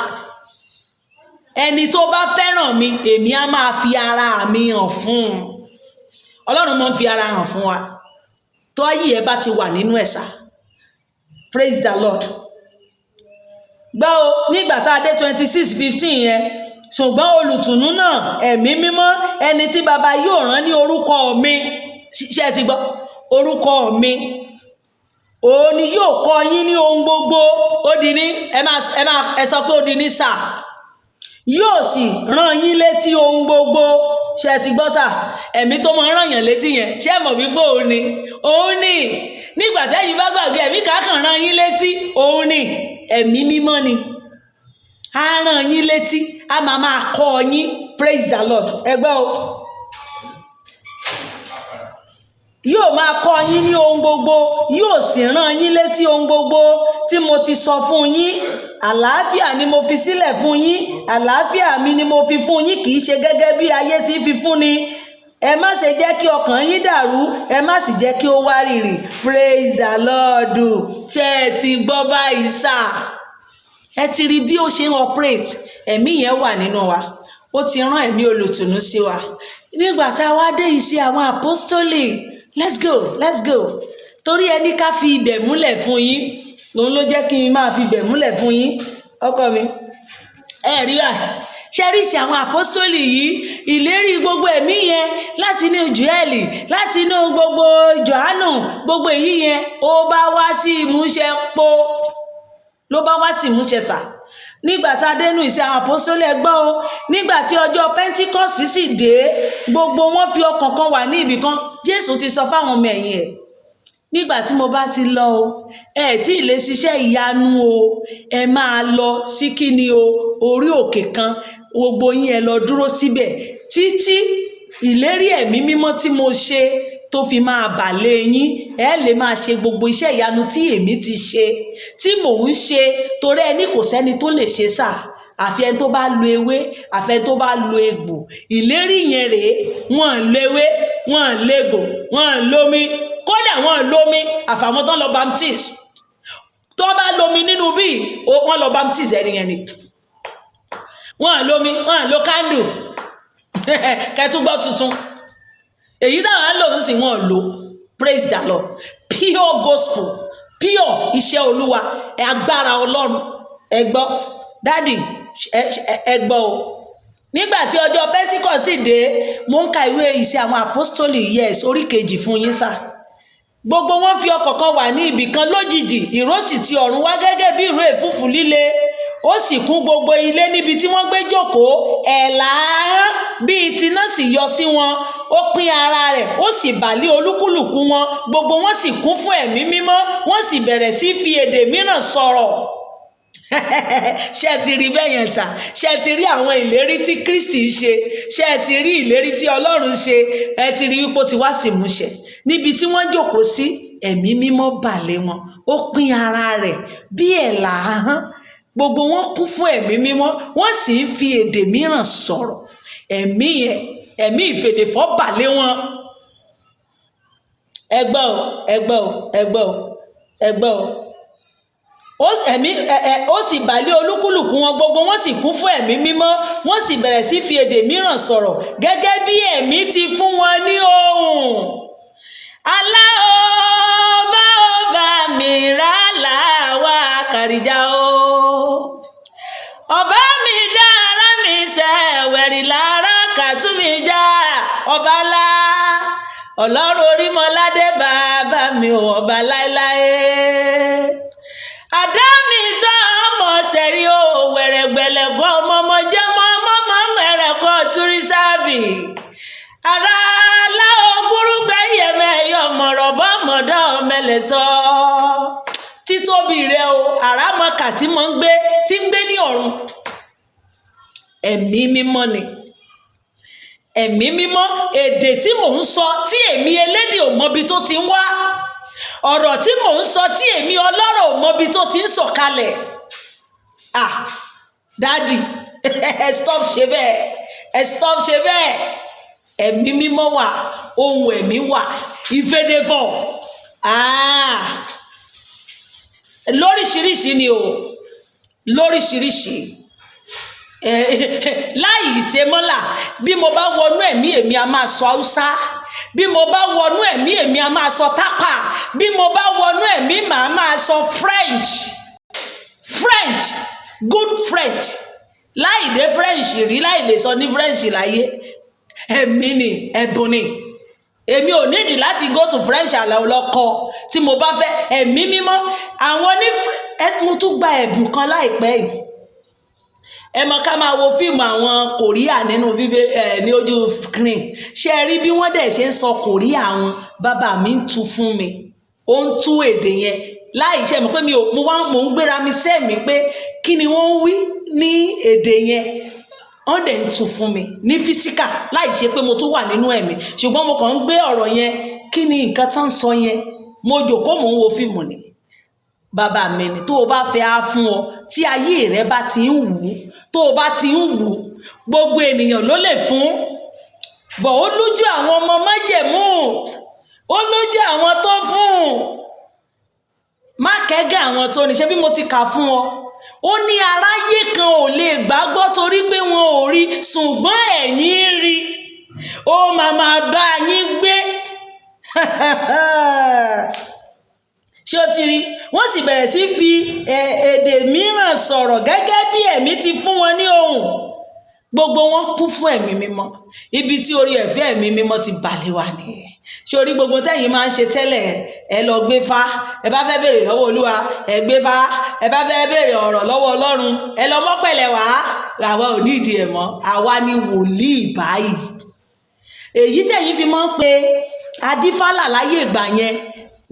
Ẹni tó bá fẹ́ràn mi, èmi á máa fi ara mi hàn fún un. Ọlọ́run máa ń fi ara hàn fún wa tó ayé ẹ bá ti wà nínú ẹ̀sà. Praise the Lord. Gbọ́ o, nígbà tá a dé 26:15 yẹn, ṣùgbọ́n olùtùnú náà, Ẹ̀mí Mímọ́, ẹni tí Baba yóò rán ní orúkọ mi, ṣé ẹ ti gbọ́? Orúkọ mi, òun ni yóò kọ́ yín ní ohun gbogbo. Ó di ní, ẹ máa ẹ sọ pé ó di ní sà. Yóò sì rán yín létí ohun gbogbo. Ṣé ẹ ti gbọ́ sà? Ẹ̀mí tó máa ń rán yàn létí yẹn, ṣé ẹ mọ̀ wípé òun ni? Òun ni. Nígbà tẹ́yin bá gbàgbé, ẹ̀mí kàákàn rán yín létí. Òun ni Ẹ̀mí Mímọ́ ni. Á rán yín létí, á máa máa kọ́ yín. Praise the Lord. Ẹ gbọ́ o, yóò máa kọ́ yín ní ohun gbogbo, yóò sì rán yín létí ohun gbogbo tí mo ti sọ fún yín. Àlàáfíà ni mo fi sílẹ̀ fún yín, àlàáfíà mi ni mo fi fún yín, kì í ṣe gẹ́gẹ́ bí ayé ti fi fún ni. Ẹ má ṣe jẹ́ kí ọkàn yín dàrú, ẹ má sì jẹ́ kí ó wárìrì. Praise the Lord. Ṣé ẹ ti gbọ́ báyìí sà? Ẹ ti rí bí ó ṣe ń operate. Ẹ̀mí yẹn wà nínú wa, ó ti rán ẹ̀mí olùtùnú sí wa. Nígbà tá a wá dé Iṣẹ́ Àwọn Àpọ́stólì, let's go, let's go, torí ẹni ká fi ibẹ̀ múlẹ̀ fún yín, òun ló jẹ́ kí n máa fi ibẹ̀ múlẹ̀ fún yín. Ọkọ mi, ẹ rí báyìí, ṣe rí Ìṣe Àwọn Àpọ́stólì yìí, ìlérí gbogbo ẹ̀mí yẹn láti inú Júẹ́lì, láti inú gbogbo Jòhánù, gbogbo èyí yẹn, ó bá wá sí ìmúṣẹ po, ló bá wá sí ìmúṣẹ sà. Nígbà tá a dénú Ìṣe Àwọn Àpọ́sítélì, ẹ gbọ́ o, nígbà tí ọjọ́ Pentikọ́sì sì dé, gbogbo wọn fi ọkàn kan wà ní ibì kan. Jésù ti sọ fáwọn ọmọ ẹ̀yìn ẹ̀, nígbà tí mo bá ti lọ o, ẹ tí ì lè ṣiṣẹ́ ìyanu o. Ẹ máa lọ sí kíni o, orí òkè kan, gbogbo yín ẹ lọ dúró síbẹ̀ títí ìlérí Ẹ̀mí Mímọ́ tí mo ṣe tó fi máa bà lé yín. Ẹ lè máa ṣe gbogbo iṣẹ́ ìyanu tí èmi ti ṣe, tí mò ń ṣe, torí ẹni kò sẹ́ni tó lè ṣe sà, àfi ẹni tó bá lo ewé, àfi ẹni tó bá lo egbò. Ìlérí yẹn rèé. Wọ́n lo ewé, wọ́n légbò, wọ́n lómi, kódà wọ́n lómi, àfàwọn tó ń lọ baptist. Tó bá lomi nínú bíi, wọ́n lọ baptist ẹni yẹn ni. Wọ́n lómi, wọ́n lo candle kẹtùgbọ́ tuntun èyí táwọn á lò ń sìn, wọ́n lò. Praise the Lord. Pure gospel, pure iṣẹ́ Olúwa, agbára Ọlọ́run. Ẹ gbọ́, daddy, ẹ gbọ́ o. Nígbà tí ọjọ́ Pentecost sì dé, mo ń ka ìwé Ìṣe Àwọn Apostoli, yes, orí kejì fún yín sà. Gbogbo wọn fi ọkàn kan wà ní ibì kan. Lójijì, ìró sì ti ọ̀run wá gẹ́gẹ́ bí ìró ẹ̀fúùfù líle, ó sì kún gbogbo ilé níbi tí wọ́n gbé jókòó. Ẹ̀là ahọ́n bíi tiná sì yọ sí wọn, ó pín ara rẹ̀, ó sì bà lé olúkúlùkù wọn. Gbogbo wọn sì kún fún Ẹ̀mí Mímọ́, wọ́n sì bẹ̀rẹ̀ sí fi èdè mìíràn sọ̀rọ̀. Ṣé ẹ ti rí bẹ́ẹ̀ yẹn sà? Ṣé ẹ ti rí àwọn ìlérí tí Kristi ṣe? Ṣé ẹ ti rí ìlérí tí Ọlọ́run ṣe? Ẹ ti rí wípé ó ti wá sí ìmúṣẹ. Níbi tí wọ́n jókòó sí, Ẹ̀mí Mímọ́ bà lé wọn, ó pín ara rẹ̀ bí ẹ̀là ahọ́n. Gbogbo wọn kún fún Ẹ̀mí Mímọ́, wọ́n sì ń fi èdè mìíràn sọ̀rọ̀. Ẹ̀mí yẹn, ẹ̀mí ìfèdèfọ̀ bà lé wọn. Ẹ gbọ́ o, ẹ gbọ́ o, ẹ gbọ́ o, ẹ gbọ́ o. Ó ẹ̀mí ẹ ẹ ó sì bà lé olúkúlùkù wọn. Gbogbo wọn sì kún fún Ẹ̀mí Mímọ́, wọ́n sì bẹ̀rẹ̀ sí fi èdè mìíràn sọ̀rọ̀ gẹ́gẹ́ bí Ẹ̀mí ti fún wọn ní ohùn. Alá o bá o bá mi rà láwa kàríjà o, ọba mi dá ara mi sẹ́wẹ̀rì lára kàtúmí já ọba lá, Ọlọ́run Orímọládé, bàbá mi ò, ọba láéláé. Àdá mi tán ọmọ sẹ̀rí o, wẹ̀rẹ̀gbẹ̀lẹ̀gbọ́ ọmọ ọmọ jẹ́ mọ́ ọmọ mọ́ mẹ́rẹ̀kọ́ túrísàbì ara aláwọ̀ gbúrúgbẹ́ yẹmẹ yọmọ̀rọ̀ bọ́mọdọ́ mẹlẹ̀ sọ títóbi rẹ o, àràmọ̀kà tí mo ń gbé, tí ń gbé ní ọ̀run. Ẹ̀mí Mímọ́ ni. Ẹ̀mí Mímọ́, èdè tí mò ń sọ tí èmi elédè ò mọbi tó ti ń wá, ọ̀rọ̀ tí mò ń sọ tí èmi ọlọ́rọ̀ ò mọbi tó ti ń sọ̀kalẹ̀. Ah, daddy. Ẹ stop ṣe bẹ́ẹ̀, ẹ stop ṣe bẹ́ẹ̀. Ẹ̀mí mímọ́ wà, ohun ẹ̀mí wà, ìfèdèfọ̀ lóríṣiríṣi ni o, lóríṣiríṣi. Láì ṣe mọ́là, bí mo bá wọnú ẹ̀mí, èmi a máa sọ Haúsá. Bí mo bá wọnú ẹ̀mí, èmi a máa sọ Tápà. Bí mo bá wọnú ẹ̀mí, màá máa sọ French, French, good French, láì dé French rí, láì lè sọ ní French láyé. Ẹ̀mí ni, ẹ̀bùn ni. Èmi ò nídìí láti go to French àlọ́ lọ́kọ tí mo bá fẹ́. Ẹ̀mí mímọ́ àwọn ní. Mo tún gba ẹ̀bùn kan láìpẹ́ yìí. Ẹ mọ̀ ká máa wo fíìmù àwọn Kòríà nínú bíbé ẹ ní ojú screen. Ṣé ẹ rí bí wọ́n dẹ̀ ṣe ń sọ Kòríà wọn? Bàbá mi ń tu fún mi, ó ń tú èdè yẹn láì ṣe mọ̀ pé mi ò mo wá mò ń gbéra mi sẹ́mi pé kí ni wọ́n ń wí ní èdè yẹn. Wọ́n dẹ̀ ń tu fún mi ní physical láì ṣe pé mo tún wà nínú ẹ̀mí, ṣùgbọ́n mo kàn ń gbé ọ̀rọ̀ yẹn, kí ni nǹkan tán ń sọ yẹn. Mo jòkó, mò ń wo fíìmù ni. Bàbá mi ni tó o bá fẹ́ á fún ọ, tí ayé rẹ bá ti ń wù ú, tó o bá ti ń wù ú, gbogbo ènìyàn ló lè fún bọ̀. Ó lójú àwọn ọmọ májẹ̀mú, ó lójú àwọn tó fún. Má kẹ́gẹ́ àwọn tó ní. Ṣé bí mo ti kà fún ọ, ó ní aráyé kan ò lè gbàgbọ́ torí pé wọn ò rí, ṣùgbọ́n ẹ̀yin rí, ó máa máa bá yín gbé. Ṣé o ti rí? Wọ́n sì bẹ̀rẹ̀ sí fi èdè mìíràn sọ̀rọ̀ gẹ́gẹ́ bí ẹ̀mí ti fún wọn ní ohùn. Gbogbo wọn kún fún ẹ̀mí mímọ́. Ibi tí orí ẹ̀fẹ́ ẹ̀mí mímọ́ ti balẹ̀ wà nìyẹn. Ṣé orí gbogbo tẹ́yìn máa ń ṣe tẹ́lẹ̀? Ẹ lọ gbé fá. Ẹ bá fẹ́ béèrè lọ́wọ́ Olúwa, ẹ gbé fá. Ẹ bá fẹ́ béèrè ọ̀rọ̀ lọ́wọ́ Ọlọ́run, ẹ lọ mọ́pẹ̀lẹ̀ wá. Àwa ò ní ìdí ẹ̀ mọ́. Àwa ni wòlíì báyìí. Èyí tẹ̀yìn fi máa ń pe adífálà láyé ìgbà yẹn,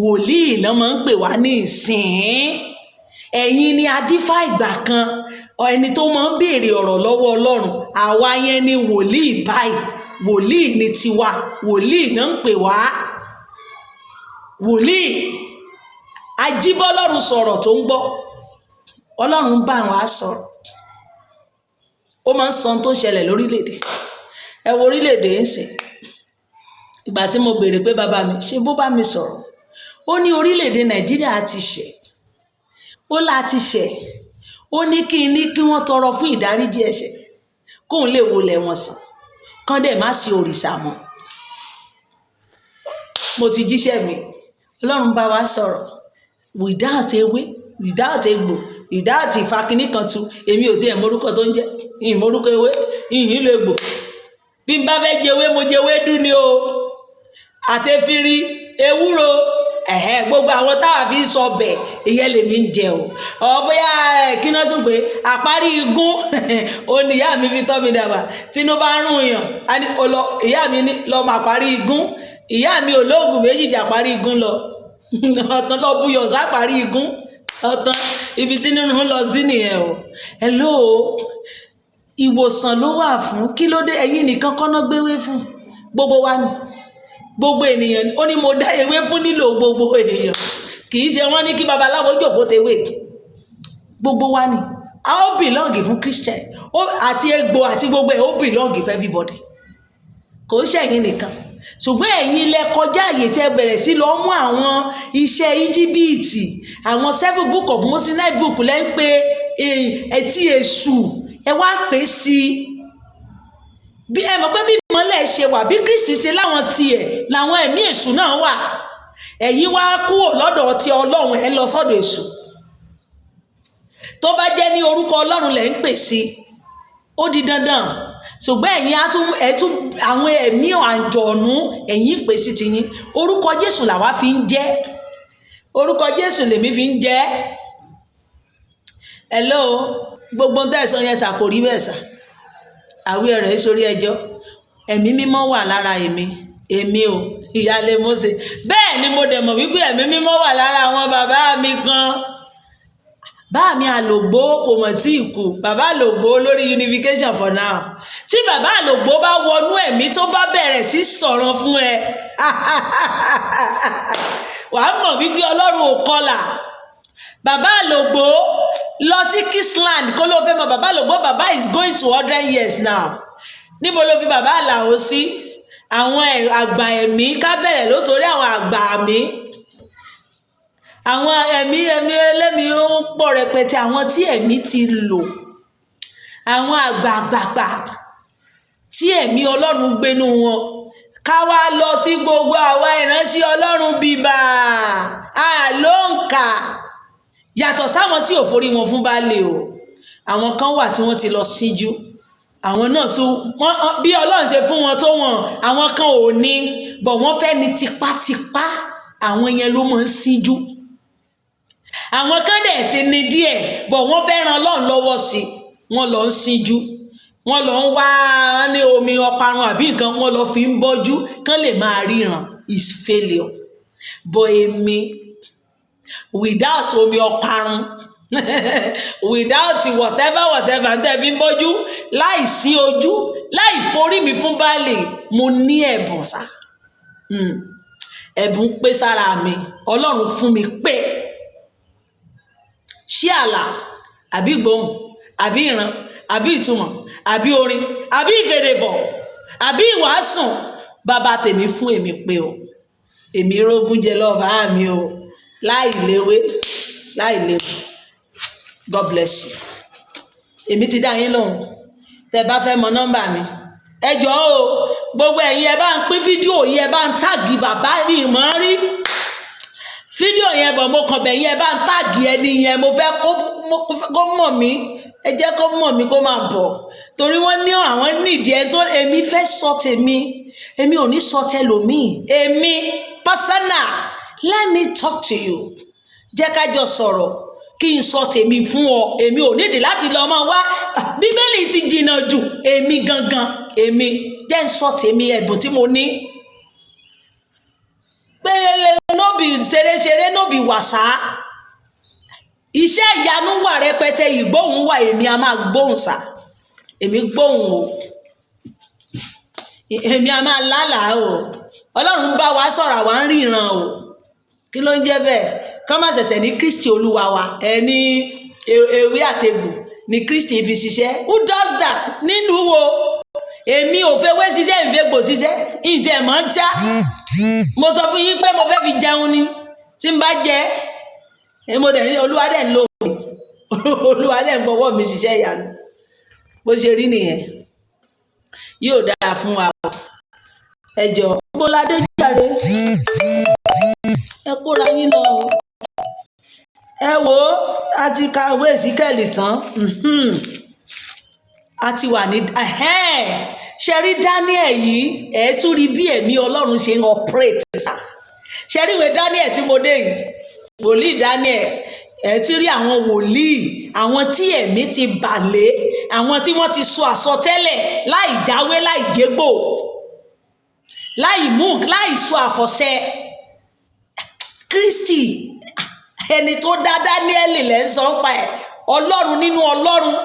wòlíì ló máa ń pè wá ní ìsìn. Ẹ̀yin ni adífá ìgbà kan, ẹni tó máa ń béèrè ọ̀rọ̀ lọ́wọ́ Ọlọ́run. Àwa yẹn ni wòlíì báyìí. Wòlíì ni tiwa, wòlíì náà ń pè wá. Wòlíì ajíbọ́lọ́run sọ̀rọ̀ tó ń gbọ́. Ọlọ́run ń bá àwọn á sọ̀rọ̀, ó máa ń sọ ohun tó ń ṣẹlẹ̀ lórílẹ̀‐èdè. Ẹ wo orílẹ̀‐èdè ń sìn. Ìgbà tí mo béèrè pé bàbá mi ṣe bó bá mi sọ̀rọ̀, ó ní orílẹ̀‐èdè Nàìjíríà ti ṣẹ̀, ó là ti ṣẹ̀. Ó ní kí n ní kí wọ́n tọrọ fún ìdáríjì ẹ̀ṣẹ̀, kóun lè wọlé wọn sàn, kán dẹ̀ má sí òrìṣà mọ́. Mo ti jíṣẹ́ mi. Ọlọ́run bá wa sọ̀rọ̀ without ewé, without egbò, without ìfakíní kan tu. Èmi ò tiẹ̀ mórúkọ tó ń jẹ́ ìmórúkọ ewé ìyìn lè gbò. Bí n bá fẹ́ jẹ ewé, mo jẹ ewédú ni o, àtẹ̀fìrí, ewúro, ẹ̀hẹ́, gbogbo àwọn táwa fi ń sọ ọbẹ̀, ìyẹn lèmi ń jẹ o. Ọ bóyá kí náà tún pé àparí igún, ó ní ìyá mi fi tọ́ mi dàgbà. Tínú bá ń rún yàn, á ní o lọ, ìyá mi ní lọ mà parí igún. Ìyá mi ò lóògùn méjì jà parí igún lọ. Ọ̀tán lọ buyọ̀ sáparí igún, ọ̀tán. Ibi tí nínú ń lọ sí nìyẹn o. Hello, ìwòsàn ló wà fún. Kí ló dé? Ẹ̀yin nìkan kọ́ná gbéwé fún, gbogbo wa ni, gbogbo ènìyàn ni. Ó ní mo dá ewé fún nílò gbogbo èèyàn. Kì í ṣe wọ́n ní kí babaláwo jòkó tewé. Gbogbo wa ni a ó belong fún Christian àti egbò àti gbogbo ẹ̀, ó belong fún everybody. Kò ń ṣẹ̀yìn nìkan, ṣùgbọ́n ẹ̀yin lẹ kọjá àyè tẹ́ bẹ̀rẹ̀ sí lọ mú àwọn iṣẹ́ Íjíbítì, àwọn seven book of Moses, nine book lẹ́ ń pe etí èṣù. Ẹ wá pè é sí i. Bí ẹ mọ̀ pé bí ìmọ́lẹ̀ ṣe wà, bí Kristi ṣe láwọn tiẹ̀ làwọn ẹ̀mí èṣù náà wà. Ẹ̀yin wá kúrò lọ́dọ̀ ti Ọlọ́run, ẹ lọ sọ́dọ̀ èṣù. Tó bá jẹ́ ní orúkọ Ọlọ́run lẹ́ ń pè sí, ó di dandan, ṣùgbọ́n ẹ̀yin á tún ẹ̀ tún àwọn ẹ̀mí àǹjọ̀nú ẹ̀yin pè sí tiyín. Orúkọ Jésù làwa fi ń jẹ́, orúkọ Jésù lèmi fi ń jẹ́. Hello, gbogbo ń tẹ̀sán yẹn sà, kò rí bẹ́ẹ̀ sà. Àwí rẹ̀ sórí ẹjọ́. Ẹ̀mí mímọ́ wà lára èmi, èmi ò ìyáálé Mósè. Bẹ́ẹ̀ ni mo dẹ̀ mọ̀ wípé ẹ̀mí mímọ́ wà lára àwọn bàbá mi kan. Bá mi àlògbó kò mọ̀ sí ìkù, bàbá àlògbó lórí unification for now. Tí bàbá àlògbó bá wọnú ẹ̀mí, tó bá bẹ̀rẹ̀ sí sọ̀rọ̀ fún ẹ, wàá mọ̀ wípé Ọlọ́run ò kọlà. Bàbá àlògbó Lọ sí Kisland kó ló fẹ́ mọ bàbá Lògbó. Bàbá is going to 100 years now. Níbo ló fi bàbá Àlàó sí? Àwọn àgbà ẹ̀mí, ká bẹ̀rẹ̀ lótórí àwọn àgbà ẹ̀mí. Àwọn ẹ̀mí ẹlẹ́mìí ó pọ̀ rẹpẹtẹ, àwọn tí ẹ̀mí ti lò, àwọn àgbààgbàgbà tí ẹ̀mí Ọlọ́run gbénú wọn. Ká wá lọ sí gbogbo àwa ìránṣẹ́ Ọlọ́run bíbà àlóǹkà, yàtọ̀ sáwọn tí ò forí wọn fún baálé o. Àwọn kan wà tí wọ́n ti lọ síjú, àwọn náà tún wọ́n bí Ọlọ́run ṣe fún wọn tó wọn. Àwọn kan ò ní bọ̀, wọ́n fẹ́ ní tipátipá. Àwọn yẹn ló máa ń síjú. Àwọn kan dẹ̀ ti ní díẹ̀ bọ̀, wọ́n fẹ́ ran Ọlọ́run lọ́wọ́ sí i, wọ́n lọ ń síjú, wọ́n lọ ń wá ní omi ọparun àbí nǹkan, wọ́n lọ fi ń bọ́jú kán lè máa ríran. Is failure. But èmi, without omi ọparun, without whatever whatever ń tẹ́ fi ń bọ́jú, láì sí ojú, láì forí mi fún baálé, mo ní ẹ̀bùn sá. Ẹ̀bùn pé sára mi. Ọlọ́run fún mi pé ṣé àlà àbí gbóhùn àbí ìran àbí ìtumọ̀ àbí orin àbí ìfèdèbọ̀ àbí ìwàásùn, bàbá tèmi fún èmi pé o. Èmi rógún jẹ lọ́wọ́ bàá mi o, láì léwé, láì léwu. God bless you. Èmi ti dá yín lóhùn. Tẹ́ bá fẹ́ mọ nọ́mbà mi, ẹ jọ̀ọ́ o, gbogbo ẹ̀yin, ẹ bá ń pín fídíò yìí, ẹ bá ń tag bàbá mi. Mọ́ rí fídíò yẹn bọ̀, mo kàn bẹ̀ yín, ẹ bá ń tag ẹni yẹn. Mo fẹ́ kó mọ̀ mí, ẹ jẹ́ kó mọ̀ mí, kó máa bọ̀, torí wọ́n ní àwọn nídìí ẹ tó. Èmi fẹ́ sọ tèmi, èmi ò ní sọ tẹlòmíì. Èmi personal, let me talk to you. Jẹ́ ká jọ sọ̀rọ̀, kí n sọ tèmi fún ọ. Èmi ò nídìí láti lọ máa wá Bíbélì ti jìnnà jù. Èmi gangan, èmi jẹ́ ń sọ tèmi, ẹ̀bùn tí mo ní pé no be ṣeréṣeré, no be wàsá. Iṣẹ́ ìyanu wà rẹpẹtẹ, ìgbóhùn wà. Èmi a máa gbóhùn sá, èmi gbóhùn o, èmi a máa lálàá o. Ọlọ́run bá wa sọ̀rọ̀, àwa ń ríran o. Kí ló ń jẹ́ bẹ́ẹ̀? Kọ́ má ṣẹ̀ṣẹ̀ ní Kristi Olúwa wa ẹni ewé àtegbò ni Kristi fi ṣiṣẹ́. Who does that? Nínú wo? Èmi ò fẹ́ wé ṣiṣẹ́, ìfẹ́gbò ṣiṣẹ́ ìjẹ́ mọ́ ń já. Mo sọ fún yín pé mo fẹ́ fi jẹun ni. Tí n bá jẹ, mo dẹ̀ Olúwa dẹ̀ ń lò mí, Olúwa dẹ̀ ń fọwọ́ mi ṣiṣẹ́ ìyanu. Bó ṣe rí nìyẹn. Yóò dáa fún wa o. Ẹ jọ, bóládé jáde, ẹ kóra yín lọ o. Ẹ wo, a ti ka ìwé Èsíkẹ́lì tán, a ti wà ní ṣe rí Daniel yìí. Ẹ tún rí bí ẹ̀mí Ọlọ́run ṣe ń operate sá. Ṣe rí ìwé Daniel tí mo dé yìí, wòlíì Daniel. Ẹ ti rí àwọn wòlíì, àwọn tí ẹ̀mí ti bà lé, àwọn tí wọ́n ti sọ àsọtẹ́lẹ̀ láì jáwé, láì jégbò, láì mú, láì sọ àfọ̀ṣẹ. Kristi, ẹni tó dá Daniel lẹ́ ń sọ ń pa ẹ̀, Ọlọ́run nínú Ọlọ́run,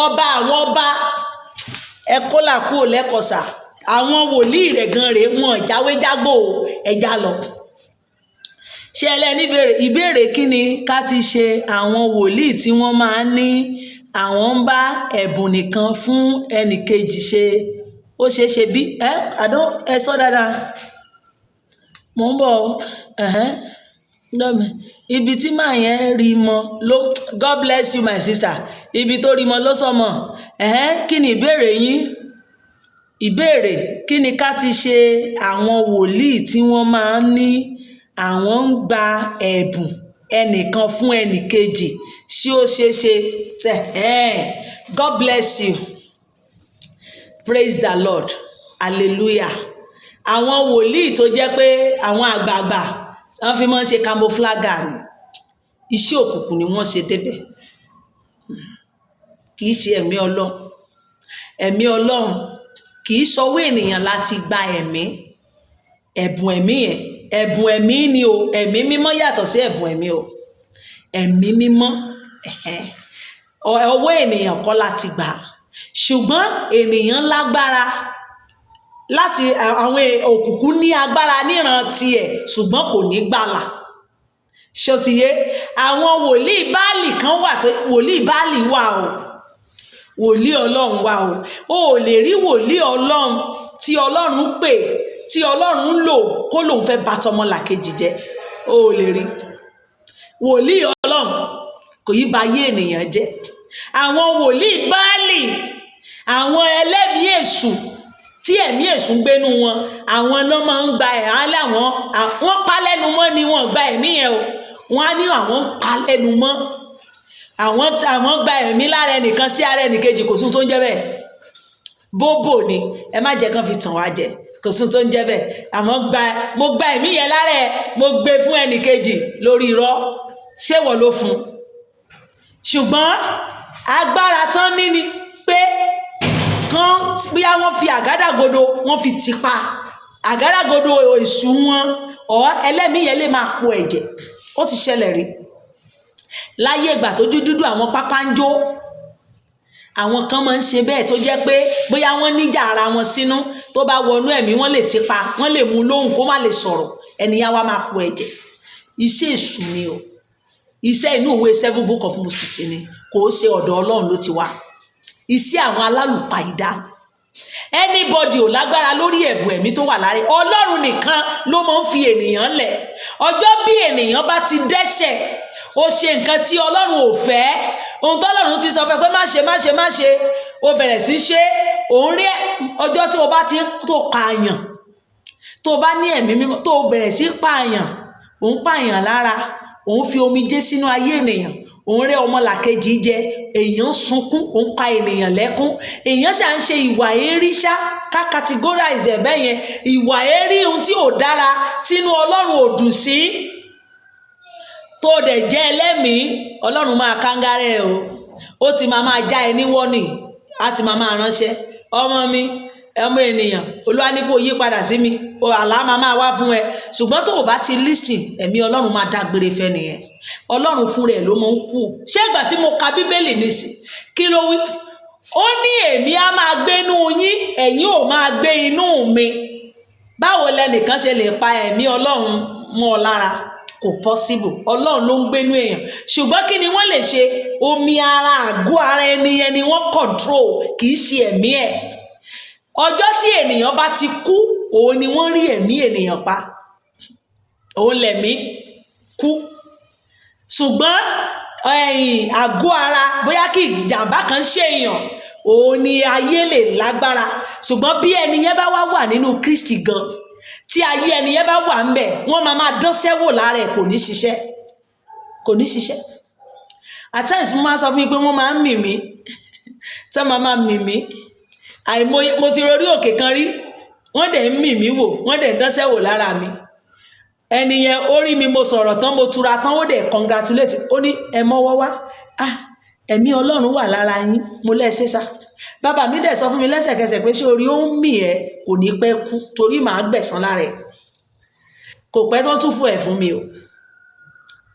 ọba àwọn ọba. Ẹ kó là kúrò lẹ́kọ̀ọ́sà. Àwọn wòlíì rẹ̀ gan rèé, wọn jáwé jágbó ẹja lọ. Ṣé ẹlẹ́ni béèrè ìbéèrè? Kí ni ká ti ṣe àwọn wòlíì tí wọ́n máa ń ní àwọn ń bá ẹ̀bùn nìkan fún ẹnìkejì ṣe? Ó ṣeé ṣe bí ẹ àdó ẹ sọ dáadáa. Mò ń bọ̀ ẹ̀hẹ́n. Ibi tí màá yẹn rí mọ ló. God bless you, my sister. Ibi tó rí mọ ló sọ mọ ẹ̀hẹ́n. Kí ni ìbéèrè yín? Ìbéèrè: kí ni ká ti ṣe àwọn wòlíì tí wọ́n máa ń ní àwọn ń gba ẹ̀bùn ẹnìkan fún ẹnìkejì? Ṣé ó ṣeé ṣe? God bless you. Praise the Lord, hallelujah. Àwọn wòlíì tó jẹ́ pé àwọn àgbààgbà wọ́n fi máa ń ṣe camouflage ni, iṣẹ́ òkùnkùn ni wọ́n ṣe débẹ̀, kì í ṣe ẹ̀mí Ọlọ́run. Ẹ̀mí Ọlọ́run kì í sọwọ́ ènìyàn láti gba ẹ̀mí, ẹ̀bùn ẹ̀mí yẹn. Ẹ̀bùn ẹ̀mí ni o. Ẹ̀mí mímọ́ yàtọ̀ sí ẹ̀bùn ẹ̀mí o. Ẹ̀mí mímọ́, ọwọ́ ènìyàn kọ́ láti gbà, ṣùgbọ́n ènìyàn lágbára láti àwọn òkùnkùn ní agbára níran tiẹ̀, ṣùgbọ́n kò ní gbàlà. Ṣòtìyé, àwọn wòlíì Báàlì kan wà, tó wòlíì Báàlì wà o, wòlíì Ọlọ́run wà o. O ò lè rí wòlíì Ọlọ́run tí Ọlọ́run pè, tí Ọlọ́run ń lò, kó lòun fẹ́ bà tọmọlàkejì jẹ́. O ò lè rí wòlíì Ọlọ́run kò yí ba ayé ènìyàn jẹ́. Àwọn wòlíì Báàlì, àwọn ẹlẹ́mìí èṣù tí ẹ̀mí èṣù ń gbénú wọn, àwọn náà máa ń gba ẹ̀ á láwọn. Wọ́n pa lẹ́nu mọ́ ni, wọ́n gba ẹ̀mí yẹn o. Wọ́n á ní àwọn ń pa lẹ́nu mọ́, àwọn gba ẹ̀mí lára ẹnìkan sí ara ẹnìkejì. Kò sí ohun tó ń jẹ́ bẹ́ẹ̀. Bóbò ni, ẹ má jẹ́ kán fi tàn wá jẹ. Kò sí ohun tó ń jẹ́ bẹ́ẹ̀. Àmọ́ gba, mo gba ẹ̀mí yẹn lára ẹ, mo gbé fún ẹnìkejì lórí irọ́. Ṣé wọ́n ló fún un? Ṣùgbọ́n agbára tán ní ni pé kán bóyá wọ́n fi àgádágodo, wọ́n fi tì pa àgádágodo èṣù wọn, ọ̀ ẹlẹ́mìí yẹn lè máa po ẹ̀jẹ̀. Ó ti ṣẹlẹ̀ rí láyé ìgbà tójú dúdú, àwọn pápá ń jó. Àwọn kan máa ń ṣe bẹ́ẹ̀, tó jẹ́ pé bóyá wọ́n níjà ara wọn sínú, tó bá wọnú ẹ̀mí, wọ́n lè tipa, wọ́n lè mú lóhùn kó má lè sọ̀rọ̀. Ẹni yá wá máa po ẹ̀jẹ̀. Iṣẹ́ èṣù ni o. Iṣẹ́ inú ìwé Seven Book of Moses ni, kò ṣe ọ̀dọ̀ Ọlọ́run ló ti wá. Iṣẹ́ àwọn alálùpàídà. Anybody ò lágbára lórí ẹ̀bùn ẹ̀mí tó wà lára. Ọlọ́run nìkan ló máa ń fi ènìyàn lẹ̀. Ọjọ́ bí ènìyàn bá ti dẹ́ṣẹ̀, ó ṣe nǹkan tí Ọlọ́run ò fẹ́, ohun tọ́lọ́run ti sọ fẹ́ pé má ṣe, má ṣe, má ṣe, ó bẹ̀rẹ̀ sí ṣe, òun rí. Ọjọ́ tí o bá ti tó pààyàn, tó bá ní ẹ̀mí mímọ́, tó bẹ̀rẹ̀ sí pààyàn, òun pààyàn lára, òun fi omijé sínú ayé ènìyàn, òun rẹ́ ọmọlàkejì jẹ, èèyàn sunkún, òun pa ènìyàn lẹ́kún, èèyàn ṣà ń ṣe ìwà èérí ṣá, ká categorize ẹ̀ bẹ́ẹ̀ yẹn, ìwà èérí, ohun tí ò dára, tínú Ọlọ́run ò dùn sí, tó dẹ̀ jẹ́ ẹlẹ́mìí, Ọlọ́run máa kángára o. Ó ti máa máa já ẹ ní wọ́nì, á ti máa máa ránṣẹ́: "Ọmọ mi, ọmọ ènìyàn, Olúwa ní kó yí padà sí mi." O àlá máa máa wá fún ẹ. Ṣùgbọ́n tó o bá ti listen, ẹ̀mí Ọlọ́run máa dágbére fẹ́ nìyẹn. Ọlọ́run fún rẹ̀ ló máa ń kú. Ṣé ìgbà tí mo ka Bíbélì nísìn, kí ló wí? Ó ní èmi á máa gbénú yín, ẹ̀yin ò máa gbé inú mi. Báwo lẹnìkan ṣe lè pa ẹ̀mí Ọlọ́run mọ́ ọ lára? Kò possible. Ọlọ́run ló ń gbénú èèyàn. Ṣùgbọ́n kí ni wọ́n lè ṣe? Omi ara, àgọ́ ara ẹni yẹn ni wọ́n control, kì í ṣe ẹ̀mí ẹ̀. Ọjọ́ tí ènìyàn bá ti kú, òun ni wọ́n rí ẹ̀mí ènìyàn pa, òun lẹ̀mí kú. Ṣùgbọ́n ẹ̀yìn àgọ́ ara, bóyá kí ìjàmbá kan ṣèèyàn, òun ni ayé lè lágbára. Ṣùgbọ́n bí ẹni yẹn bá wá wà nínú Kristi gan, tí ayé ẹni yẹn bá wà ńbẹ̀, wọ́n máa máa dánṣẹ́ wò lára ẹ̀, kò ní ṣiṣẹ́, kò ní ṣiṣẹ́. At times, mo máa ń sọ fún yín pé wọ́n máa ń mì mí, tí wọ́n máa máa mì mí. Àìmọye mo ti rorí òkè kan rí, wọ́n dẹ̀ ń mì mí wò, wọ́n dẹ̀ ń dánṣẹ́ wò lára mi. Ẹni yẹn ó rí mi, mo sọ̀rọ̀ tán, mo tura tán, ó dẹ̀ congratulate, ó ní ẹ mọ́wọ́ wá, ah, ẹ̀mí Ọlọ́run wà lára yín. Mo lẹ́ẹ̀ṣẹ́ sá. Bàbá mi dẹ̀ sọ fún mi lẹ́sẹ̀kẹsẹ̀ pé ṣé orí ó ń mì ẹ́, kò ní pẹ́ kú, torí màá gbẹ̀san lára ẹ̀. Kò pẹ́ tán tún fún ẹ̀ fún mi o,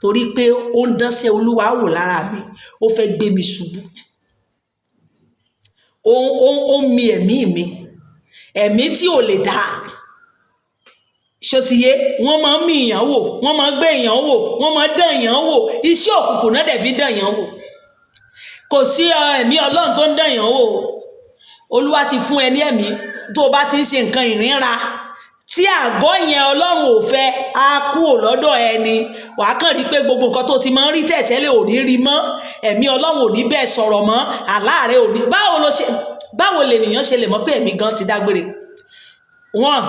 torí pé ó ń dánṣẹ́ Olúwa wò lára mi, ó fẹ́ gbé mi ṣubú. Ó ń mi ẹ̀mí mi, ẹ̀mí tí ò lè dá. Ṣòtìyé, wọ́n máa ń mì èèyàn wò, wọ́n máa ń gbé èèyàn wò, wọ́n máa ń dán èèyàn wò. Iṣẹ́ òkùnkùn náà dẹ̀ fi dán èèyàn wò. Kò sí ẹ̀mí Ọlọ́run tó ń dán èèyàn wò. Olúwa ti fún ẹ ní ẹ̀mí. Tó o bá ti ń ṣe nǹkan ìrínra tí àgọ́ yẹn Ọlọ́run ò fẹ́, á kúrò lọ́dọ̀ ẹni. Wàá kàn rí pé gbogbo nǹkan tó ti máa ń rí tẹ̀tẹ́lẹ̀ ò ní rí mọ́. Ẹ̀mí Ọlọ́run ò ní bẹ́ẹ̀ sọ̀rọ̀ mọ́. Àlá rẹ ò ní. Báwo ló ṣe, báwo lènìyàn ṣe lè mọ̀ pé ẹ̀mí gan ti dágbére? Wọ́n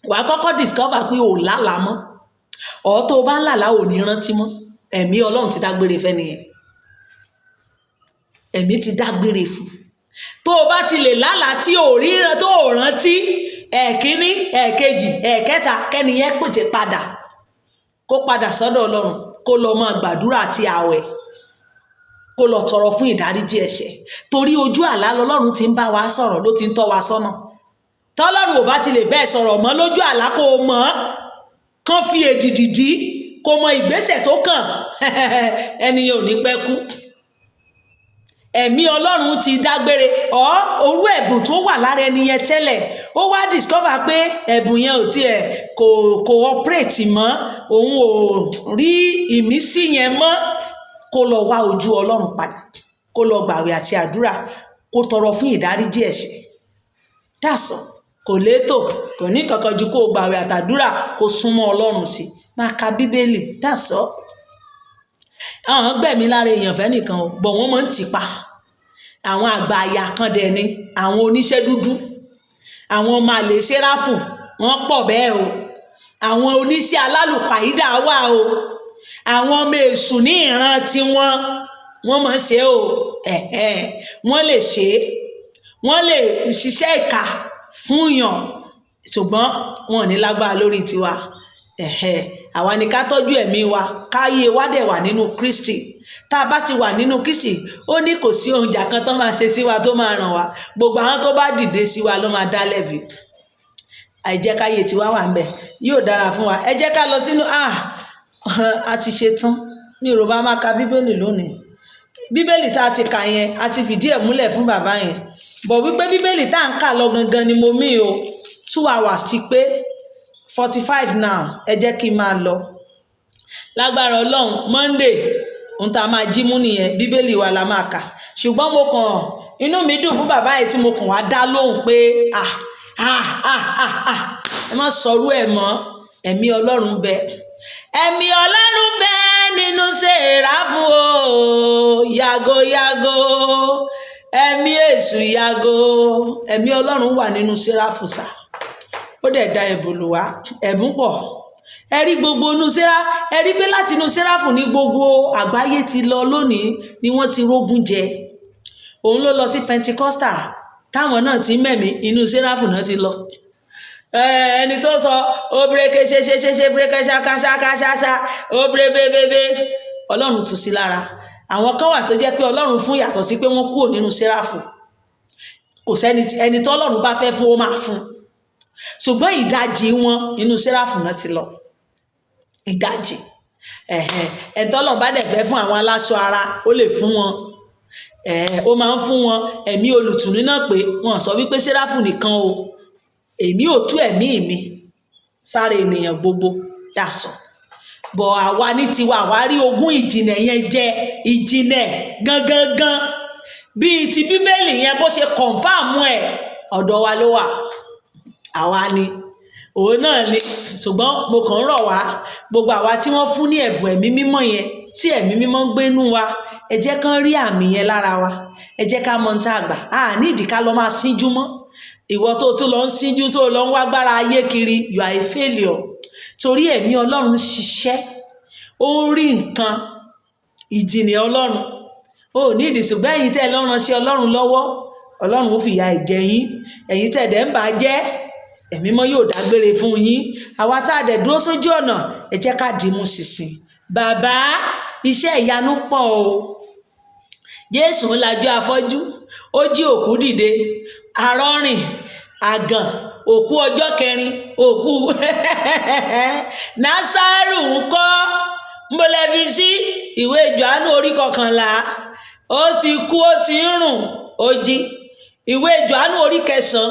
wàá kọ́kọ́ discover pé ò lálàá mọ́, ọ̀ tó o bá ń lálàá, ò ní rántí mọ́. Ẹ̀mí Ọlọ́run ti dágbére fẹ́ nìyẹn. Ẹ̀mí ti dágbére fún. Tó o bá ti lè lálàá tí ò ríran, tó o rántí, ẹ̀ẹ̀kíní, ẹ̀ẹ̀kejì, ẹ̀ẹ̀kẹta, kẹ́niyẹn pètè padà, kó padà sọ́dọ̀ Ọlọ́run, kó lọ máa gbàdúrà àti àwẹ̀, kó lọ tọrọ fún ìdáríjì ẹ̀ṣẹ̀, torí ojú àlá lọ́lọ́run ti ń bá wa sọ̀rọ̀, ló ti ń tọ́ wa sọ́nà. Tọ́lọ́run ò bá ti lè bẹ́ẹ̀ sọ̀rọ̀ mọ́ lójú àlá, kó o mọ̀ kán fi èdìdì dí, kó mọ ìgbésẹ̀ tó kàn, ẹni yẹn ò ní pẹ́ kú. Ẹ̀mí Ọlọ́run ti dágbére ọ́ orú ẹ̀bùn tó wà lára ẹni yẹn tẹ́lẹ̀. Ó wá discover pé ẹ̀bùn yẹn ò tiẹ̀ kò operate mọ́, òun ò rí ìmísí yẹn mọ́. Kó lọ wá ojú Ọlọ́run padà, kó lọ gbàwẹ̀ àti àdúrà, kó tọrọ fún ìdáríjì ẹ̀ṣẹ̀. That's all. Kò létò, kò ní kankan ju kó o gbàwẹ̀ àtàdúrà, kó súnmọ́ Ọlọ́run sí, máa ka Bíbélì. That's all. Àwọn gbẹ̀mí lára èèyàn fẹ́ nìkan o bọ̀, wọ́n máa ń tì pa àwọn àgbà àyà kan dẹ̀ ni àwọn oníṣẹ́ dúdú, àwọn ọmọ àlè sẹ́ráfù, wọ́n pọ̀ bẹ́ẹ̀ o. Àwọn oníṣẹ́ alálùpàídà wà o. Àwọn ọmọ èṣù ní ìran tiwọn, wọ́n máa ń ṣe o. Ẹ̀hẹ́n, wọ́n lè ṣe é, wọ́n lè ṣiṣẹ́ ìkà fún yàn, ṣùgbọ́n wọn ò ní lágbára lórí tiwa. Ẹ̀hẹ́n, àwa ni ká tọ́jú ẹ̀mí wa, káyé wa dẹ̀ wà nínú Kristi. Tá a bá ti wà nínú Kristi, ó ní kò sí oúnjẹ kan tó máa ṣe sí wa tó máa ràn wá. Gbogbo àwọn tó bá dìde sí wa ló máa dá lẹ́bi. Àìjẹ́ káyé tiwa wà ń bẹ̀, yóò dára fún wa. Ẹ jẹ́ ká lọ sínú a ti ṣe tán. Mi ò rò bá máa ka Bíbélì lónìí. Bíbélì tá a ti kà yẹn, a ti fìdí ẹ̀ múlẹ̀ fún bàbá yẹn bọ̀ wípé Bíbélì tá à ń kà lọ gangan ni mo mí o. 2 hours ti pé 45 now. Ẹ jẹ́ kí n máa lọ. Lágbára Ọlọ́run, Monday, ohun tá a máa jí mú nìyẹn, Bíbélì wa la máa kà. Ṣùgbọ́n mo kàn, inú mi dùn fún bàbá yìí tí mo kàn wá dá lóhùn pé ah ah ah ah ah, ẹ má sọrú ẹ̀ mọ́. Ẹ̀mí Ọlọ́run bẹ, ẹ̀mí Ọlọ́run bẹ nínú Sèráfù o. Yàgò, yàgò, ẹ̀mí èṣù, yàgò. Ẹ̀mí Ọlọ́run wà nínú Sẹ́ráfù sà, ó dẹ̀ da ẹ̀bùn lù wá, ẹ̀bùn pọ̀. Ẹ rí gbogbo inú sẹ́rá, ẹ rí pé láti inú Sẹ́ráfù ní gbogbo àgbáyé ti lọ lónìí ni wọ́n ti rógún jẹ. Òun ló lọ sí Pentecostal, táwọn náà ti mẹ̀mí, inú Sẹ́ráfù náà ti lọ. Ẹni tó sọ obreke ṣe ṣe ṣe ṣe breke ṣaka ṣaka ṣaṣa obre bebebe, Ọlọ́run tù sí lára. Àwọn kan wà tó jẹ́ pé Ọlọ́run fún, yàtọ̀ sí pé wọ́n kúrò nínú Sẹ́ráfù. Kò sẹ́ni ẹni tó Ọlọ́run bá fẹ́ fún, ó máa fún. Ṣùgbọ́n ìdajì wọn, inú Sẹ́ráfù náà ti lọ. Ìdajì ẹ̀hẹ́n tọ́lọ́run bá dẹ̀ fẹ́ fún, àwọn aláṣọ ara, ó lè fún wọn, ó máa ń fún wọn ẹ̀mí olùtùnú náà, pé wọ́n sọ wípé Sẹ́ráfù nìkan o, èmi ò tú ẹ̀mí mi sára ènìyàn gbogbo dàsọ̀ bọ̀. Àwa ní tiwa, àwa rí ogún ìjìnlẹ̀ yẹn jẹ, ìjìnlẹ̀ gangan bíi ti Bíbélì yẹn, bó ṣe confirm ẹ̀, ọ̀dọ̀ wa ló wà, àwa ni òun náà ni. Ṣùgbọ́n mo kàn ń rọ̀ wá, gbogbo àwa tí wọ́n fún ní ẹ̀bùn ẹ̀mí mímọ́ yẹn, tí ẹ̀mí mímọ́ ń gbénú wa, ẹ jẹ́ kán rí àmì yẹn lára wa. Ẹ jẹ́ ká mọ ohun tá a gbà á ní ìdí ká lọ máa síjú mọ́. Ìwọ tó tún lọ ń síjú, tó lọ ń wá gbára ayé kiri, you are a failure, torí ẹ̀mí Ọlọ́run ṣiṣẹ́, ó ń rí nǹkan ìjìnlẹ̀ Ọlọ́run ó ní ìdí. Ṣùgbọ́n ẹ̀yin tẹ́ ẹ lọ́ ránṣẹ́ Ọlọ́run lọ́wọ́, Ọlọ́run ó fìyà ìjẹ yín. Ẹ̀yin tẹ́ ẹ dẹ̀ ń bà á jẹ́, ẹ̀mí mọ́ yóò dágbére fún yín. Àwa tá a dẹ̀ dúró sójú ọ̀nà, ẹ jẹ́ ká dìímú ṣinṣin. Bàbá, iṣẹ́ ìyanu pọ̀ o. Jésù ń lajú afọ́jú, ó jí òkú dìde, arọ́rìn, àgàn, òkú ọjọ́ kẹrin, òkú Násárù ń kọ́ nbọlẹ́bí sí ìwé Jòhánù orí 11, ó ti kú, ó ti ń rùn, ó jí. Ìwé Jòhánù orí 9,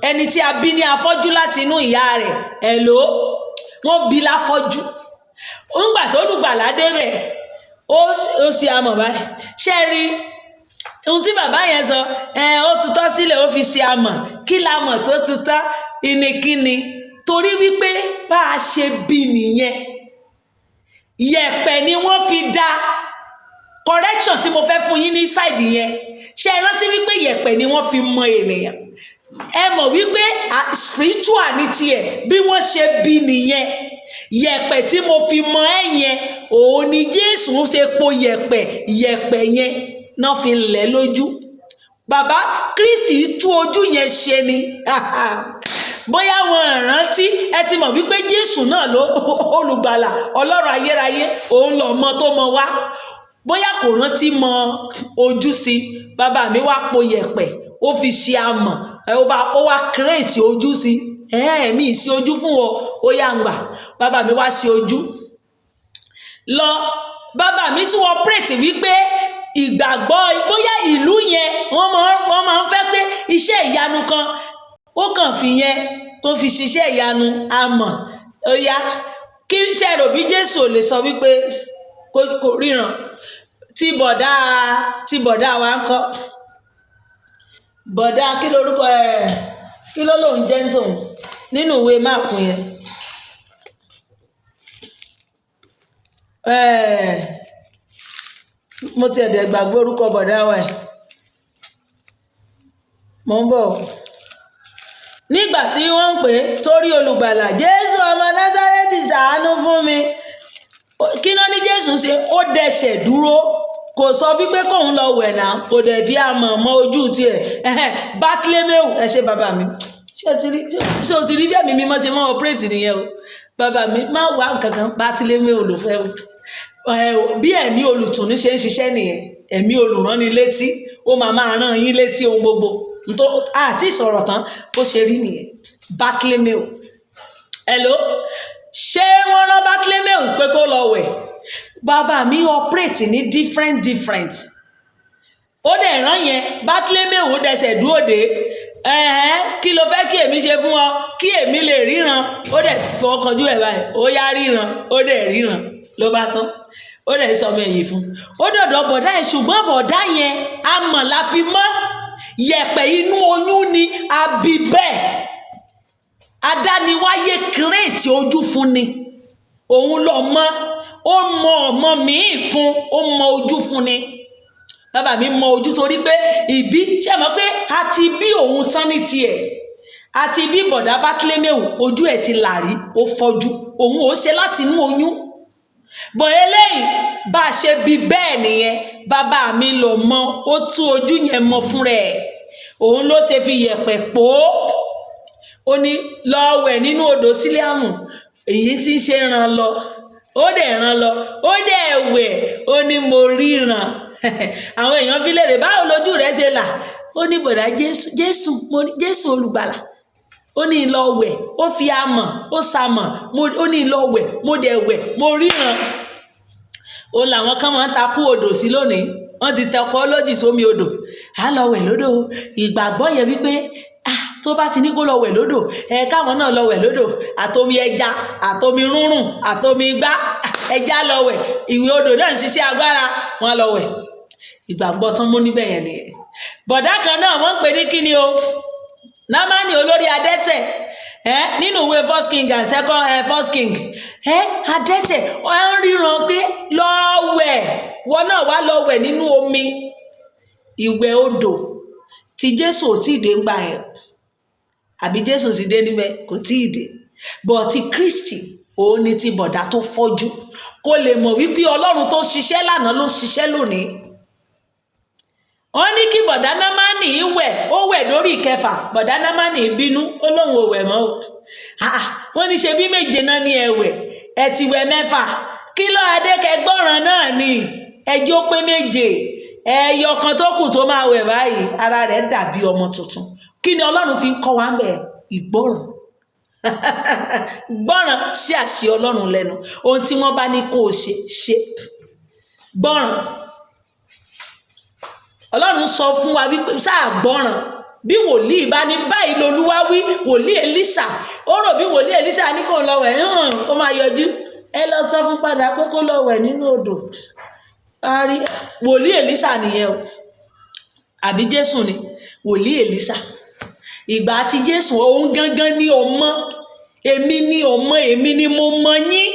ẹni tí a bí ní afọ́jú láti inú ìyá rẹ̀, ẹ̀ ló wọ́n bí láfọ́jú. Ńgbà tó lùgbàlà débẹ̀, ó ṣe amọ̀ báyìí. Ṣé rí ohun tí bàbá yẹn sọ? Ẹ ó tutọ́ sílẹ̀, ó fi ṣe amọ̀. Kí la mọ̀ tó tutọ́ ìníkíni? Torí wípé bá a ṣe bí nìyẹn, yẹ̀pẹ̀ ni wọ́n fi dá. Correction tí mo fẹ́ fún yín ní side yẹn, ṣé ẹ rántí wípé yẹ̀pẹ̀ ni wọ́n fi mọ ènìyàn? Ẹ mọ̀ wípé spiritual ní tiẹ̀, bí wọ́n ṣe bí nìyẹn. Yẹ̀pẹ̀ tí mo fi mọ ẹ yẹn, òun ni Jésù ṣe po yẹ̀pẹ̀. Yẹ̀pẹ̀ yẹn náà fi lẹ̀ lójú bàbá. Kristi tú ojú yẹn ṣe ni. Bóyá wọn rántí, ẹ ti mọ̀ wípé Jésù náà ló olùgbàlà Ọlọ́run ayérayé, òun lọ mọ tó mọ wá. Bóyá kò rántí mọ ojú sí bàbá mi, wá po yẹ̀pẹ̀, ó fi ṣe amọ̀, ó wá create ojú sí ẹ̀ẹ́mí sí ojú fún wọn. Ó yá ń gbà, bàbá mi wá ṣe ojú lọ. Bàbá mi tún operate wípé Ìgbàgbọ́ bóyá ìlú yẹn, wọ́n máa ń fẹ́ pé iṣẹ́ ìyanu kan ó kàn fi yẹn kó fi ṣiṣẹ́ ìyanu àmọ́ ó yá. Kí ṣe rò bí Jésù ò lè sọ wípé kò ríran? Tí bọ̀dá wa ń kọ́, bọ̀dá, kí lorúkọ ẹ̀? Kí ló lòun jẹ́ ń tòun nínú ìwé Máàkù yẹn? Mo tiẹ̀ dẹ̀ gbàgbé orúkọ bọ̀dá wa ẹ̀. Mo ń bọ̀. Nígbà tí wọ́n ń pè é torí olùgbàlà, "Jésù ọmọ Násárẹ́tì, ṣàánú fún mi." Kí ló ní Jésù ṣe? Ó dẹsẹ̀ dúró, kò sọ wípé kóun lọ wẹ̀ náà, kò dẹ̀ fi àmọ̀ mọ́ ojú tiẹ̀. Bátílémẹ́ù, ẹ ṣe bàbá mi. Ṣé o ti rí bí ẹ̀mí mímọ́ ṣe mọ́ operate nìyẹn o? Bàbá mi má wá nǹkan kan, Bátílémẹ́ù ló fẹ́ o. Bí ẹ̀mí olùtùnú ṣe ń ṣiṣẹ́ nìyẹn. Ẹ̀mí olùránnilétí, ó máa máa rán yín létí ohun gbogbo àti ìsọ̀rọ̀ tán. Bó ṣe rí nìyẹn. Bátílémẹ́ù, hello, ṣé wọ́n rán Bátílémẹ́ù pé kó lọ wẹ̀? Bàbá mi operate ní different different. Ó dẹ̀ rán yẹn, Bátílémẹ́ù ó dẹsẹ̀ dúró dé. Ẹ̀hẹ́n, "Kí ló fẹ́ kí èmi ṣe fún ọ?" "Kí èmi lè ríran." Ó dẹ̀ fọwọ́ kanjú ẹ̀ báyìí, "Ó yá, ríran." Ó dẹ̀ ríran, ló bá tán. Ó dẹ̀ sọ ọmọ ẹ̀yìn fún ó dọ̀dọ̀ bọ̀dá yẹn. Ṣùgbọ́n bọ̀dá yẹn, amọ̀ la fi mọ́, yẹ̀pẹ̀ inú oyún ni àbí bẹ́ẹ̀. Adániwáyé create ojú fún ni, òun lọ mọ. Ó mọ ọmọ míì fún, ó mọ ojú fún ni. Bàbá mi mọ ojú torí pé ìbí ṣe mọ̀ pé a ti bí òun tán ní tiẹ̀. Àti bí bọ̀dá Bátílémẹ́ù, ojú ẹ̀ ti là rí, ó fọ́jú, òun ò ṣe láti inú oyún bọ̀. Eléyìí, bá a ṣe bí bẹ́ẹ̀ nìyẹn. Bàbá mi lọ mọ, ó tú ojú yẹn mọ fúnra ẹ̀. Òun ló ṣe fi yẹ̀pẹ̀ pò ó, ó ní lọ wẹ̀ nínú odò Sílíàmù. Èyí tí ń ṣe ràn lọ, ó dẹ̀ ràn lọ, ó dẹ̀ wẹ̀. Ó ní, "Mo ríran." Àwọn èèyàn fi léèrè, "Báwo lójú rẹ ṣe là?" Ó ní, "Bọ̀dá Jésù, Jésù, mo ní Jésù olùgbàlà, ó ní lọ wẹ̀, ó fi amọ̀, ó samọ̀, ó ní lọ wẹ̀, mo dẹ̀ wẹ̀, mo ríran." Ó làwọn kan máa ń takú odò sí lónìí. Wọ́n ti tẹkọ́lọ́jì sómi odò, á lọ wẹ̀ lódò. Ìgbàgbọ́ yẹn wípé, ah, tó bá ti ní kó lọ wẹ̀ lódò, ẹ káwọn náà lọ wẹ̀ lódò, àtomi ẹja, àtomi rúnrún, àtomi igbá, ẹja lọ wẹ̀, ìwé odò náà ń ṣiṣẹ́ agbára, wọn lọ wẹ̀. Ìgbàgbọ́ tán mú níbẹ̀ yẹn nìyẹn. Bọ̀dá kan náà, wọ́n ń pè ní kíni o, Námánì olórí adẹ́tẹ̀, ẹ nínú ìwé First King and Second First King, ẹ adẹ́tẹ̀, ẹ ń ríran pé lọ wẹ̀, wọn náà wá lọ wẹ̀ nínú omi ìwẹ̀ odò tí Jésù ò tíì dé ń gbà yẹn. Àbí Jésù sì dé níbẹ̀? Kò tíì dé. Bọ̀ ti Kristi, òun ni ti bọ̀dá tó fọ́jú, kó lè mọ̀ wípé Ọlọ́run tó ṣiṣẹ́ lánàá ló ń ṣiṣẹ́ lónìí. Wọ́n ní kí bọ̀dá Námánì wẹ̀, ó wẹ̀ lórí ìkẹfà. Bọ̀dá Námánì bínú, ó lóun ò wẹ̀ mọ́ o. Wọ́n ní ṣe bí méje náà ní ẹ wẹ̀, ẹ ti wẹ̀ mẹ́fà, kí ló adékẹgbọ́ràn náà ni ẹjọ́ pé méje, ẹyọ kan tó kù tó máa wẹ̀ báyìí. Ara rẹ̀ dàbí ọmọ tuntun. Kí ni Ọlọ́run fi ń kọ́ wa ń bẹ̀? Ìgbọ́ràn. Gbọ́ràn sí àṣẹ Ọlọ́run lẹ́nu. Ohun tí wọ́n bá ní kó o ṣe, ṣe. Gbọ́ràn. Ọlọ́run sọ fún wa wípé sáà gbọ́ràn. Bí wòlíì bá ní báyìí lolúwa wí, wòlíì Èlísà, ó rò bí wòlíì Èlísà ní kò lọ wẹ̀ hàn, ó máa yọjú. Ẹ lọ sọ fún padà pé kó lọ wẹ̀ nínú odò. Parí. Wòlíì Èlísà nìyẹn o, àbí Jésù ni wòlíì Èlísà? Ìgbà tí Jésù, òun gangan ni ọmọ, "Èmi ni ọmọ, èmi ni mo mọ yín."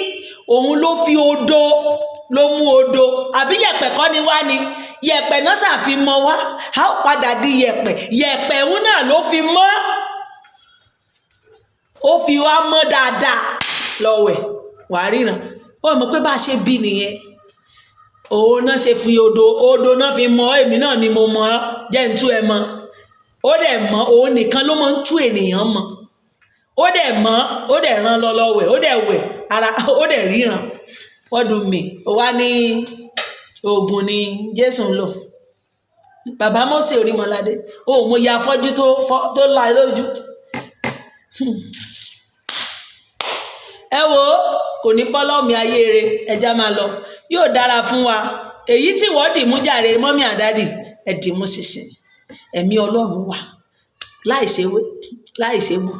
Òun ló fi odò, ló mú odò. Àbí yẹ̀pẹ̀ kọ́ ni wá ni? Yẹ̀pẹ̀ náà ṣàfihàn wá, a ó padà di yẹ̀pẹ̀. Yẹ̀pẹ̀ òun náà ló fi mọ́, ó fi wá mọ́ dáadáa. Lọ wẹ̀, wàá ríran. Ó mọ̀ pé bá a ṣe bí nìyẹn. Òun náà ṣe fi odò, odò náà fi mọ, "Èmi náà ni mo mọ, jẹ́ ń tú ẹ mọ́." Ó dẹ̀ mọ́. Òun nìkan ló máa ń tú ènìyàn mọ́. Ó dẹ̀ mọ́, ó dẹ̀ rán lọ, lọ wẹ̀, ó dẹ̀ wẹ̀, ara ó dẹ̀ ríran. What do me? Ó wá ní oògùn ni Jésù ń lò. Bàbá Mósè Orímọládé, ó mo ya afọ́jú tó la lójú. Ẹ wo, kò ní bọ́ lọ́mì ayé rẹ̀. Ẹja máa lọ, yóò dára fún wa. Èyí tí wọ́n dì mú jàre, mummy and daddy, ẹ dì mú ṣinṣin. Ẹ̀mí Ọlọ́run wà láì ṣewé, láì ṣegbò,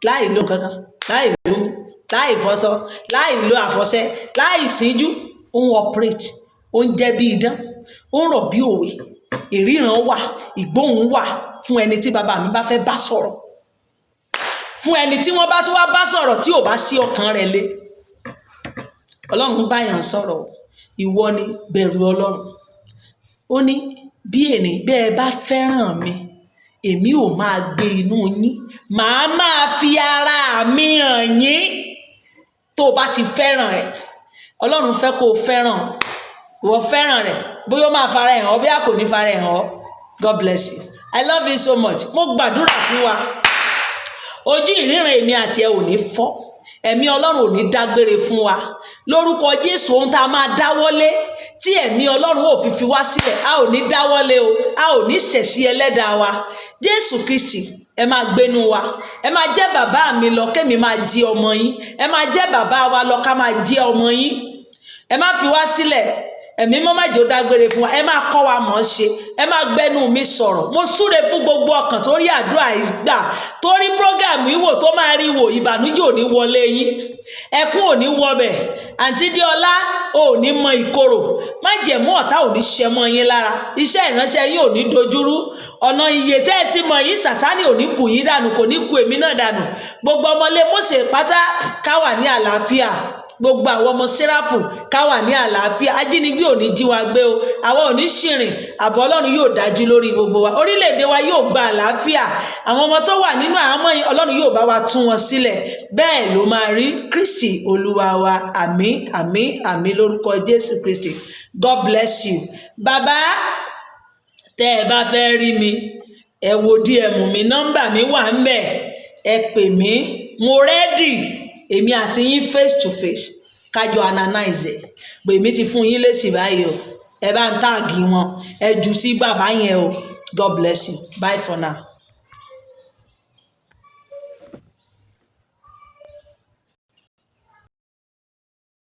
láì lo kankan, láì lómi, láì fọṣọ, láì lo àfọ̀ṣẹ, láì síjú. Ó ń operate, ó ń jẹ́ bí idán, ó ń rọ̀ bí òwe. Ìríran wà, ìgbóhùn wà fún ẹni tí bàbá mi bá fẹ́ bá sọ̀rọ̀, fún ẹni tí wọ́n bá tún wá bá sọ̀rọ̀ tí ò bá sí ọkàn rẹ̀ le. Ọlọ́run báyàn sọ̀rọ̀. Ìwọ ni bẹ̀rù Ọlọ́run. Ó ní bí èní bẹ́ẹ̀ bá fẹ́ràn mi, èmi ò máa gbé inú yín, màá máa fi ara mi hàn yín. Tó o bá ti fẹ́ràn ẹ̀, Ọlọ́run fẹ́ kó o fẹ́ràn, ìwọ fẹ́ràn rẹ̀, bóyá ó máa fara ẹ̀ hàn ọ́, bí a kò ní fara ẹ̀ hàn ọ́. God bless you. I love you so much. Mo gbàdúrà fún wa, ojú ìríran èmi àti ẹ ò ní fọ́, ẹ̀mí Ọlọ́run ò ní dágbére fún wa lórúkọ Jésù. Ohun tá a máa dáwọ́lé tí ẹ̀mí Ọlọ́run ò fi fi wá sílẹ̀, a ò ní dáwọ́lé o, a ò ní ṣẹ̀sí Ẹlẹ́dàá wa Jésù Kristi. Ẹ máa gbénú wa, ẹ máa jẹ́ bàbá mi lọ, kémi máa jí ọmọ yín. Ẹ máa jẹ́ bàbá wa lọ, ká máa jí ọmọ yín. Ẹ má fi wá sílẹ̀. Ẹ̀mí mọ́ má jẹ́ ó dágbére fún wa. Ẹ máa kọ́ wa mọ̀ ọ́n ṣe, ẹ máa gbẹ́nu mi sọ̀rọ̀. Mo súre fún gbogbo ọkàn tó rí àdúrà yìí gbà, tó rí program yìí wò, tó máa rí wò. Ìbànújẹ́ ò ní wọlé yín, ẹkún ò ní wọbẹ̀. Àǹtí Díọlá, ò ní mọ ìkorò, májẹ̀mú ọ̀tá ò ní ṣẹ mọ́ yín lára. Iṣẹ́ ìránṣẹ́ yín ò ní dojúrú. Ọ̀nà ìyè tẹ́ ẹ ti mọ̀ yìí, Sàtánì ò ní kù yín dànù, kò ní kù èmi náà dànù. Gbogbo ọmọlé Mósè pátá, ká wà ní àlàáfíà. Gbogbo àwọn ọmọ Sẹ́ráfù, ká wà ní àlàáfíà. Ajínigbé ò ní jí wa gbé o, àwa ò ní ṣìrìn. Àbọ̀ Ọlọ́run yóò dájú lórí gbogbo wa. Orílẹ̀-èdè wa yóò gba àlàáfíà. Àwọn ọmọ tó wà nínú àhámọ́ yìí, Ọlọ́run yóò bá wa tú wọn sílẹ̀. Bẹ́ẹ̀ ló máa rí. Kristi Olúwa wa. Àmín, àmín, àmín lórúkọ Jésù Kristi. God bless you. Bàbá, tẹ́ ẹ bá fẹ́ rí mi, ẹ wo DM mi, nọ́mbà mi wà ń bẹ̀, ẹ pè mí. Mo ready, èmi àti yín face to face, kájọ analyze ẹ̀. Pè mí. Ti fún yín lésì báyìí o. Ẹ bá ń tag wọn, ẹ jù sí bàbá yẹn o. God bless you. Bye for now.